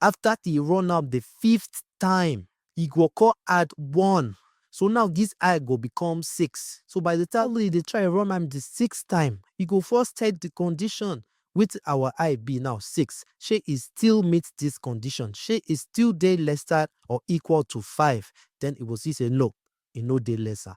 after e run am the fifth time, e go come add one. So now this I go become six. So by the time e dey try run am the sixth time, e go first check the condition. Wetin our I be now, six. Shey e still meet this condition? Shey e still dey lesser or equal to five? Then e go see say no, e no dey lesser.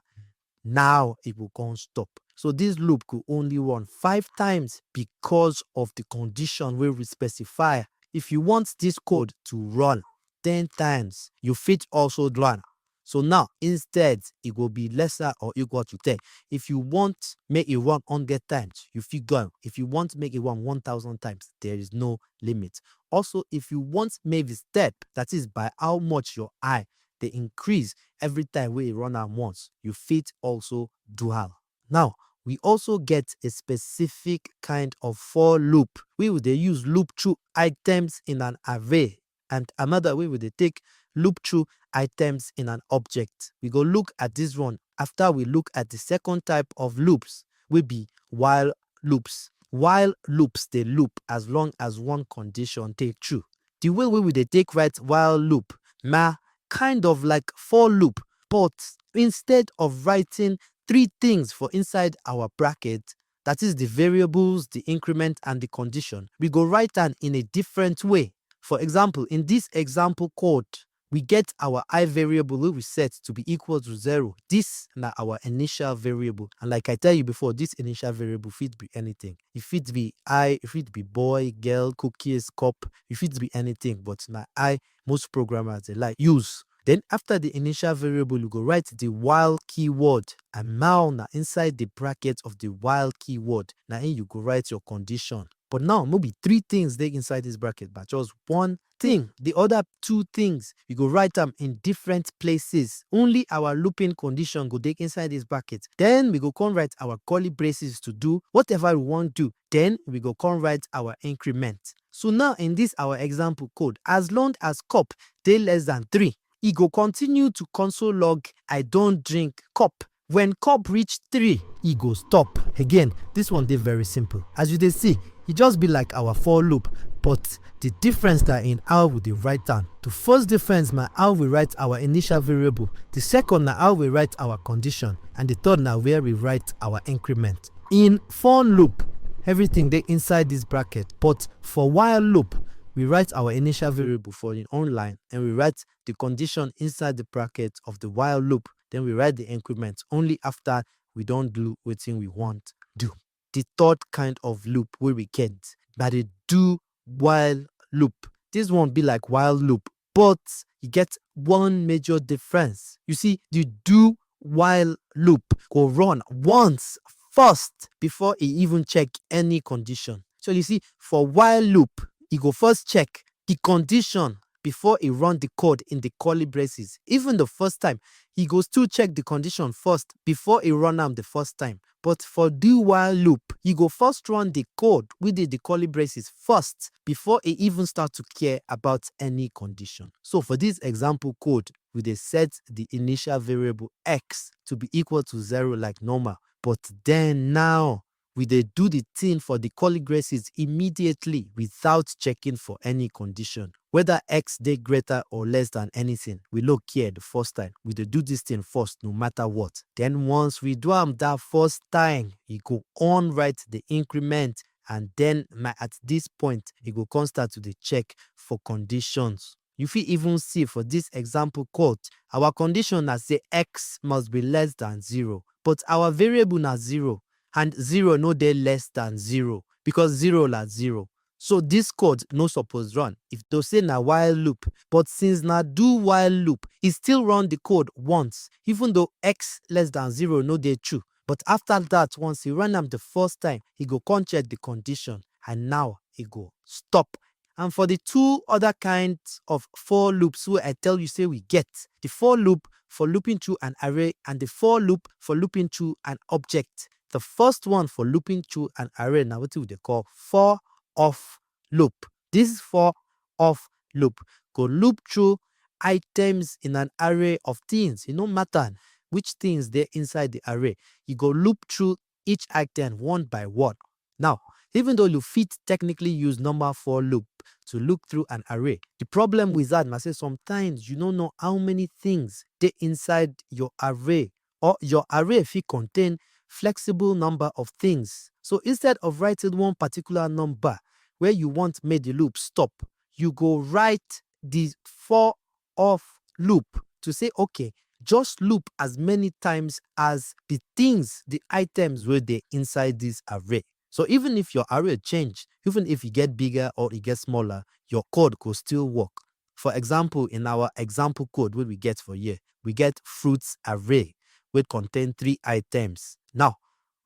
Now e go come stop. So this loop go only run five times because of the condition wey we specify. If you want this code to run ten times, you fit also run. So now, instead, e go be lesser or equal to ten. If you want make e run hundred times, you fit go am. If you want make e run one thousand times, there is no limit. Also, if you want make the step, that is by how much your I dey increase every time wey e run am once, you fit also do am. Now, we also get a specific kind of for loop wey we dey use loop through items in an array, and another way we dey take loop through items in an object. We go look at this one after we look at the second type of loops, wey be while loops. While loops dey loop as long as one condition dey true. The way wey we dey take write while loop na kind of like for loop, but instead of writing three things for inside our bracket, that is the variables, the increment, and the condition, we go write am in a different way. For example, in this example code, we get our I variable wey we set to be equal to zero. This na our initial variable. And like I tell you before, this initial variable fit be anything. E fit be I, e fit be boy, girl, cookies, cup, e fit be anything, but na I most programmers dey like use. Then after the initial variable, you go write the while keyword. And now na inside the bracket of the while keyword, na im you go write your condition. But now, no be three things dey inside this bracket, but just one thing. The other two things, we go write am in different places. Only our looping condition go dey inside this bracket. Then we go come write our curly braces to do whatever we wan do. Then we go come write our increment. So now in this our example code, as long as cup dey less than three, e go continue to console log I don drink cup. When cup reach three, e go stop. Again, this one dey very simple. As you dey see, e just be like our for loop, but the difference na in how we dey write am. The first difference na how we write our initial variable. The second na how we write our condition. And the third na where we write our increment. In for loop, everything dey inside this bracket, but for while loop, we write our initial variable for im own line, and we write the condition inside the bracket of the while loop. Then we write the increment only after we don do wetin we want do. The third kind of loop wey we get na the do while loop. This one be like while loop, But e get one major difference. You see, the do while loop go run once first before e even check any condition. So you see, for while loop, e go first check the condition before e run the code in the curly braces. Even the first time, e go still check the condition first before e run am the first time. But for do while loop, e go first run the code wey dey the curly braces first before e even start to care about any condition. So for this example code, we dey set the initial variable x to be equal to zero like normal. But then now, we dey do the thing for the curly braces immediately without checking for any condition. Whether x dey greater or less than anything, we no care the first time. We dey do this thing first no matter what. Then once we do am that first time, e go on write the increment, and then my at this point, e go come start to dey check for conditions. You fit even see for this example code, our condition na say x must be less than zero, but our variable na zero, and zero no dey less than zero because zero na zero. So this code no suppose run if to say na while loop, but since na do while loop, e still run the code once, even though x less than zero no dey true. But after that, once e run am the first time, e go come check the condition, and now e go stop. And for the two other kinds of for loops wey I tell you say we get, the for loop for looping through an array and the for loop for looping through an object. The first one for looping through an array na wetin we dey call for of loop. This for of loop go loop through items in an array of things. E no matter which things dey inside the array, e go loop through each item one by one. Now, even though you fit technically use normal for loop to look through an array, the problem with that na say sometimes you no know how many things dey inside your array, or your array fit contain flexible number of things. So instead of writing one particular number where you want make the loop stop, you go write the for of loop to say, okay, just loop as many times as the things, the items wey dey inside this array. So even if your array change, even if e get bigger or e get smaller, your code go still work. For example, in our example code wey we get for here, we get fruits array wey contain three items. Now,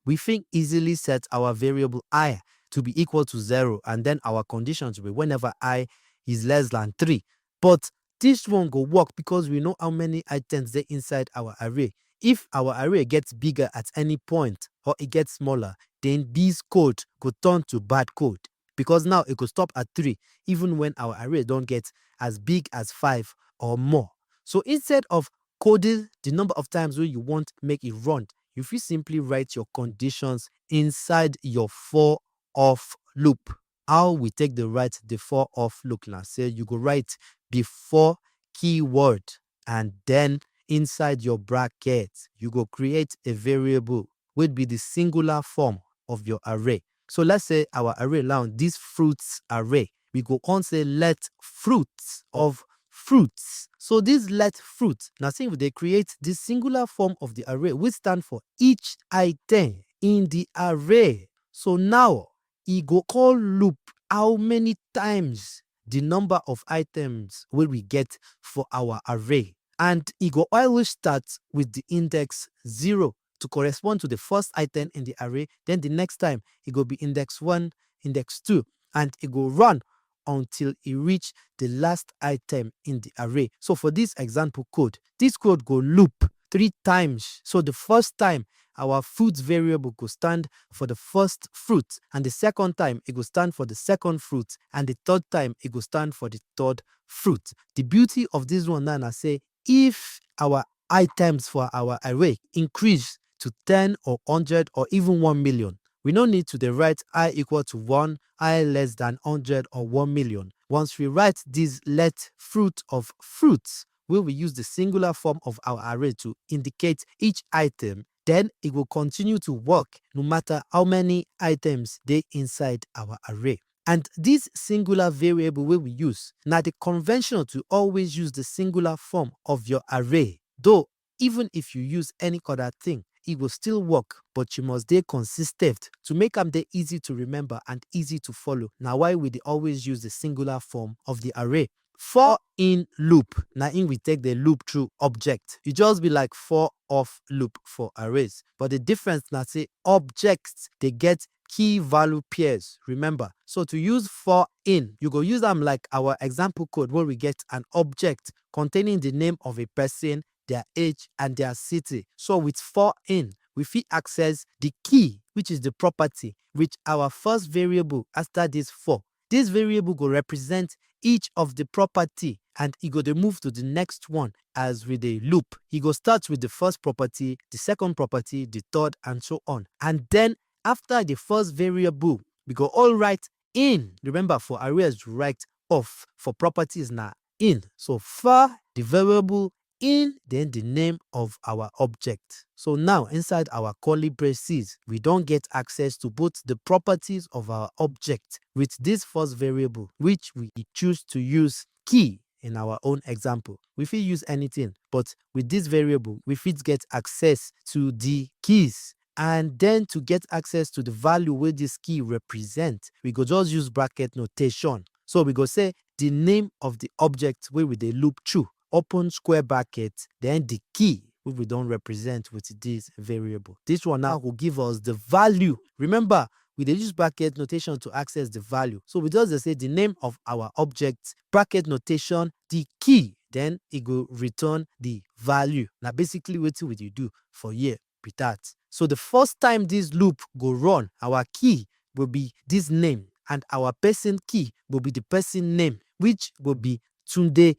we fit easily set our variable I to be equal to zero, and then our condition to be whenever I is less than three. But this one go work because we know how many items dey inside our array. If our array gets bigger at any point or e gets smaller, then this code go turn to bad code, because now e go stop at three, even when our array don get as big as five or more. So instead of coding the number of times wey you want make e run, you fit simply write your conditions inside your for of loop. How we take dey write the for of loop na say you go write before keyword, and then inside your bracket, you go create a variable wey be the singular form of your array. So let's say our array now, this fruits array, we go come say let fruits of fruits. So this let fruit na say we dey create the singular form of the array wey stand for each item in the array. So now e go come loop how many times the number of items wey we get for our array, and e go always start with the index zero to correspond to the first item in the array. Then the next time e go be index one, index two, and e go run until e reach the last item in the array. So for this example code, this code go loop three times. So the first time, our fruit variable go stand for the first fruit, and the second time e go stand for the second fruit, and the third time e go stand for the third fruit. The beauty of this one now na say if our items for our array increase to ten or hundred or even one million, we no need to dey write I equal to one, I less than hundred or one million. Once we write this let fruit of fruits, wey we use the singular form of our array to indicate each item, then e go continue to work no matter how many items dey inside our array. And this singular variable wey we use na the convention to always use the singular form of your array. Though even if you use any other thing, e go still work, but you must dey consistent to make am dey easy to remember and easy to follow. Na why we dey always use the singular form of the array. for in loop, na im we take dey loop through object. E just be like for of loop for arrays. But the difference na say objects dey get key value pairs, remember. So to use for in, you go use am like our example code where we get an object containing the name of a person, their age, and their city. So with for in, we fit access the key, which is the property, with our first variable after this for. This variable go represent each of the property, and e go dey move to the next one as we dey loop. E go start with the first property, the second property, the third, and so on. And then after the first variable, we go all write in. Remember, for arrays, we write of. For properties, na in. So far, the variable in, then the name of our object. So now, inside our curly braces, we don get access to both the properties of our object with this first variable, which we choose to use key in our own example. We fit use anything, but with this variable, we fit get access to the keys. And then to get access to the value wey this key represent, we go just use bracket notation. So we go say the name of the object wey we dey loop through, open square bracket, then the key wey we don represent with this variable. This one now go give us the value. Remember, we dey use bracket notation to access the value. So we just dey say the name of our object, bracket notation, the key, then e go return the value. Na basically wetin we dey do for here be that. So the first time this loop go run, our key go be this name, and our person key go be the person name, which go be Tunde.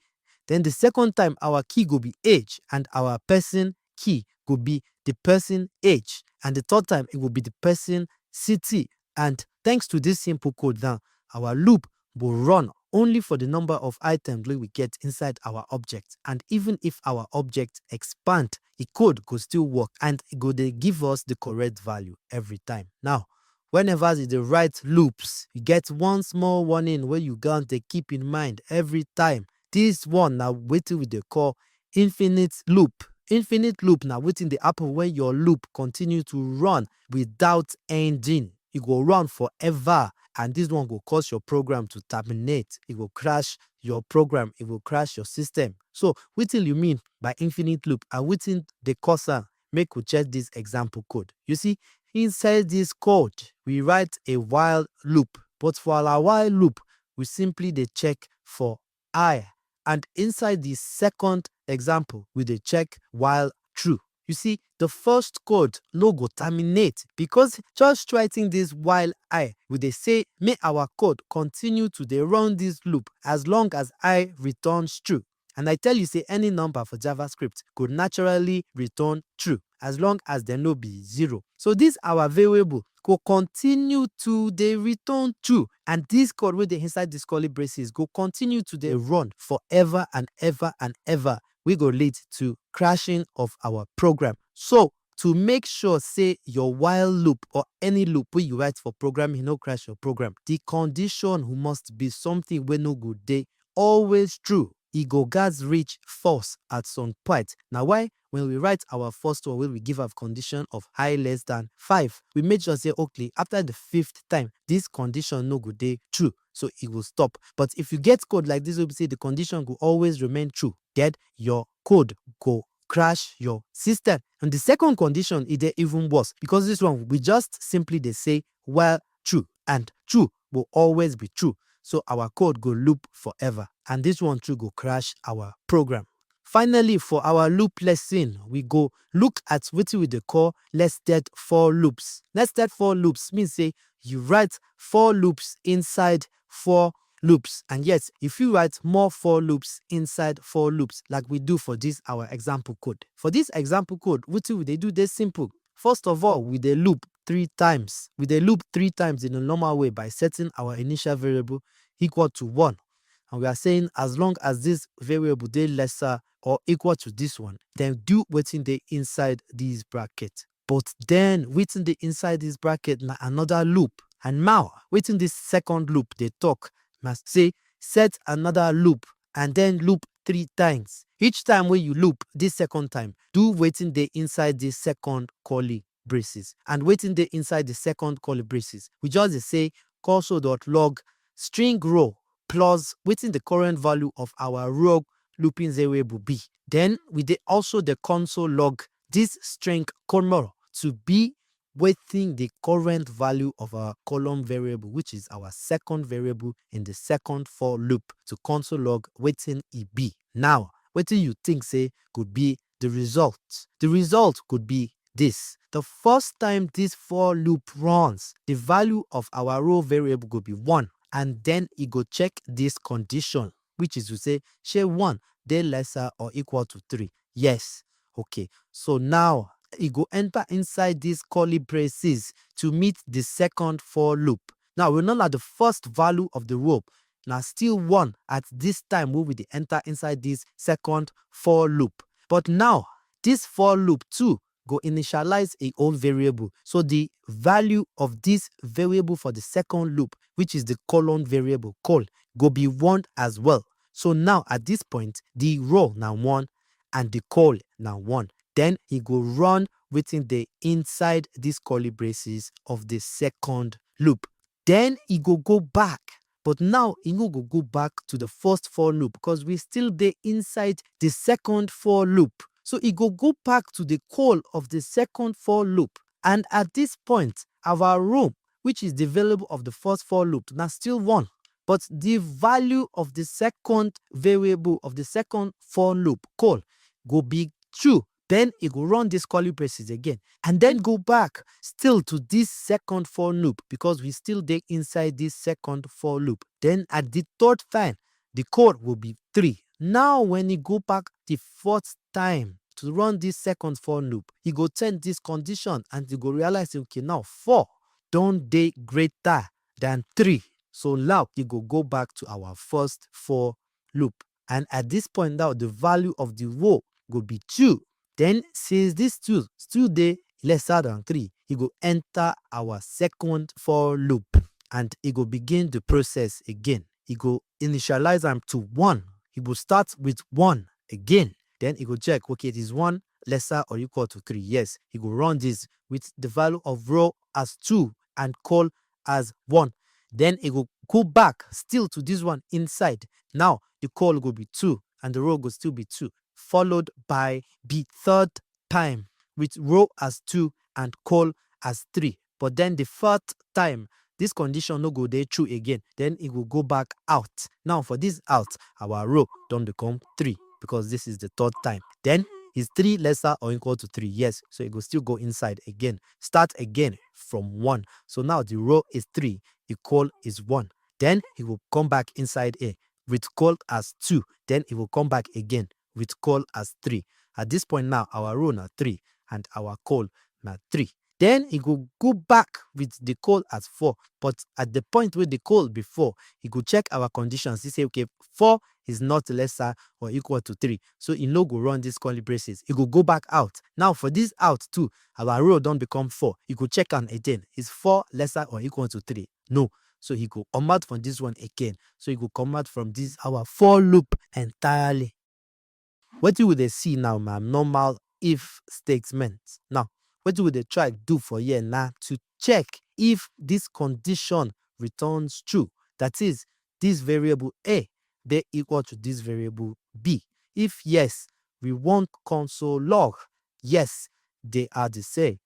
Then the second time, our key go be age, and our person key go be the person age. And the third time, it will be the person city. And thanks to this simple code now, our loop go run only for the number of items wey we get inside our object. And even if our object expand, the code go still work, and e go dey give us the correct value every time. Now, whenever you dey write loops, you get one small warning wey you gats dey keep in mind every time. This one na wetin we dey call infinite loop. Infinite loop na wetin dey happen when your loop continue to run without ending. E go run forever, and this one go cause your program to terminate. E go crash your program. E go crash your system. So wetin you mean by infinite loop, and wetin dey cause am? Make we check this example code. You see, inside this code, we write a while loop. But for our while loop, we simply dey check for I. And inside the second example, we dey check while true. You see, the first code no go terminate, because just writing this while I, we dey say make our code continue to dey run this loop as long as I returns true. And I tell you say any number for JavaScript go naturally return true as long as dem no be zero. So this our variable go continue to dey return true, and this code wey dey inside this curly braces go continue to dey run forever and ever and ever, wey go lead to crashing of our program. So to make sure say your while loop or any loop wey you write for programming no crash your program, the condition must be something wey no go dey always true. E go gats reach false at some point. Na why when we write our first one wey we give am condition of I less than five, we make sure say, okay, after the fifth time, this condition no go dey true. So e go stop. But if you get code like this wey be say the condition go always remain true, then your code go crash your system. And the second condition, e dey even worse, because this one, we just simply dey say while true, and true go always be true. So our code go loop forever, and this one too go crash our program. Finally, for our loop lesson, we go look at wetin we dey call nested for loops. Nested for loops mean say you write for loops inside for loops, and yet you fit write more for loops inside for loops, like we do for this our example code. For this example code, wetin we dey do dey simple. First of all, we dey loop three times. We dey loop three times in a normal way by setting our initial variable equal to one. And we are saying as long as this variable dey lesser or equal to this one, then do wetin dey inside this bracket. But then wetin dey inside this bracket na another loop. And now, wetin this second loop dey talk na say set another loop and then loop three times. Each time wey you loop this second time, do wetin dey inside this second curly braces. And wetin dey inside the second curly braces, we just dey say console dot log string row plus wetin the current value of our row looping variable be. Then we dey also the console log this string column to be wetin the current value of our column variable, which is our second variable in the second for loop, to console log wetin e be. Now, wetin you think say could be the result? The result could be this. The first time this for loop runs, the value of our row variable go be one, and then e go check this condition, which is to say, shey one dey lesser or equal to three? Yes. Okay. So now e go enter inside this curly braces to meet the second for loop. Now we know that the first value of the row na still one at this time wey we dey enter inside this second for loop. But now this for loop too go initialize a own variable. So the value of this variable for the second loop, which is the colon variable col, go be one as well. So now at this point, the row na one and the col na one. Then e go run wetin dey inside this curly braces of the second loop. Then e go go back, but now e no go go back to the first for loop because we still dey inside the second for loop. So e go go back to the col of the second for loop. And at this point, our row, which is the variable of the first for loop, na still one. But the value of the second variable of the second for loop col go be two. Then e go run this curly braces again and then go back still to this second for loop because we still dey inside this second for loop. Then at the third time, the col will be three. Now when e go back the fourth time to run this second for loop, e go change this condition and e go realize say, okay, now four don dey greater than three. So now e go go back to our first for loop. And at this point now, the value of the row go be two. Then since this two still dey lesser than three, e go enter our second for loop and e go begin the process again. E go initialize am to one. E go start with one again. Then e go check, okay, it is one lesser or equal to three. Yes, e go run this with the value of row as two and col as one. Then e go go back still to this one inside. Now the col go be two and the row go still be two, followed by the third time with row as two and col as three. But then the fourth time, this condition no go dey true again. Then e go go back out. Now for this out, our row don become three because this is the third time. Then is three lesser or equal to three? Yes. So e go still go inside again. Start again from one. So now the row is three, the col is one. Then e go come back inside here with col as two. Then e go come back again with col as three. At this point now, our row na three and our col na three. Then e go go back with the col as four. But at the point wey the col be four, e go check our conditions. E say, okay, four is not lesser or equal to three. So e no go run this curly braces. E go go back out. Now for this out too, our row don become four. E go check am again. Is four lesser or equal to three? No. So e go comot from this one again. So e go comot from this our for loop entirely. Wetin we dey see now na normal if statement. Now, wetin we dey try do for here na to check if this condition returns true. That is, this variable A dey equal to this variable B. If yes, we want console log, yes, they are the same.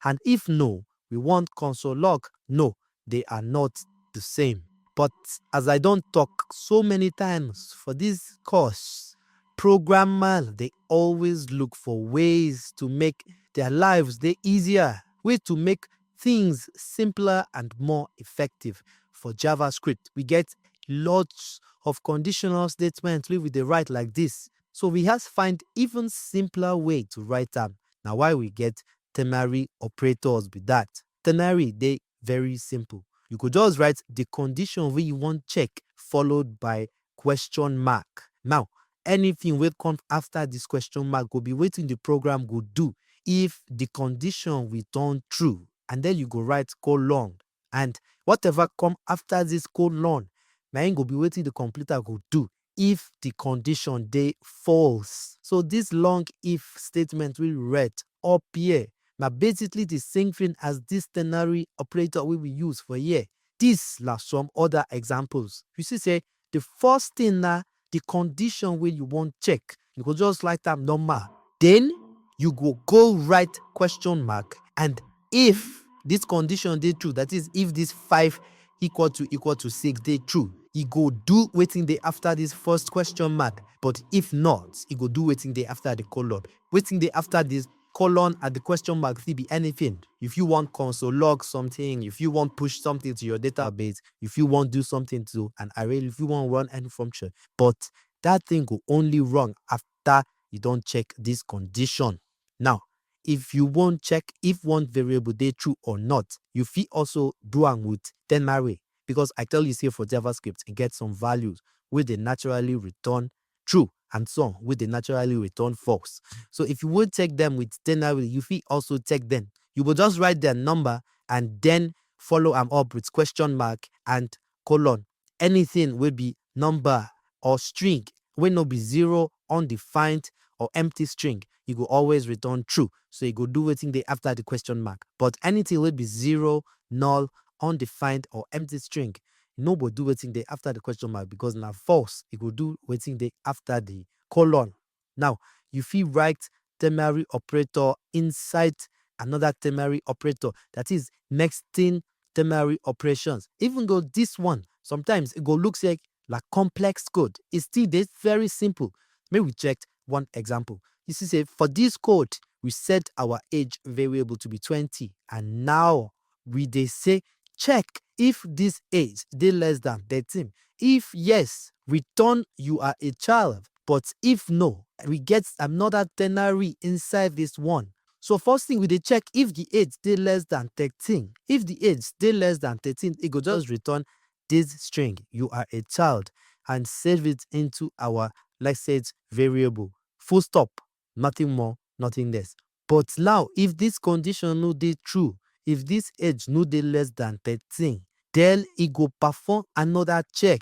And if no, we want console log, no, they are not the same. But as I don talk so many times for this course, programmer dey always look for ways to make their lives dey easier, way to make things simpler and more effective. For JavaScript, we get lots of conditional statements wey we dey write like this. So we have find even simpler way to write am. Na why we get ternary operators be that. Ternary dey very simple. You go just write the condition wey you wan check followed by question mark. Now, anything wey come after this question mark go be wetin the program go do if the condition return true. And then you go write colon. And whatever come after this colon, na im go be wetin the computer go do if the condition dey false. So this long if statement wey we read up here na basically the same thing as this ternary operator wey we use for here. These na some other examples. You see say The first thing na the condition wey you wan check. You go just write am normal. Then you go go write question mark. And if this condition dey true, that is, if this five equal to equal to six dey true, e go do wetin dey after this first question mark. But if not, e go do wetin dey after the colon. Wetin dey after this colon and the question mark fit be anything. If you wan console log something, if you wan push something to your database, if you wan do something to an array, if you wan run any function. But that thing go only run after you don check this condition. Now, if you wan check if one variable dey true or not, you fit also do am with ternary, because I tell you say for JavaScript, e get some values wey dey naturally return true and some wey dey naturally return false. So if you wan check them with ternary, you fit also check them. You go just write their number and then follow am up with question mark and colon. Anything wey be number or string wey no be zero, undefined, or empty string, e go always return true. So e go do wetin dey after the question mark. But anything wey be zero, null, undefined, or empty string, e no go do wetin dey after the question mark, because na false. E go do wetin dey after the colon. Now, you fit write ternary operator inside another ternary operator, that is, nesting ternary operations. Even though this one, sometimes e go look say like complex code, e still dey very simple. Make we check one example. You see say for this code, we set our age variable to be twenty, and now we dey say, check if this age dey less than thirteen. If yes, return you are a child. But if no, we get another ternary inside this one. So first thing, we dey check if the age dey less than thirteen. If the age dey less than thirteen, e go just return this string, you are a child, and save it into our message variable. Full stop. Nothing more, nothing less. But now, if this condition no dey true, if this age no dey less than thirteen, then e go perform another check.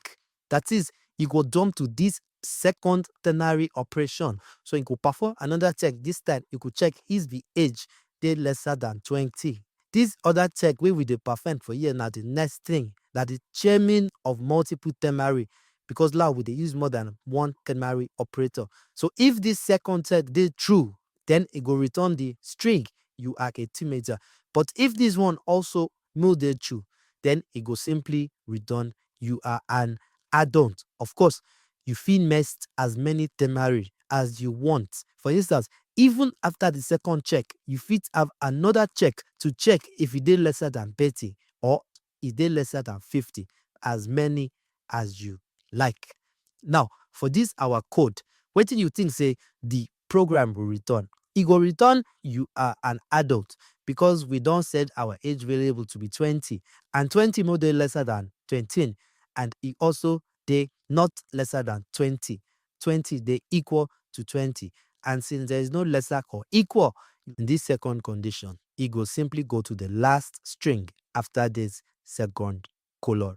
That is, e go jump to this second ternary operation. So e go perform another check. This time, e go check if the age dey lesser than twenty. This other check wey we dey perform for here na the nesting, na the chaining of multiple ternary, because now we dey use more than one ternary operator. So if this second check dey true, then e go return the string, you are a teenager. But if this one also no dey true, then e go simply return, you are an adult. Of course, you fit nest as many ternary as you want. For instance, even after the second check, you fit have another check to check if e dey lesser than thirty or e dey lesser than fifty, as many as you like. Now, for this our code, wetin you think say the program go return? E go return, you are an adult, because we don set our age variable to be twenty, and twenty no dey lesser than twenty, and e also dey not lesser than twenty. Twenty dey equal to twenty. And since there is no lesser or equal in this second condition, e go simply go to the last string after this second colon.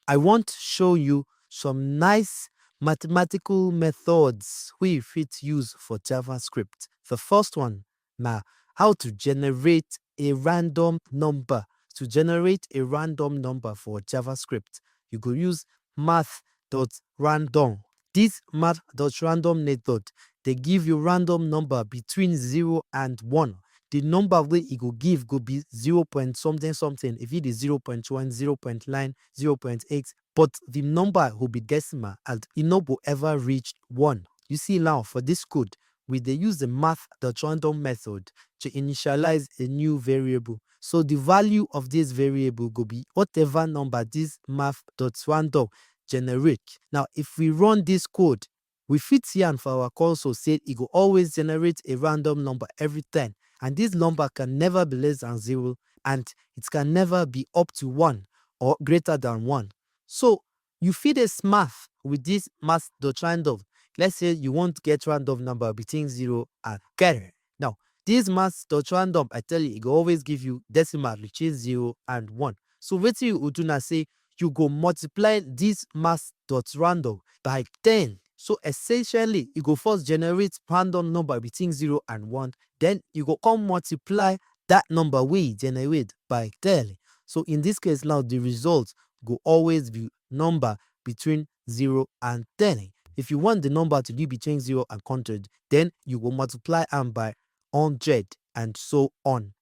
I want show you some nice mathematical methods wey you fit use for JavaScript. The first one na how to generate a random number. To generate a random number for JavaScript, you go use math.random. This math.random method dey give you random number between zero and one. The number wey e go give go be zero point something something. If it is zero point one, zero point nine, zero point eight, but the number go be decimal and e no go ever reach one. You see now, for this code, we dey use the math.random method to initialize a new variable. So the value of this variable go be whatever number this math.random generate. Now, if we run this code, we fit see am for our console say e go always generate a random number every time, and this number can never be less than zero, and it can never be up to one or greater than one. So you fit dey smart with this math.random. Let's say you want get random number between zero and kere. Now, this math.random, I tell you, e go always give you decimal between zero and one. So wetin you go do na say you go multiply this math.random by ten. So essentially, e go first generate random number between zero and one, then you go come multiply that number wey e generate by ten. So in this case now, the result go always be number between zero and ten. If you want the number to be between zero and hundred, then you go multiply am by hundred and so on.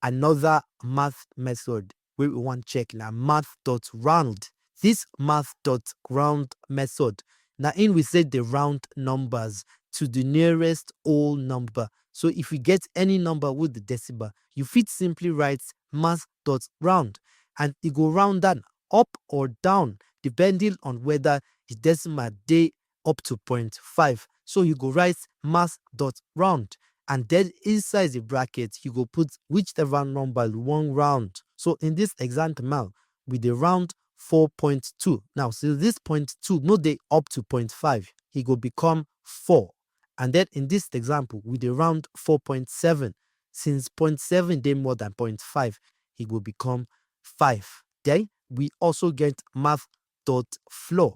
Another math method wey we wan check na math dot round. This math dot round method, na im we set the round numbers to the nearest whole number. So if you get any number with the decimal, you fit simply write math dot round, and e go round am up or down depending on whether the decimal dey up to point five. So you go write math dot round, and then inside the bracket, you go put whichever number you wan round. So in this example now, we dey round four point two. Now, since this point two no dey up to point five, e go become four. And then in this example, we dey round four point seven. Since point seven dey more than point five, e go become five. Then we also get math dot floor.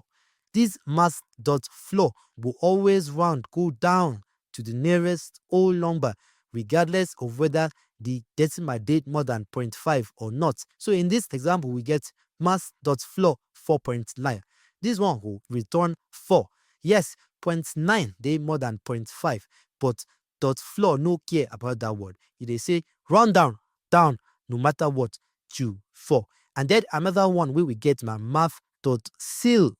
This math dot floor go always round go down to the nearest whole number, regardless of whether the decimal dey more than point five or not. So in this example, we get math dot floor four point nine. This one go return four. Yes, point nine dey more than point five, but dot floor no care about that word. E dey say round down, down, no matter what, to four. And then another one wey we get na math dot ceil.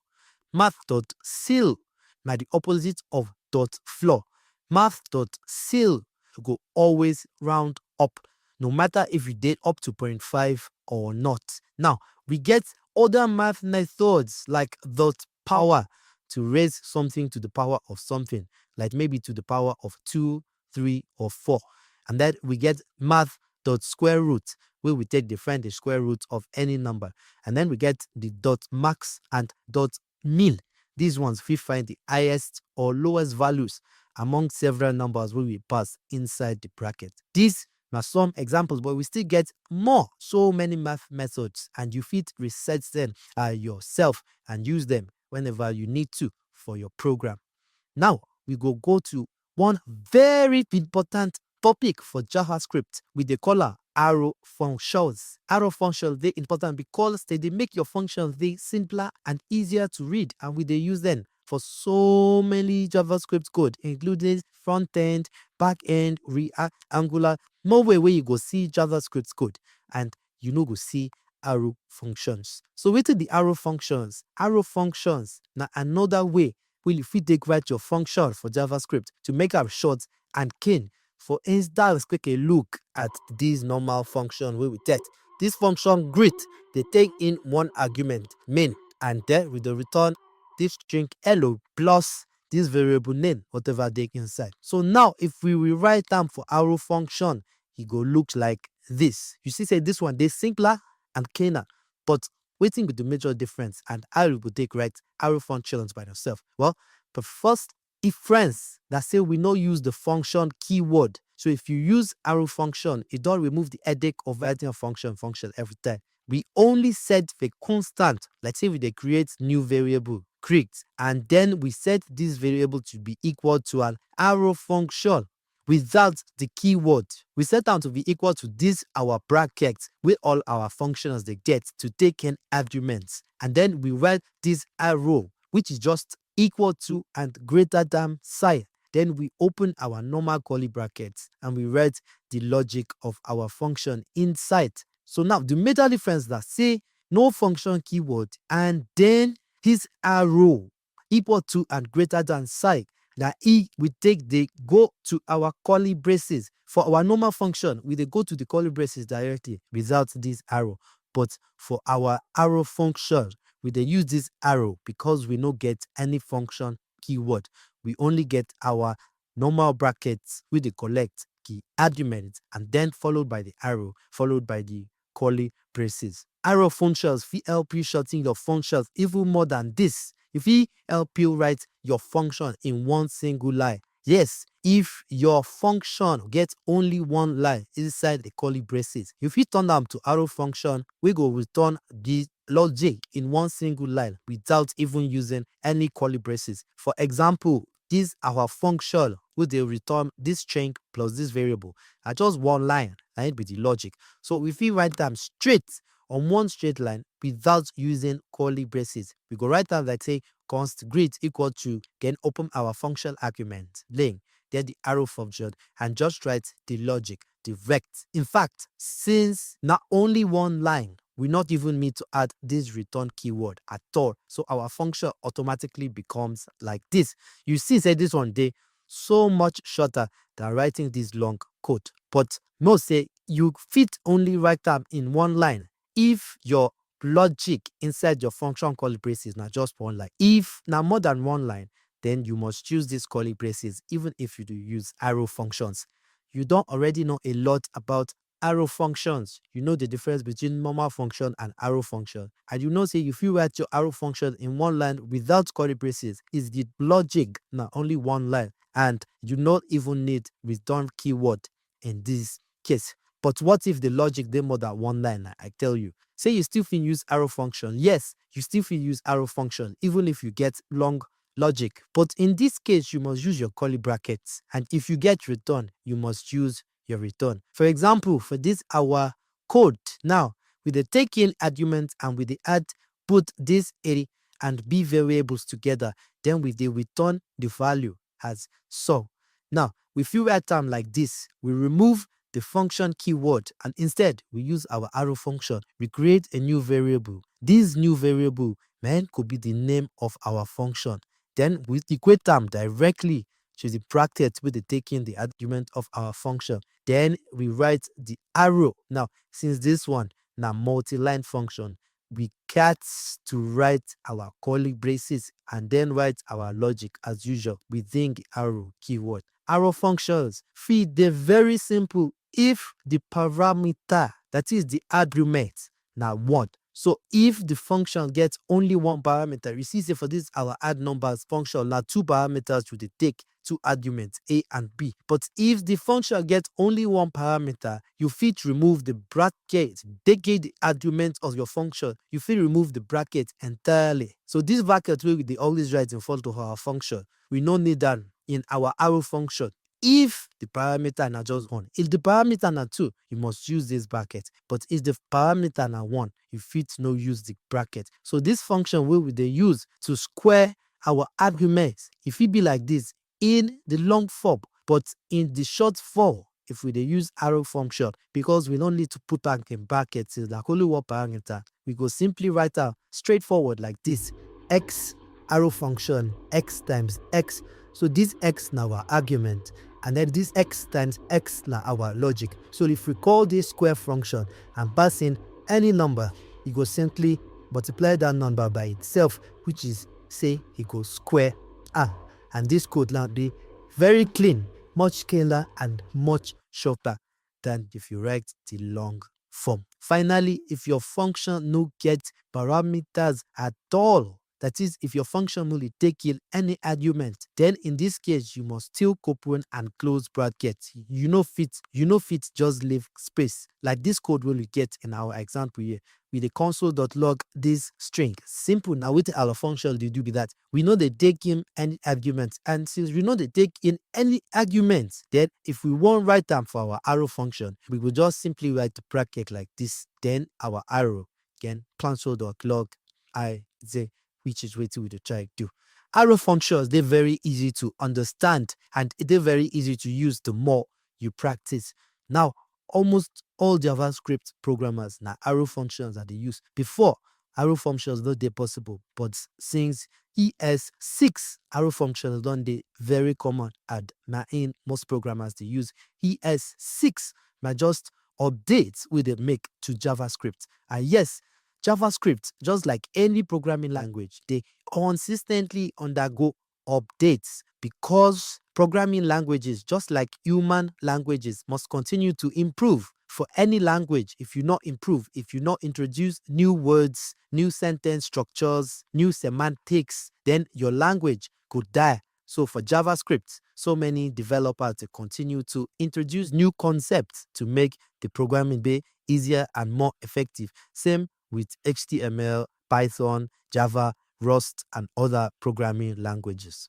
Math dot ceil na the opposite of dot floor. Math dot ceil go always round up, no matter if you dey up to point five or not. Now, we get other math methods like dot power to raise something to the power of something, like maybe to the power of two, three, or four. And then we get math dot square root, where we take the find the square root of any number. And then we get the dot max and dot min. These ones fit find the highest or lowest values among several numbers wey we pass inside the bracket. These na some examples, but we still get more, so many math methods, and you fit research them uh, yourself and use them whenever you need to for your program. Now, we go go to one very important topic for JavaScript. We dey call am arrow functions. Arrow functions dey important because they dey make your functions dey simpler and easier to read, and we dey use them for so many JavaScript code, including front end, back end, React, Angular. No way wey you go see JavaScript code and you no go see arrow functions. So wetin be arrow functions? Arrow functions na another way wey you fit take write your function for JavaScript to make am short and clean. For instance, take a look at this normal function wey we take. This function greet dey take in one argument, main, and then we dey return this string hello plus this variable name, whatever dey inside. So now, if we rewrite am for arrow function, e go look like this. You see say this one dey simpler and cleaner, but wetin be the major difference and how you go take write arrow functions by yourself? Well, the first difference na say we no use the function keyword. So if you use arrow function, e don remove the headache of writing a function, function every time. We only set the constant, like say we dey create new variable, greet, and then we set this variable to be equal to an arrow function without the keyword. We set am to be equal to this our bracket wey all our functions dey get to take in arguments. And then we write this arrow, which is just equal to and greater than sign. Then we open our normal curly brackets and we write the logic of our function inside. So now the major difference na say no function keyword and then this arrow equal to and greater than sign, na e we take dey go to our curly braces. For our normal function, we dey go to the curly braces directly without this arrow. But for our arrow function, we dey use this arrow because we no get any function keyword. We only get our normal brackets wey dey collect the argument and then followed by the arrow, followed by the curly braces. Arrow functions fit help you shorten your functions even more than this. E fit help you write your function in one single line. Yes, if your function get only one line inside the curly braces, you fit turn am to arrow function wey go return the logic in one single line without even using any curly braces. For example, this our function wey dey return this string plus this variable, na just one line, na it be the logic. So we fit write am straight on one straight line without using curly braces. We go write am like say const greet equal to, then open our function argument, len, then the arrow function, and just write the logic direct. In fact, since na only one line, we not even need to add this return keyword at all. So our function automatically becomes like this. You see say this one dey so much shorter than writing this long code. But know say you fit only write am in one line if your logic inside your function curly braces na just one line. If na more than one line, then you must use these curly braces even if you do use arrow functions. You don already know a lot about arrow functions. You know the difference between normal function and arrow function. And you know say if you write your arrow function in one line without curly braces, is the logic na only one line. And you not even need return keyword in this case. But what if the logic dey more than one line? I tell you. Say you still fit use arrow function. Yes, you still fit use arrow function even if you get long logic. But in this case, you must use your curly brackets. And if you get return, you must use your return. For example, for this our code now, we dey take in arguments and we dey add both this A and B variables together. Then we dey return the value as so. Now, if you write am like this, we remove the function keyword and instead we use our arrow function. We create a new variable. This new variable, man, could be the name of our function. Then we equate am directly to the bracket wey dey take in the argument of our function. Then we write the arrow. Now, since this one na multi-line function, we got to write our curly braces and then write our logic as usual within the arrow keyword. Arrow functions fit dey very simple if the parameter, that is the argument, na one. So if the function gets only one parameter, you see say for this our add numbers function, na two parameters we dey take, two arguments, A and B. But if the function gets only one parameter, you fit remove the bracket, take the argument of your function, you fit remove the bracket entirely. So this bracket wey we dey always write in front of our function, we no need am in our arrow function if the parameter na just one. If the parameter na two, you must use this bracket. But if the parameter na one, you fit no use the bracket. So this function wey we dey use to square our arguments, e fit be like this in the long form, but in the short form, if we dey use arrow function, because we no need to put am in brackets, since na only one parameter, we go simply write am straightforward like this: x arrow function, x times x. So this x na our argument, and then this x times x na our logic. So if we call this square function and pass in any number, e go simply multiply that number by itself, which is say e go square am. And this code now dey very clean, much cleaner and much shorter than if you write the long form. Finally, if your function no get parameters at all, that is, if your function no dey take in any argument, then in this case, you must still open and close bracket. You no fit, you no fit just leave space. Like this code wey we get in our example here, we dey console dot log this string. Simple, na wetin our function dey do be that. We no dey take in any argument. And since we no dey take in any argument, then if we wan write am for our arrow function, we go just simply write the bracket like this, then our arrow, then console dot log I Z, which is wetin we dey try do. Arrow functions dey very easy to understand and e dey very easy to use the more you practice. Now, almost all JavaScript programmers na arrow functions that they use. Before, arrow functions no dey possible, but since E S six, arrow functions don dey very common and na im most programmers dey use. E S six na just updates wey dey make to JavaScript. And yes, JavaScript, just like any programming language, dey consistently undergo updates because programming languages, just like human languages, must continue to improve. For any language, if you not improve, if you not introduce new words, new sentence structures, new semantics, then your language could die. So for JavaScript, so many developers dey continue to introduce new concepts to make the programming be easier and more effective. Same with H T M L, Python, Java, Rust, and other programming languages.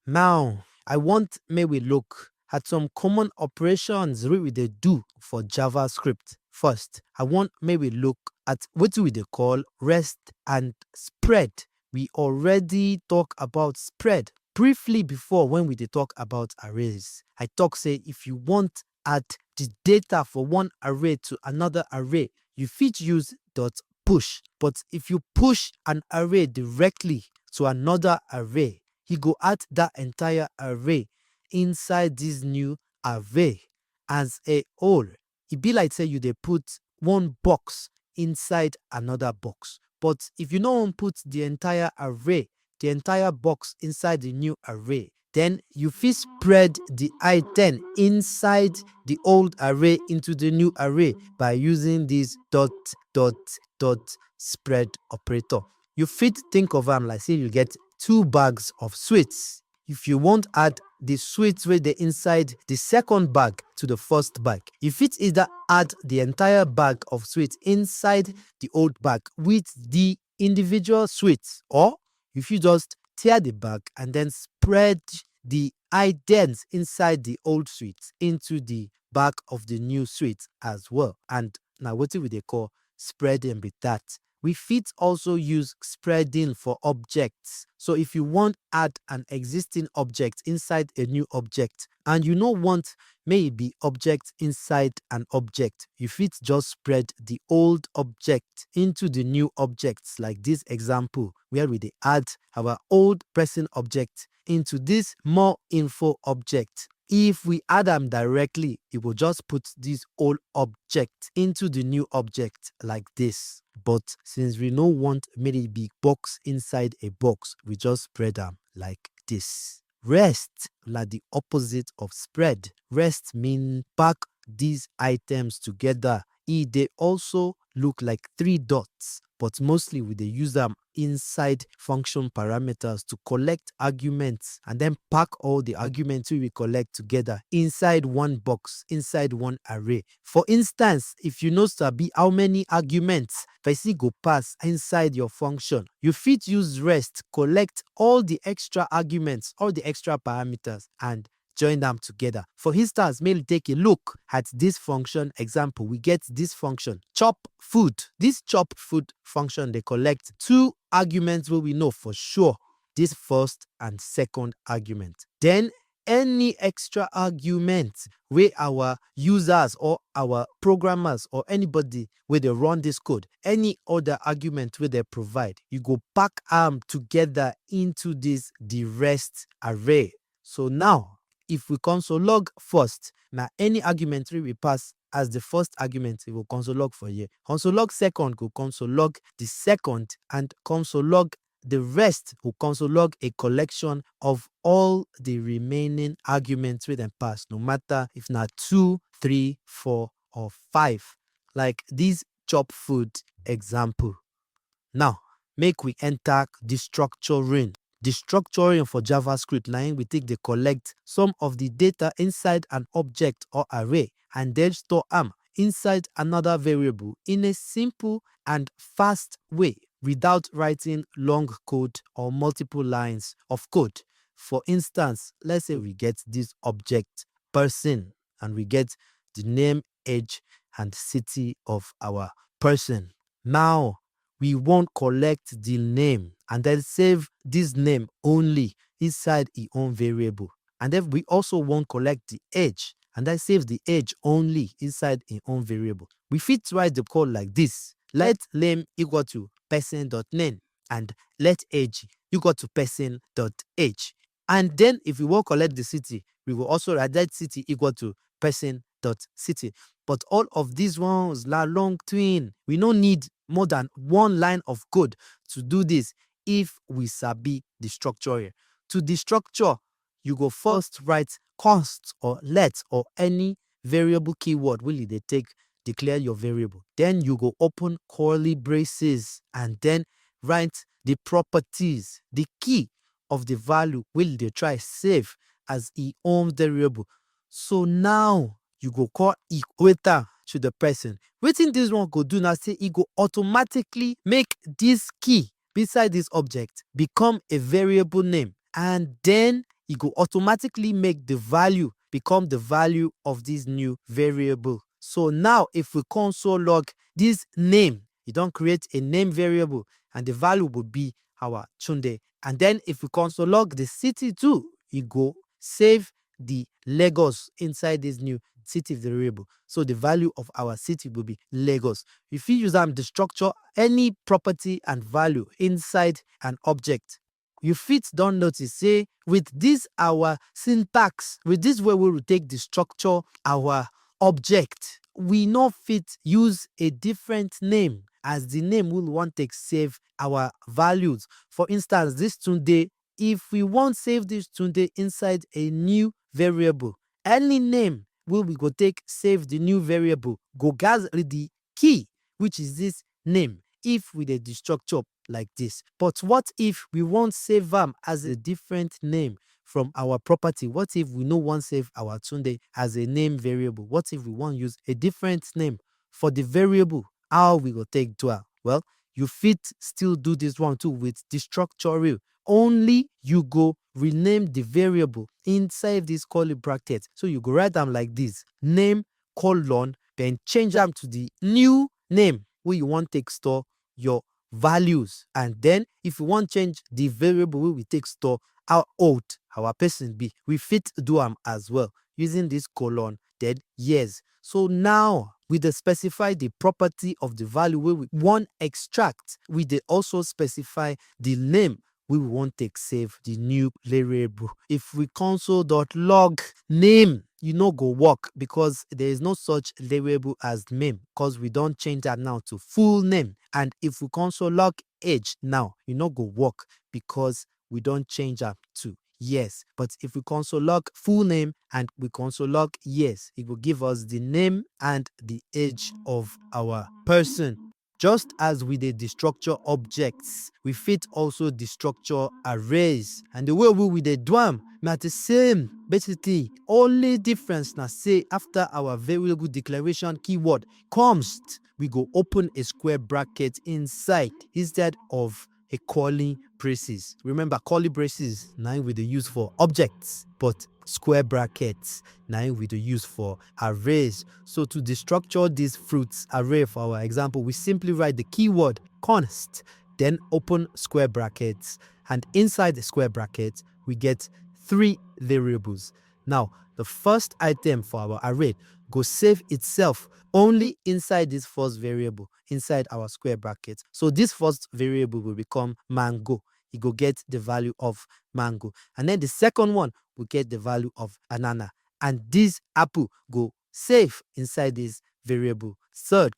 Now, I want make we look at some common operations wey we dey do for JavaScript. First, I want make we look at wetin we dey call rest and spread. We already talk about spread briefly before when we dey talk about arrays. I talk say if you want add the data for one array to another array, you fit use dot push. But if you push an array directly to another array, e go add that entire array inside this new array as a whole. E be like say you dey put one box inside another box. But if you no wan put the entire array, the entire box inside the new array, then you fit spread the item inside the old array into the new array by using this dot dot dot spread operator. You fit think of am like say you get two bags of sweets. If you want add the sweets wey dey inside the second bag to the first bag, you fit either add the entire bag of sweets inside the old bag with the individual sweets, or you fit just tear the bag and then spread the items inside the old sweets into the bag of the new sweets as well. And na wetin we dey call spreading be that. We fit also use spreading for objects. So if you want add an existing object inside a new object and you no want make e be object inside an object, you fit just spread the old object into the new objects, like this example where we dey add our old person object into this more info object. If we add am directly, e go just put this old object into the new object like this. But since we no want make e be box inside a box, we just spread am like this. Rest na the opposite of spread. Rest mean pack these items together. E dey also look like three dots, but mostly we dey use am inside function parameters to collect arguments and then pack all the arguments wey we collect together inside one box, inside one array. For instance, if you no sabi how many arguments person go pass inside your function, you fit use rest collect all the extra arguments, all the extra parameters, and join them together. For instance, make we take a look at this function example. We get this function, chop food. This chop food function dey collect two arguments wey we know for sure, this first and second argument. Then any extra argument wey our users or our programmers or anybody wey dey run this code, any other argument wey dem provide, you go pack am together into this the rest array. So now, if we console log first, na any argument wey we pass as the first argument, e go console log for here. Console log second go console log the second, and console log the rest go console log a collection of all the remaining arguments wey dem pass, no matter if na two, three, four, or five, like this chop food example. Now, make we enter the structuring. The structuring for JavaScript na im we take dey collect some of the data inside an object or array and then store am inside another variable in a simple and fast way without writing long code or multiple lines of code. For instance, let's say we get this object person and we get the name, age, and city of our person. Now, we wan collect the name and then save this name only inside e own variable. And then we also wan collect the age and then save the age only inside e own variable. We fit write the code like this. Let name equal to person dot name and let age equal to person dot age. And then if we wan collect the city, we go also write that city equal to person dot city. But all of these ones na long thing. We no need more than one line of code to do this if we sabi the structure here. To the structure, you go first write const or let or any variable keyword wey you dey take declare your variable. Then you go open curly braces and then write the properties, the key of the value wey you dey try save as e own variable. So now you go call equator to the person. Wetin this one go do na say e go automatically make this key beside this object become a variable name, and then e go automatically make the value become the value of this new variable. So now, if we console log this name, e don create a name variable, and the value will be our Tunde. And then if we console log the city too, e go save the Lagos inside this new city variable. So the value of our city will be Lagos. We fit use am destructure any property and value inside an object. You fit don notice say with this our syntax, with this way we will take destructure our object, we no fit use a different name as the name we wan take save our values. For instance, this Tunde, if we wan save this Tunde inside a new variable, any name wey we go take save the new variable go gatz the key, which is this name, if we dey destructure like this. But what if we wan save am as a different name from our property? What if we no wan save our Tunde as a name variable? What if we wan use a different name for the variable? How we go take do am? Well, you fit still do this one too with destructure real. Only you go rename the variable inside this curly bracket. So you go write am like this: name colon, then change am to the new name wey you wan take store your values. And then if you wan change the variable wey we take store how old our person be, we fit do am as well using this colon, then years. So now we dey specify the property of the value wey we wan extract. We dey also specify the name wey we wan take save the new variable. If we console dot log name, e no go work because there is no such variable as name, because we don change am now to full name. And if we console log age now, e no go work because we don change am to years. But if we console log full name and we console log years, e go give us the name and the age of our person. Just as we dey destructure objects, we fit also destructure arrays. And the way we, we dey do am na the same, basically. Only difference na say after our variable declaration keyword const, we go open a square bracket inside instead of a curly braces. Remember, curly braces na im we dey use for objects, but square brackets na im we dey use for arrays. So to destructure this fruits array for our example, we simply write the keyword const, then open square brackets, and inside the square bracket, we get three variables. Now, the first item for our array go save itself only inside this first variable, inside our square bracket. So this first variable will become mango. E go get the value of mango. And then the second one will get the value of banana. And this apple go save inside this variable. Third,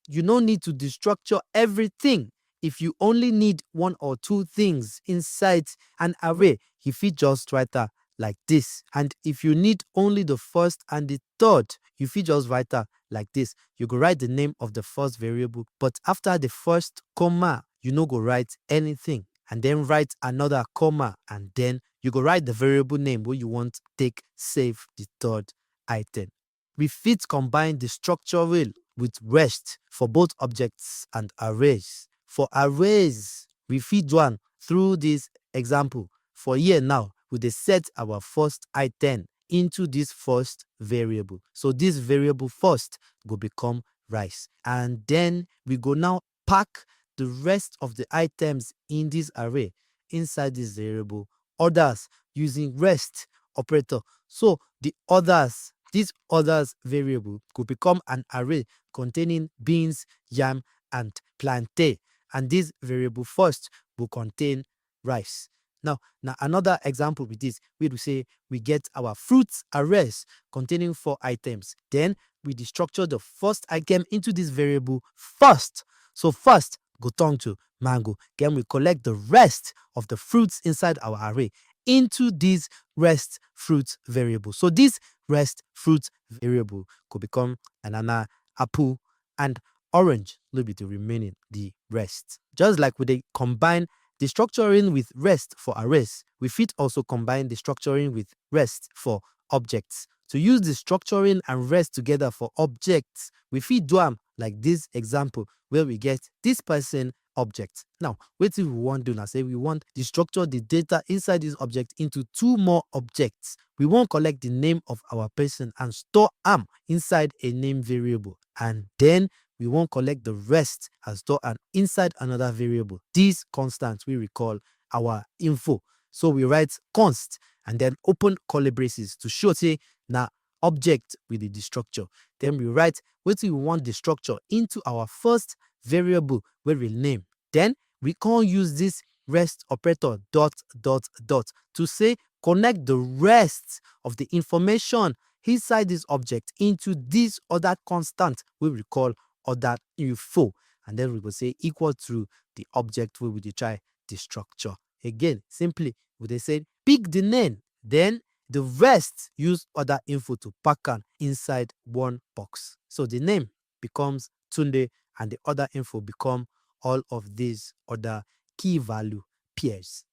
you no need to destructure everything. If you only need one or two things inside an array, you fit just write am like this. And if you need only the first and the third, you fit just write am like this. You go write the name of the first variable, but after the first comma, you no go write anything. And then write another comma, and then you go write the variable name wey you wan take save the third item. We fit combine destructure real with rest for both objects and arrays. For arrays, we fit do am through this example. For here now, we dey set our first item into this first variable. So this variable first go become rice. And then we go now pack the rest of the items in this array inside this variable, others, using rest operator. So the others, this others variable go become an array containing beans, yam, and plantain. And this variable first will contain rice. Now, na another example be this, wey we say we get our fruits arrays containing four items. Then we destructure the first item into this variable first. So first go turn to mango. Then we collect the rest of the fruits inside our array into this rest fruit variable. So this rest fruit variable could become banana, apple, and orange no be the remaining, the rest. Just like we dey combine destructuring with rest for arrays, we fit also combine destructuring with rest for objects. To use destructuring and rest together for objects, we fit do am like this example where we get this person object. Now, wetin we wan do na say we wan destructure the data inside this object into two more objects. We wan collect the name of our person and store am inside a name variable. And then we wan collect the rest and store am inside another variable. This constant we recall our info. So we write const and then open curly braces to show say na object we dey destructure. Then we write wetin we wan destructure into our first variable wey we name. Then we come use this rest operator dot dot dot to say connect the rest of the information inside this object into this other constant wey we call other info. And then we go say equal to the object wey we dey try destructure. Again, simply, we dey say pick the name, then the rest use other info to pack am inside one box. So the name becomes Tunde and the other info become all of these other key value pairs.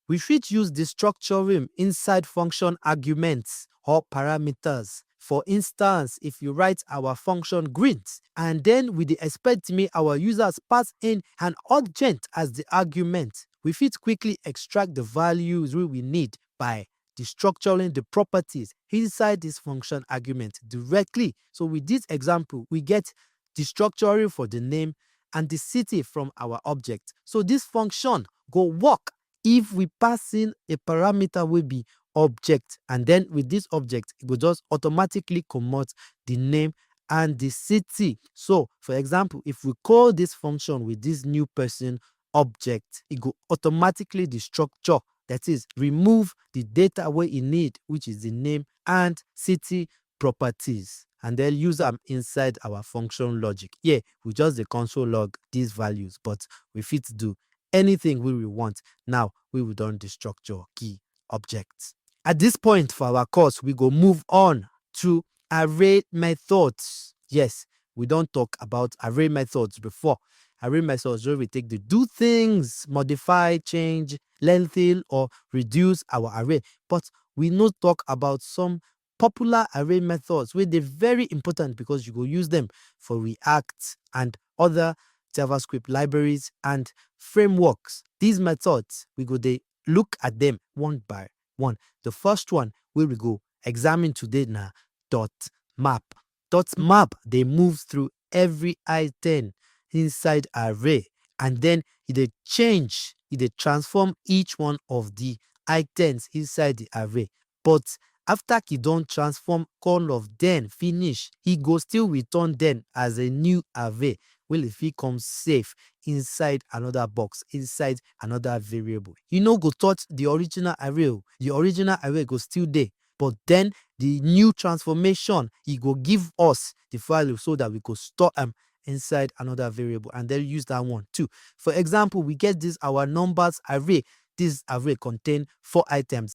We fit use destructuring inside function arguments or parameters. For instance, if you write our function greet and then we dey expect make our users pass in an object as the argument, we fit quickly extract the values wey we need by destructuring the properties inside this function argument directly. So with this example, we get destructuring for the name and the city from our object. So this function go work if we pass in a parameter wey be object, and then with this object, e go just automatically comot the name and the city. So for example, if we call this function with this new person object, e go automatically destructure, that is, remove the data wey e need, which is the name and city properties, and then use am inside our function logic. Here, we just dey console log these values, but we fit do anything wey we want now wey we don destructure key objects. At this point for our course, we go move on to array methods. Yes, we don talk about array methods before. Array methods wey we take dey do things, modify, change, lengthen or reduce our array. But we no talk about some popular array methods wey dey very important because you go use them for React and other JavaScript libraries and frameworks. These methods, we go dey look at them one by one. The first one wey we go examine today na dot map. Dot map dey move through every item inside array, and then e dey change, e dey transform each one of the items inside the array. But after e don transform all of them finish, e go still return them as a new array wey e fit come save inside another box, inside another variable. E no go touch the original array o. The original array go still dey, but then the new transformation, e go give us the value so that we go store am inside another variable and then use that one too. For example, we get this our numbers array. This array contain four items,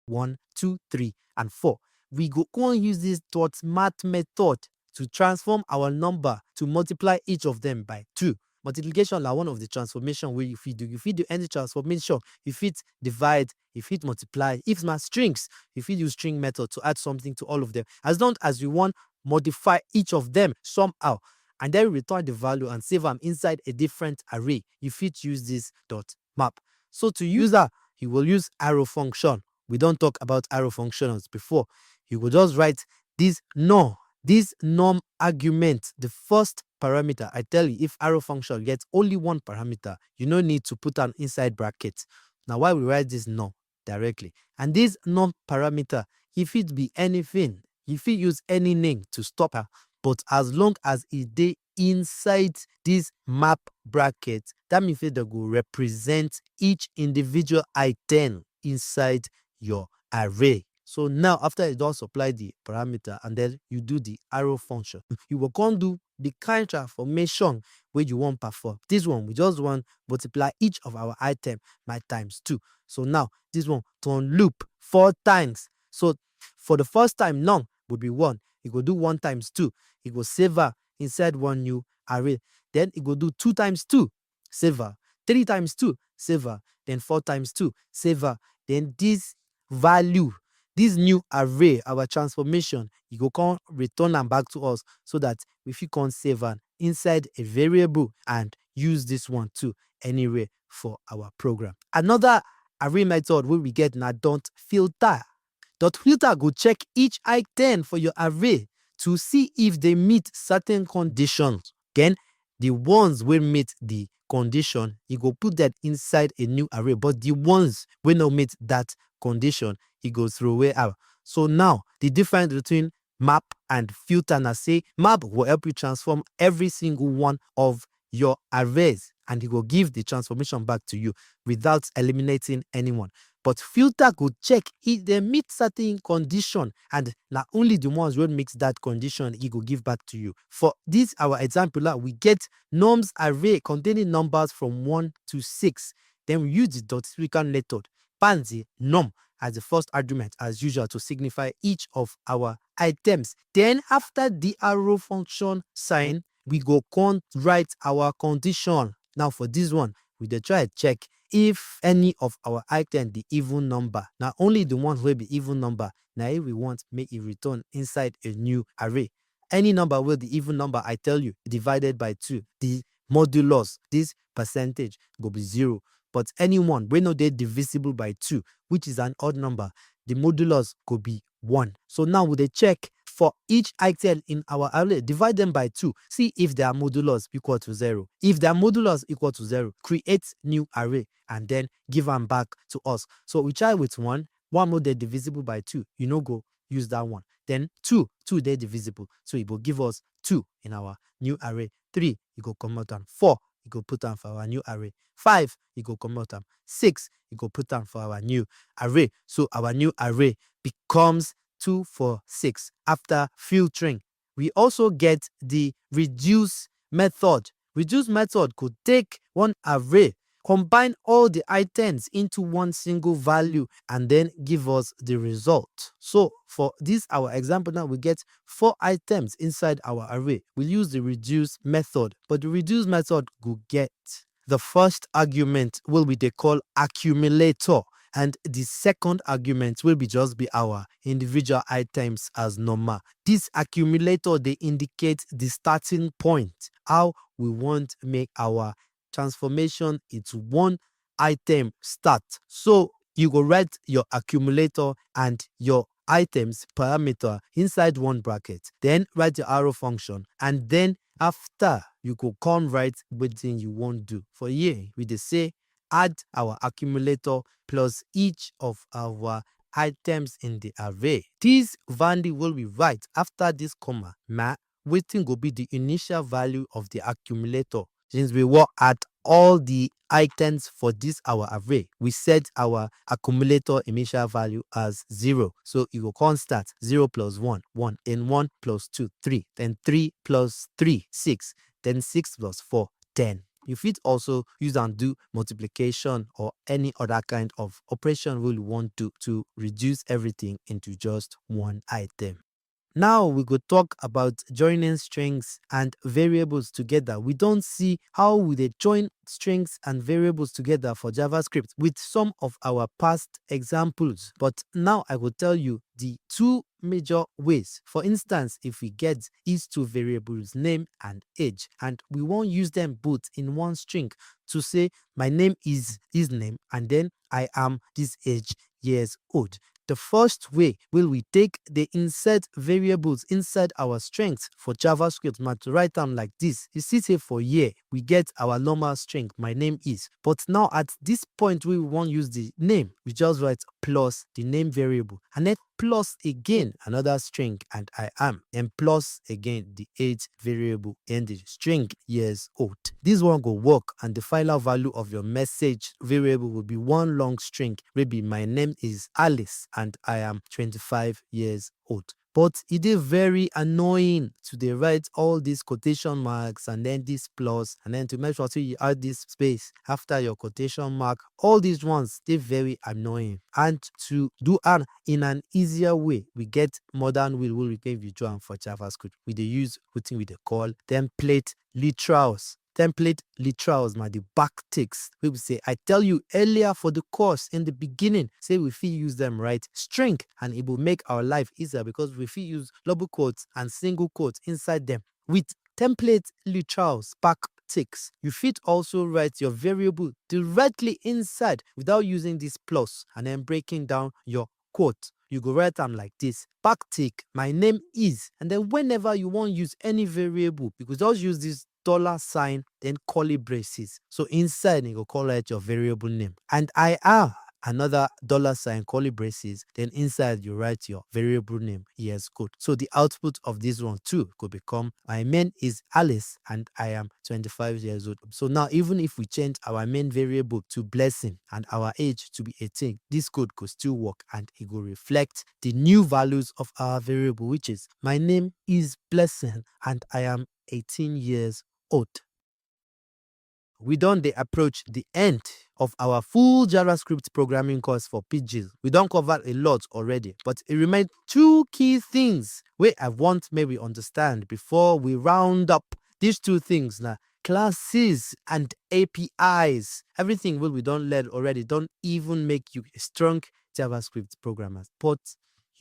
one, two, three, and four. We go come use this dot math method to transform our number to multiply each of them by two. Multiplication na one of the transformation wey you fit do. You fit do any transformation. You fit divide, you fit multiply. If na strings, you fit use string method to add something to all of them. As long as you wan modify each of them somehow, and then return the value and save am inside a different array, you fit use this dot map. So to use that, you will use arrow function. We don talk about arrow functions before. You go just write this num, this num argument, the first parameter. I tell you, if arrow function get only one parameter, you no need to put am inside bracket. Na why we write this num directly. And this num parameter, e fit be anything. You fit use any name to stop am, but as long as e dey inside this map bracket, that means say dem go represent each individual item inside your array. So now, after you don supply the parameter and then you do the arrow function, you go come do the kind transformation wey you wan perform. This one, we just wan multiply each of our item by times two. So now, this one turn loop four times. So for the first time, num go be one. E go do one times two. E go save am inside one new array. Then e go do two times two, save am. Three times two, save am. Then four times two, save am. Then this value, this new array, our transformation, e go come return am back to us so that we fit come save am inside a variable and use this one too anywhere for our program. Another array method wey we get na dot filter. Dot filter go check each item for your array to see if they meet certain conditions. Then the ones wey meet the condition, e go put them inside a new array, but the ones wey no meet that condition, e go throw away out. So now, the difference between map and filter na say map go help you transform every single one of your arrays, and e go give the transformation back to you without eliminating anyone. But filter go check if they meet certain condition, and na only the ones wey meet that condition e go give back to you. For this our example now, we get nums array containing numbers from one to six. Then we use the dot filter method, pass the num as the first argument as usual to signify each of our items. Then after the arrow function sign, we go come write our condition. Now for this one, we dey try check if any of our item be even number. Na only the one wey be even number, na im we want make e return inside a new array. Any number wey be even number, I tell you, divided by two, the modulus, this percentage, go be zero. But anyone wey no dey divisible by two, which is an odd number, the modulus go be one. So now we dey check for each item in our array, divide them by two, see if their modulus equal to zero. If their modulus equal to zero, create new array and then give am back to us. So we try with one, one no dey divisible by two, you no go use that one. Then two, two dey divisible, so e go give us two in our new array. Three, e go comot am. Four, e go put am for our new array. Five, e go comot am. Six, e go put am for our new array. So our new array becomes two four six after filtering. We also get the reduce method. Reduce method could take one array, combine all the items into one single value, and then give us the result. So for this our example now, we get four items inside our array. We use the reduce method, but the reduce method go get the first argument wey we dey call accumulator, and the second argument wey be just be our individual items as normal. This accumulator dey indicate the starting point, how we want make our transformation into one item start. So you go write your accumulator and your items parameter inside one bracket, then write the arrow function, and then after you go come write wetin you wan do. For here, we dey say add our accumulator plus each of our items in the array. This value wey we write after this comma na wetin go be the initial value of the accumulator. Since we wan add all the items for this our array, we set our accumulator initial value as zero. So e go come start zero plus one, one, then one plus two, three, then three plus three, six, then six plus four, ten. You fit also use am do multiplication or any other kind of operation wey you wan do to reduce everything into just one item. Now we go talk about joining strings and variables together. We don see how we dey join strings and variables together for JavaScript with some of our past examples. But now I go tell you the two major ways. For instance, if we get these two variables, name and age, and we wan use them both in one string to say my name is this name and then I am this age years old. The first way wey we take dey insert variables inside our strings for JavaScript na to write am like this. You see say for here, we get our normal string, my name is. But now at this point wey we wan use the name, we just write plus the name variable and then plus again another string and I am, and plus again the age variable and the string years old. This one go work and the final value of your message variable will be one long string wey be my name is Alice and I am twenty-five years old. But e dey very annoying to dey write all these quotation marks and then this plus and then to make sure say you add this space after your quotation mark. All these ones dey very annoying. And to do am in an easier way, we get modern way wey we take dey do am for JavaScript. We dey use wetin we dey call template literals. Template literals na the back ticks wey be say I tell you earlier for the course in the beginning say we fit use them write string and e go make our life easier because we fit use double quotes and single quotes inside them. With template literals back backticks. You fit also write your variable directly inside without using this plus and then breaking down your quote. You go write am like this: backtick, my name is, and then whenever you wan use any variable, you go just use this dollar sign, then curly braces. So inside, you go call out your variable name. And I am, another dollar sign, curly braces, then inside you write your variable name. Yes, good. So the output of this one too could become: my name is Alice and I am twenty-five years old. So now, even if we change our main variable to Blessing and our age to be eighteen, this code could still work and it will reflect the new values of our variable, which is: my name is Blessing and I am eighteen years old. We don dey approach the end of our full JavaScript programming course for Pidgin. We don cover a lot already, but e remain two key things wey I want make we understand before we round up. These two things na classes and A P Is. Everything wey we don learn already don even make you a strong JavaScript programmer. But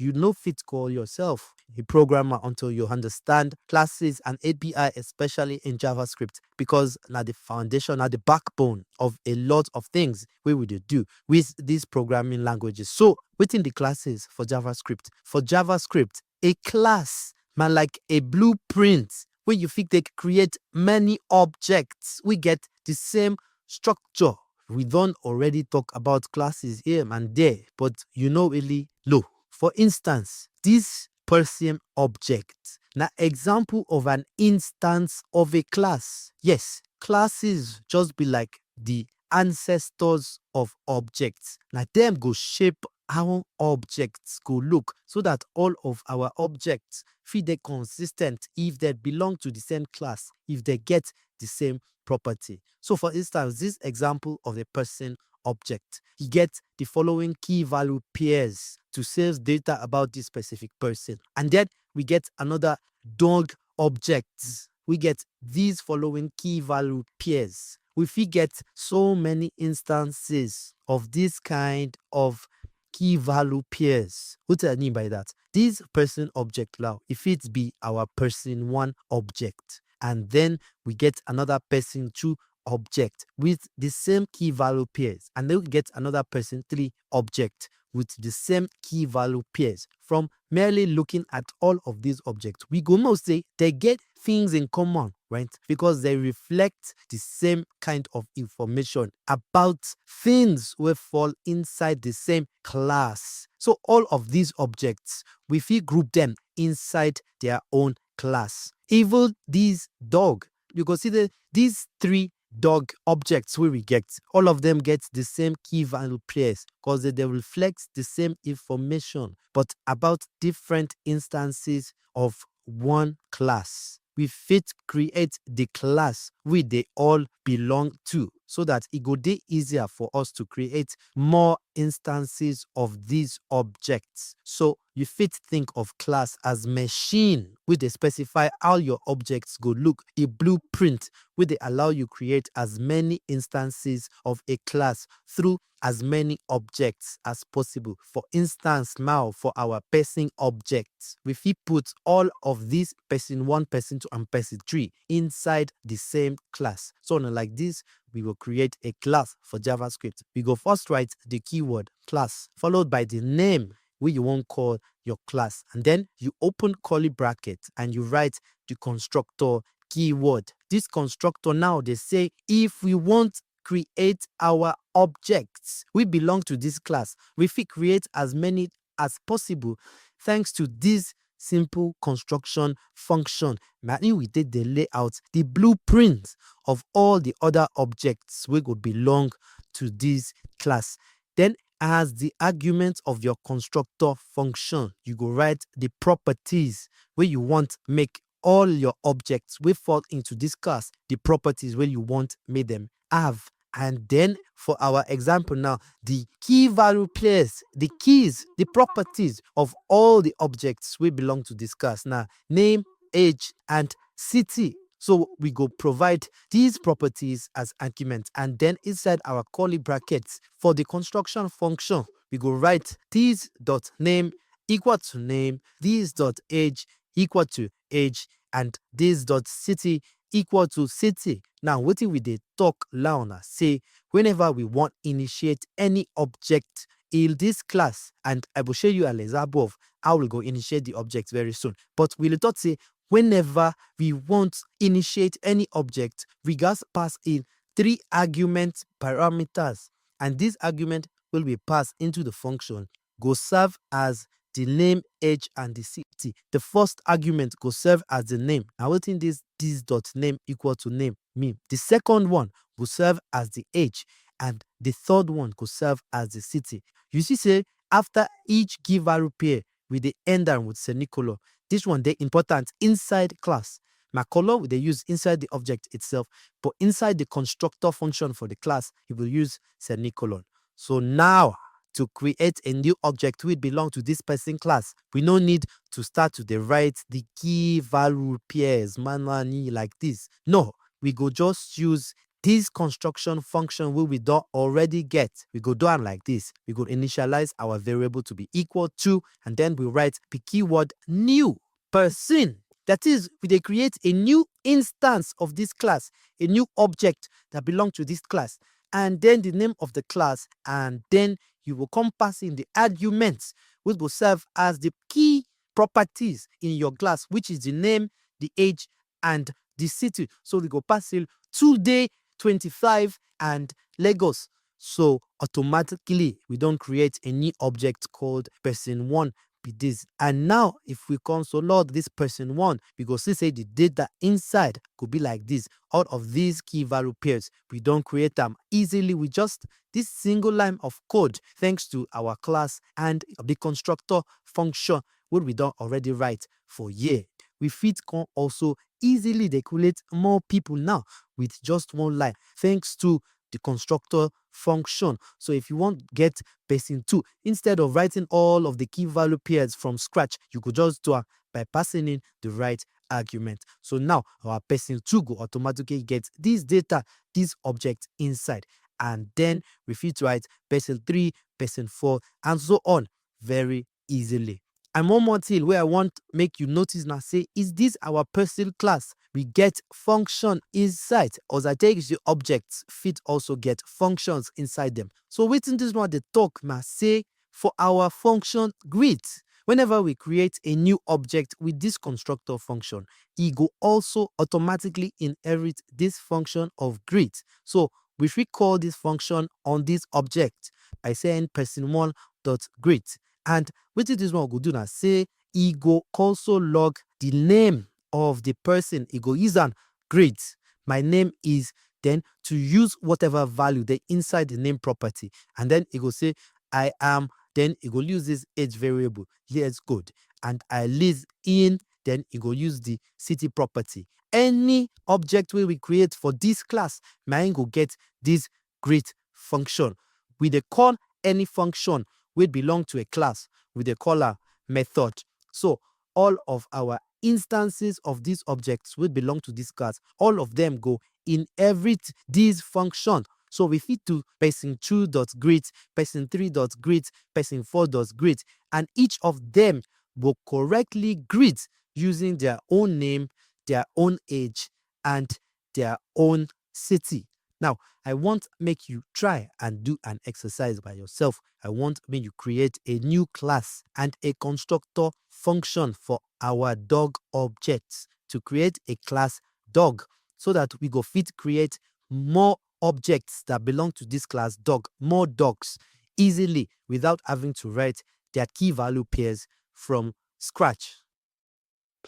you no fit call yourself a programmer until you understand classes and A P I, especially in JavaScript, because na the foundation, na the backbone of a lot of things wey we dey do with these programming languages. So wetin be classes for JavaScript? For JavaScript, a class na like a blueprint wey you fit take create many objects wey get the same structure. We don already talk about classes here and there, but you no really know. For instance, this person object na example of an instance of a class. Yes, classes just be like the ancestors of objects. Na dem go shape how objects go look, so that all of our objects fit dey consistent if they belong to the same class, if they get the same property. So for instance, this example of a person object, e get the following key value pairs to save data about this specific person. And then we get another dog object. We get these following key value pairs. We fit get so many instances of this kind of key value pairs. What I mean by that? This person object now, if it be our person one object, and then we get another person two object with the same key value pairs, and then we get another person three object with the same key value pairs. From merely looking at all of these objects, we go know say they get things in common, right? Because they reflect the same kind of information about things wey fall inside the same class. So all of these objects, we fit group them inside their own class. Even this dog, you go see that these three dog objects wey we get, all of them get the same key value pairs because they dey reflect the same information, but about different instances of one class. We fit create the class wey they all belong to, so that e go dey easier for us to create more instances of these objects. So you fit think of class as machine wey dey specify how your objects go look, a blueprint wey dey allow you create as many instances of a class through as many objects as possible. For instance, now for our person object, we fit put all of these person one, person two, and person three inside the same class. So na like this, we go create a class for JavaScript. We go first write the keyword class, followed by the name wey you wan call your class. And then you open curly bracket and you write the constructor keyword. This constructor now dey say if we want create our objects wey belong to this class, we fit create as many as possible thanks to this simple construction function. Na im we take dey lay out the blueprint of all the other objects wey go belong to this class. Then as the argument of your constructor function, you go write the properties wey you want make all your objects wey fall into this class, the properties wey you want make them have. And then for our example now, the key value pairs, the keys, the properties of all the objects wey belong to this class. Now, name, age, and city. So we go provide these properties as arguments, and then inside our curly brackets for the construction function, we go write this dot name equal to name, this dot age equal to age, and this dot city equal to city. Now, wetin we dey talk now na say whenever we wan initiate any object in this class, and I go show you an example of how we go initiate the object very soon. But we dey talk say whenever we want initiate any object, we gats pass in three argument parameters, and this argument will be passed into the function go serve as the name, age, and the city. The first argument go serve as the name. Now, wetin this this dot name equal to name mean? The second one go serve as the age, and the third one go serve as the city. You see say after each key value pair, we dey end am with semicolon. This one dey important inside class. My color we dey use inside the object itself, but inside the constructor function for the class, you will use semicolon. So now, to create a new object wey belong to this person class, we no need to start to dey write the key value pairs manually like this. No, we go just use this construction function wey we don already get. We go do am like this. We go initialize our variable to be equal to, and then we write the keyword new person. That is, we dey create a new instance of this class, a new object that belong to this class, and then the name of the class, and then you will come pass in the arguments wey go serve as the key properties in your class, which is the name, the age, and the city. So we go pass in today, twenty-five, and Lagos. So automatically, we don create a new object called person one be this. And now, if we console log this person one, we go see say the data inside go be like this. All of these key value pairs, we don create am easily with just this single line of code, thanks to our class and the constructor function wey we don already write for here. We fit come also easily dey create more people now with just one line, thanks to the constructor function. So if you want get person two, instead of writing all of the key value pairs from scratch, you go just do am by passing in the right argument. So now our person two go automatically get this data, this object inside. And then we fit write person three, person four, and so on very easily. And one more thing wey I want make you notice na say is this our person class. We get function inside. As I take the objects fit also get functions inside them. So wetin this one dey talk na say for our function greet, whenever we create a new object with this constructor function, e go also automatically inherit this function of greet. So we fit call this function on this object by saying person one dot greet. And wetin this one go do na say e go also log the name of the person. E go use am greet. My name is, then to use whatever value dey inside the name property. And then e go say, "I am," then e go use this age variable. Yes, good. "And I live in," then e go use the city property. Any object wey we create for this class, na im go get this greet function. We dey call any function wey belong to a class, we dey call am method. So all of our instances of these objects wey belong to this class, all of them go inherit this function. So we fit do person two dot greet, person three dot greet, person four dot greet, and each of them go correctly greet using their own name, their own age, and their own city. Now, I want make you try and do an exercise by yourself. I want make you create a new class and a constructor function for our dog object. To create a class dog, so that we go fit create more objects that belong to this class dog, more dogs, easily without having to write their key value pairs from scratch.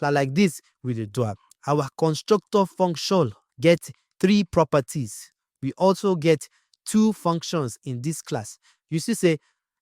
Na like this we dey do am. Our constructor function get three properties. We also get two functions in this class. You see say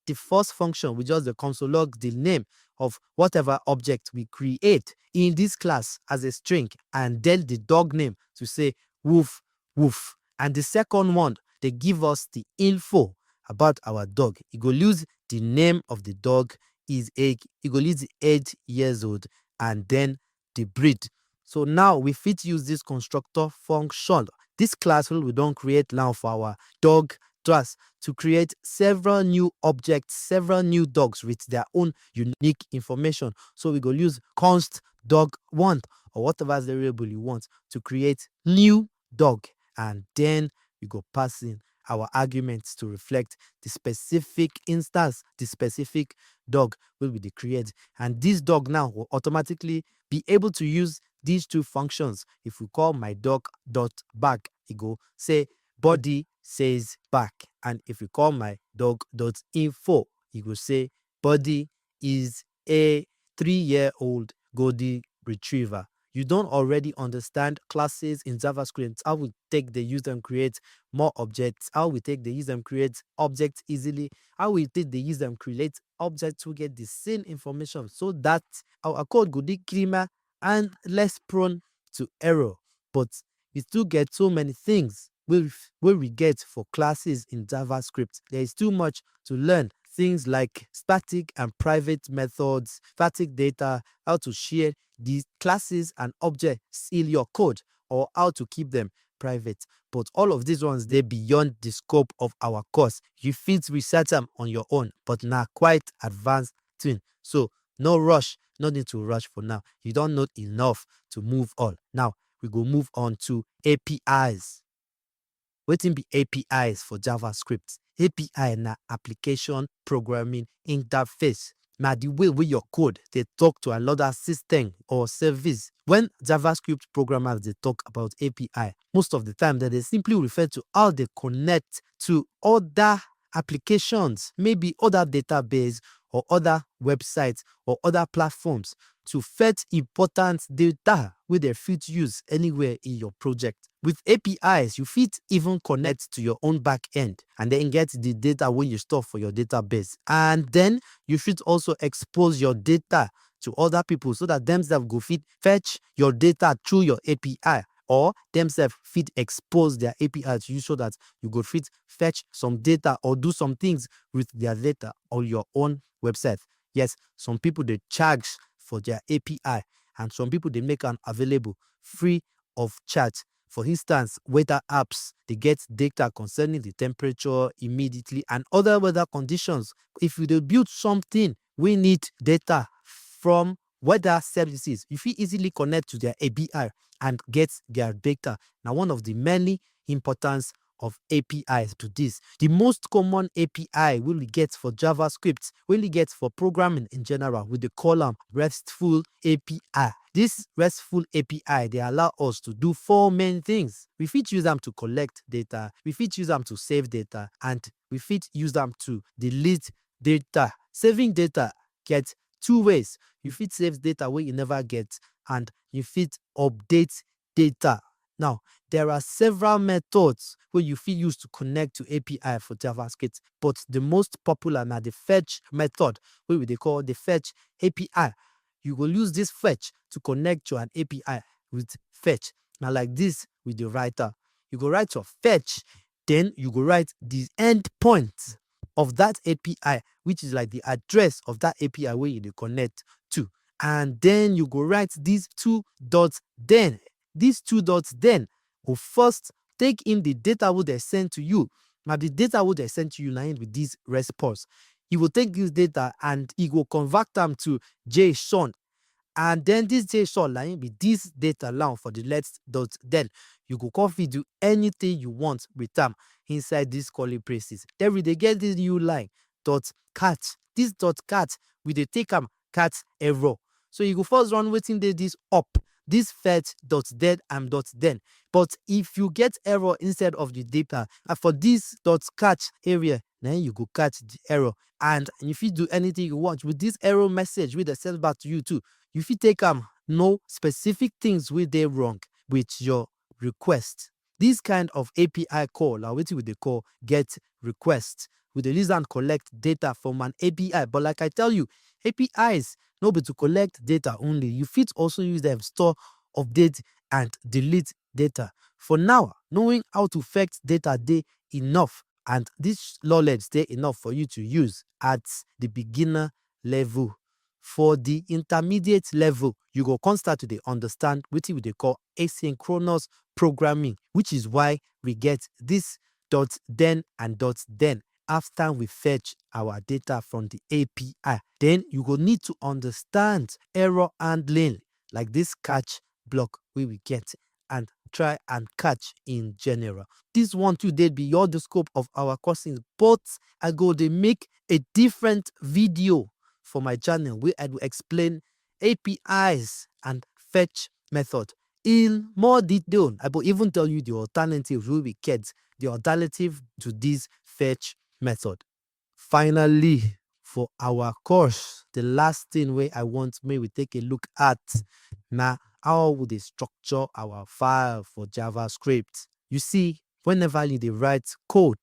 the first function, we just dey console log the name of whatever object we create in this class as a string, and then the dog name to say woof, woof. And the second one, dey give us the info about our dog. E go use the name of the dog, his age, e go use the age, years old, and then the breed. So now we fit use this constructor function, this class wey we don create now for our dog class, to create several new objects, several new dogs with their own unique information. So we go use const dog one or whatever variable you want to create new dog, and then we go pass in our arguments to reflect the specific instance, the specific dog wey we dey create. And this dog now will automatically be able to use these two functions. If we call my dog dot back, e go say body says back. And if we call my dog dot info, e go say body is a three-year-old golden retriever. You don already understand classes in JavaScript, how we take dey use dem create more objects, how we take dey use dem create objects easily, how we take dey use dem create objects wey get the same information, so that our code go dey cleaner and less prone to error. But we still get so many things wey we f-, wey we get for classes in JavaScript. There is too much to learn. Things like static and private methods, static data, how to share the classes and objects in your code, or how to keep them private. But all of these ones dey beyond the scope of our course. You fit research am on your own, but na quite advanced thing. So no rush, no need to rush for now. You don know enough to move on. Now we go move on to A P Is. Wetin be A P Is for JavaScript? A P I na application programming interface. Na the way wey your code dey talk to another system or service. When JavaScript programmers dey talk about A P I, most of the time dem dey simply refer to how they connect to other applications, maybe other database or other websites or other platforms to fetch important data wey dem fit use anywhere in your project. With A P Is, you fit even connect to your own back end and then get the data wey you store for your database. And then you fit also expose your data to other people so that themselves go fit fetch your data through your A P I, or themselves fit expose their A P I to you so that you go fit fetch some data or do some things with their data on your own website. Yes, some people dey charge for their A P I, and some people dey make am available free of charge. For instance, weather apps dey get data concerning the temperature, humidity, and other weather conditions. If you dey build something wey need data from weather services, you fit easily connect to their A P I and get their data. Na one of the many importance of A P Is to this. The most common A P I wey we get for JavaScript, wey we get for programming in general, we dey call am RESTful A P I. This RESTful A P I dey allow us to do four main things. We fit use am to collect data, we fit use am to save data, and we fit use am to delete data. Saving data get two ways. You fit save data wey you never get, and you fit update data. Now, there are several methods wey you fit use to connect to A P I for JavaScript, but the most popular na the fetch method, wey we dey call the fetch A P I. You go use this fetch to connect to an A P I with fetch. Na like this we dey write am. You go write your fetch, then you go write the end point of that A P I, which is like the address of that A P I wey you dey connect to. And then you go write these two dots then. These two dots then go first take in the data wey dem send to you. Na the data wey dem send to you, na im be this response. You go take this data and e go convert am to JSON. And then this JSON, na im be this data now for the let dot then. You go come fit do anything you want with am inside these curly braces. Then we dey get this new line, dot catch. This dot catch, we dey take am catch error. So you go first run wetin dey this up, this fetch dot then and dot then. But if you get error instead of the data, and for this dot catch area, then you go catch the error. And you fit do anything you want with this error message wey dem send back to you too. You fit take am know specific things wey dey wrong with your request. This kind of A P I call na wetin we dey call get request. We dey use am collect data from an A P I. But like I tell you, A P Is no be to collect data only. You fit also use them store, update, and delete data. For now, knowing how to fetch data dey enough, and this knowledge dey enough for you to use at the beginner level. For the intermediate level, you go come start to dey understand wetin we dey call asynchronous programming, which is why we get this dot then and dot then after we fetch our data from the A P I. Then you go need to understand error handling, like this catch block wey we get and try and catch in general. This one too dey beyond the scope of our courses, but I go dey make a different video for my channel where I will explain A P Is and fetch method in more detail. I will even tell you the alternatives wey we get, the alternative to this fetch method. Finally, for our course, the last thing wey I want make we take a look at na how we dey structure our file for JavaScript. You see, whenever you dey write code,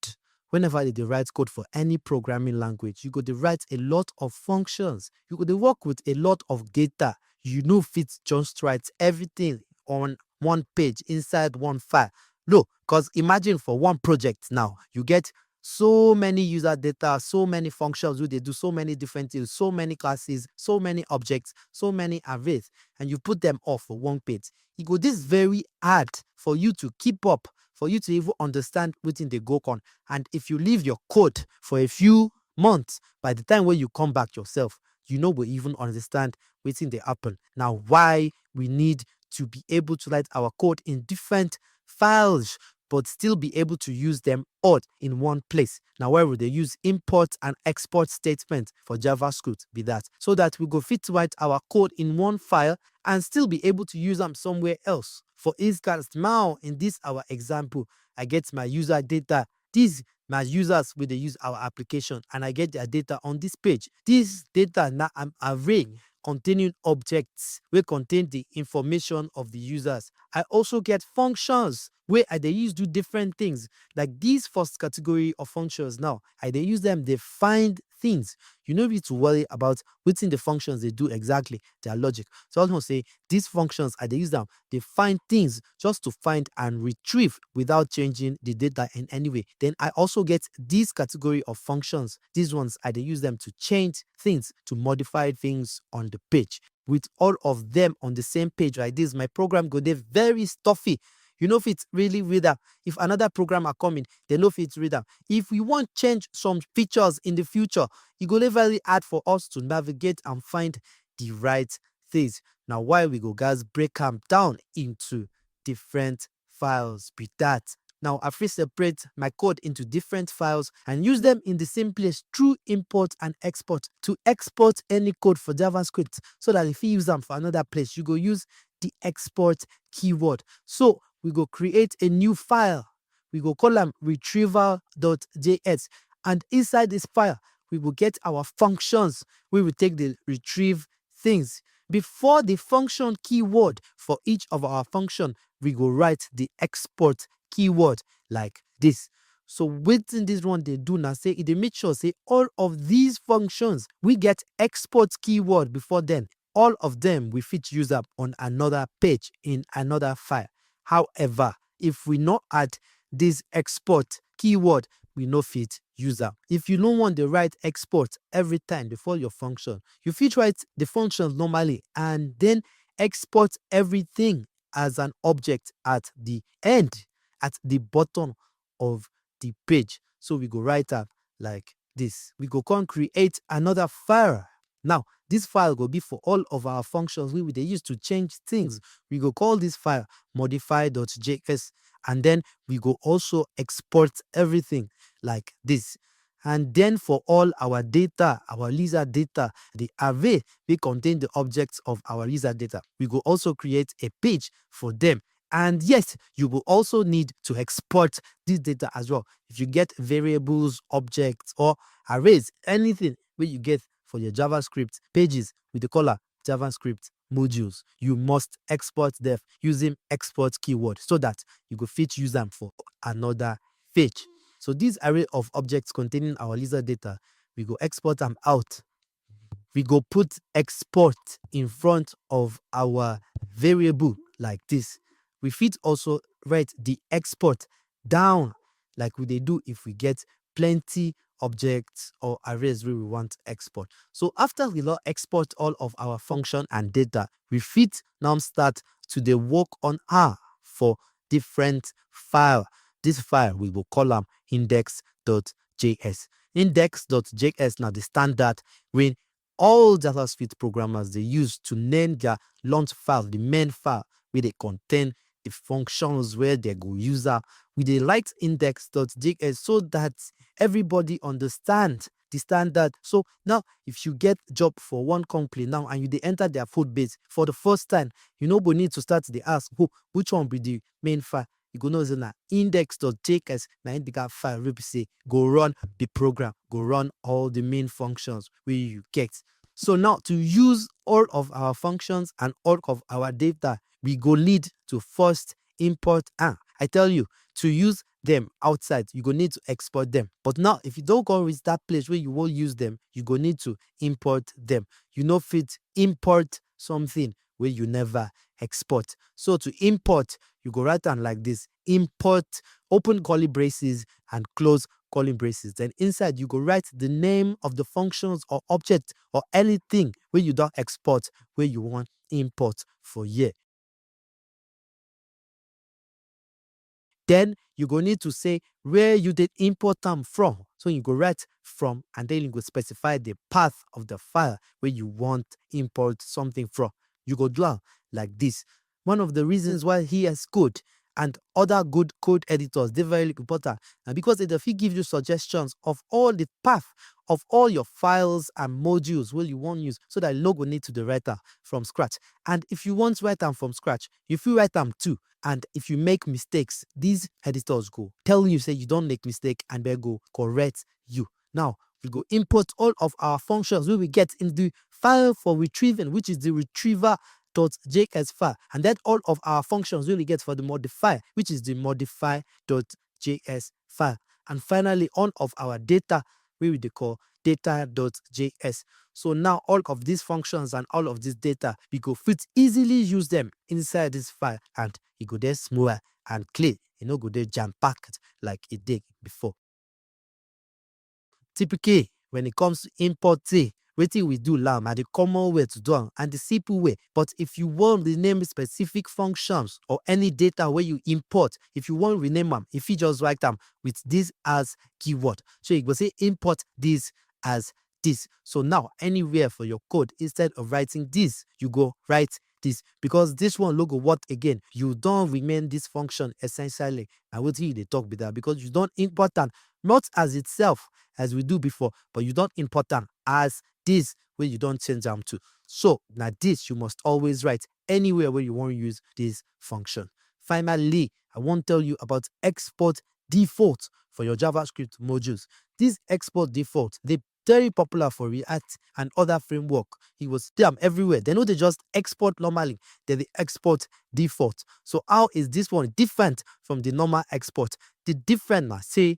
whenever you dey write code for any programming language, you go dey write a lot of functions. You go dey work with a lot of data. You no fit just write everything on one page inside one file. No, because imagine for one project now, you get so many user data, so many functions wey dey do so many different things, so many classes, so many objects, so many arrays, and you put them all for one page. E go dey very hard for you to keep up, for you to even understand wetin dey go on. And if you leave your code for a few months, by the time wey you come back yourself, you no go even understand wetin dey happen. Na why we need to be able to write our code in different files, but still be able to use them all in one place. Na why we dey use import and export statement for JavaScript be that, so that we go fit write our code in one file and still be able to use am somewhere else. For instance, now in this our example, I get my user data. These na users wey dey use our application, and I get their data on this page. This data na an array containing objects wey contain the information of the users. I also get functions wey I dey use do different things. Like this first category of functions now, I dey use them dey find things. You no need to worry about wetin the functions dey do exactly, their logic. So I know say these functions, I dey use them dey find things just to find and retrieve without changing the data in any way. Then I also get this category of functions. These ones, I dey use them to change things, to modify things on the page. With all of them on the same page like this, my program go dey very stuffy. You no fit really read am. If another programmer come in, they no fit read am. If we wan change some features in the future, e go dey very hard for us to navigate and find the right things. Na why we go gats break am down into different files be that. Now I fit separate my code into different files and use them in the same place through import and export. To export any code for JavaScript so that if you use them for another place, you go use the export keyword. So we go create a new file. We go call am retrieval.js. And inside this file, we will get our functions. We will take the retrieve things. Before the function keyword for each of our function, we go write the export keyword like this. So wetin this one dey do na say e dey make sure say all of these functions we get export keyword before them. All of them we fit use up on another page in another file. However, if we no add this export keyword, we no fit use am. If you no want the right export every time before your function, you fit write the function normally and then export everything as an object at the end, at the bottom of the page. So we go write am like this. We go come create another file. Now, this file go be for all of our functions we will dey use to change things. We go call this file modify.js, and then we go also export everything like this. And then for all our data, our user data, the array we contain the objects of our user data. We go also create a page for them. And yes, you will also need to export this data as well. If you get variables, objects, or arrays, anything where you get for your JavaScript pages with the color JavaScript modules, you must export them using export keyword so that you go fit use them for another page. So this array of objects containing our user data, we go export them out. We go put export in front of our variable like this. We fit also write the export down like we dey do if we get plenty objects or arrays wey we want export. So after we don export all of our function and data, we fit now start to dey work on her for different file. This file, we go call am index.js. Index.js na the standard wey all JavaScript programmers dey use to name their launch file, the main file wey dey contain the functions where they go use am. We dey write index dot J S so that everybody understand the standard. So now, if you get job for one company now and you dey enter their code base for the first time, you no go need to start dey ask, "Oh, which one be the main file?" You go know say na index dot J S, na im be that file wey be say go run the program, go run all the main functions wey you get. So now, to use all of our functions and all of our data, we go need to first import am. I tell you, to use them outside, you go need to export them. But now, if you don go reach that place where you wan use them, you go need to import them. You no fit import something wey you never export. So to import, you go write am like this: import, open curly braces and close curly braces. Then inside, you go write the name of the functions or object or anything wey you don export, wey you wan import for here. Then you go need to say where you dey import am from. So you go write "from," and then you go specify the path of the file where you want import something from. You go do am like this. One of the reasons why V S Code and other good code editors dey very important na because they fit give you suggestions of all the path of all your files and modules wey you wan use, so that you no go need to dey write am from scratch. And if you wan write am from scratch, you fit write am too. And if you make mistakes, these editors go tell you say you don make mistake and they go correct you. Now, we go import all of our functions wey we get in the file for retrieving, which is the retriever dot J S file, and then all of our functions wey we get for the modify, which is the modify dot J S file, and finally all of our data wey we dey call data dot J S. So now all of these functions and all of this data, we go fit easily use them inside this file, and e go dey smooth and clean. E no go dey jam-packed like e dey before. Typically, when it comes to importing, wetin we do now na the common way to do am and the simple way. But if you wan rename specific functions or any data wey you import, if you wan rename am, you fit just write am with this as keyword. So you go say, "Import this as this." So now, anywhere for your code, instead of writing this, you go write this, because this one no go work again. You don rename this function essentially. Na wetin you dey talk be that, because you don import am not as itself as we do before, but you don import am as this wey you don change am to. So na this you must always write anywhere wey you wan use this function. Finally, I wan tell you about export default for your JavaScript modules. This export default dey very popular for React and other framework. You go see am everywhere. They no dey just export normally, they dey export default. So how is this one different from the normal export? The difference na say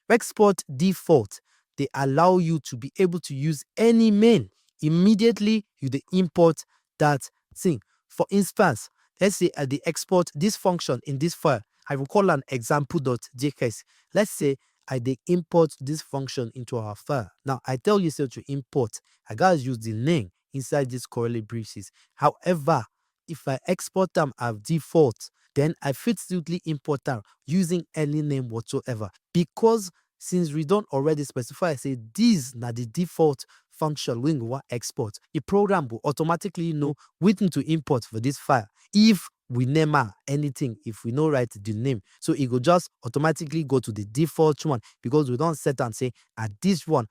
export default dey allow you to be able to use any main immediately you dey import that thing. For instance, let's say I dey export this function in this file. I will call am example dot J S. Let's say I dey import this function into our file. Now, I tell you say to import, I gats use the name inside this curly braces. However, if I export am as default, then I fit simply import am using any name whatsoever. Because since we don already specify say this na the default function wey we wan export, the program go automatically know wetin to import for this file if we name am anything, if we no write the name. So e go just automatically go to the default one, because we don set am say, "Ah, this one,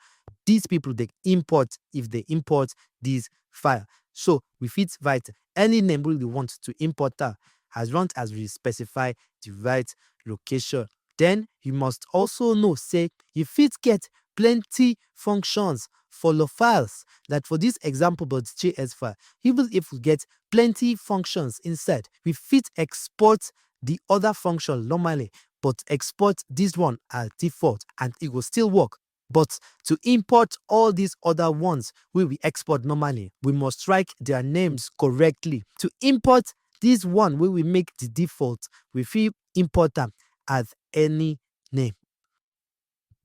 these people dey import if they import this file." So we fit write any name wey we want to import am, as long as we specify the right location. Then you must also know say you fit get plenty functions for your files. Like for this example dot J S file, even if we get plenty functions inside, we fit export the other function normally, but export this one as default and e go still work. But to import all these other ones wey we export normally, we must write their names correctly. To import this one wey we make the default, we fit import am as any name.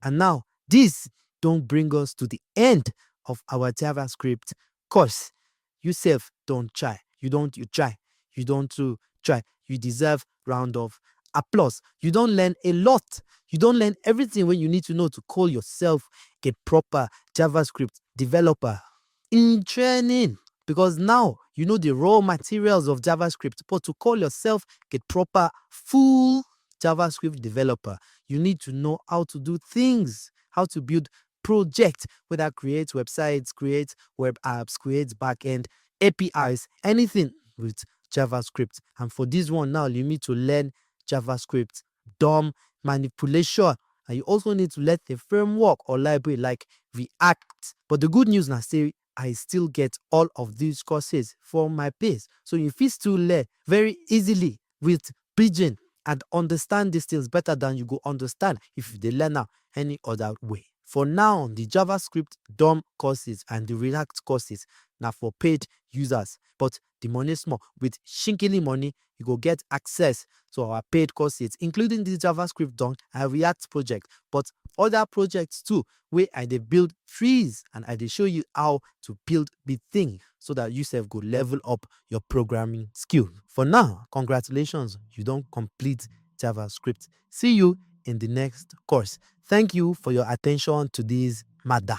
And now, this don bring us to the end of our JavaScript course. You sef don try. You don, you try. You don too try. You deserve round of applause. You don learn a lot. You don learn everything wey you need to know to call yourself a proper JavaScript developer in training, because now you know the raw materials of JavaScript, but to call yourself a proper full JavaScript developer, you need to know how to do things, how to build projects, whether create websites, create web apps, create backend A P Is, anything with JavaScript. And for this one now, you need to learn JavaScript, DOM manipulation, and you also need to learn a framework or library like React. But the good news now say I still get all of these courses for my page. So you fit still learn very easily with Pidgin and understand these things better than you go understand if you dey learn am any other way. For now, the JavaScript DOM courses and the React courses na for paid users, but the money small. With shingily money, you go get access to our paid courses, including the JavaScript DOM and React project, but other projects too, where I dey build trees and I dey show you how to build big thing so that you sef go level up your programming skill. For now, congratulations, you don complete JavaScript. See you in the next course. Thank you for your attention to this matter.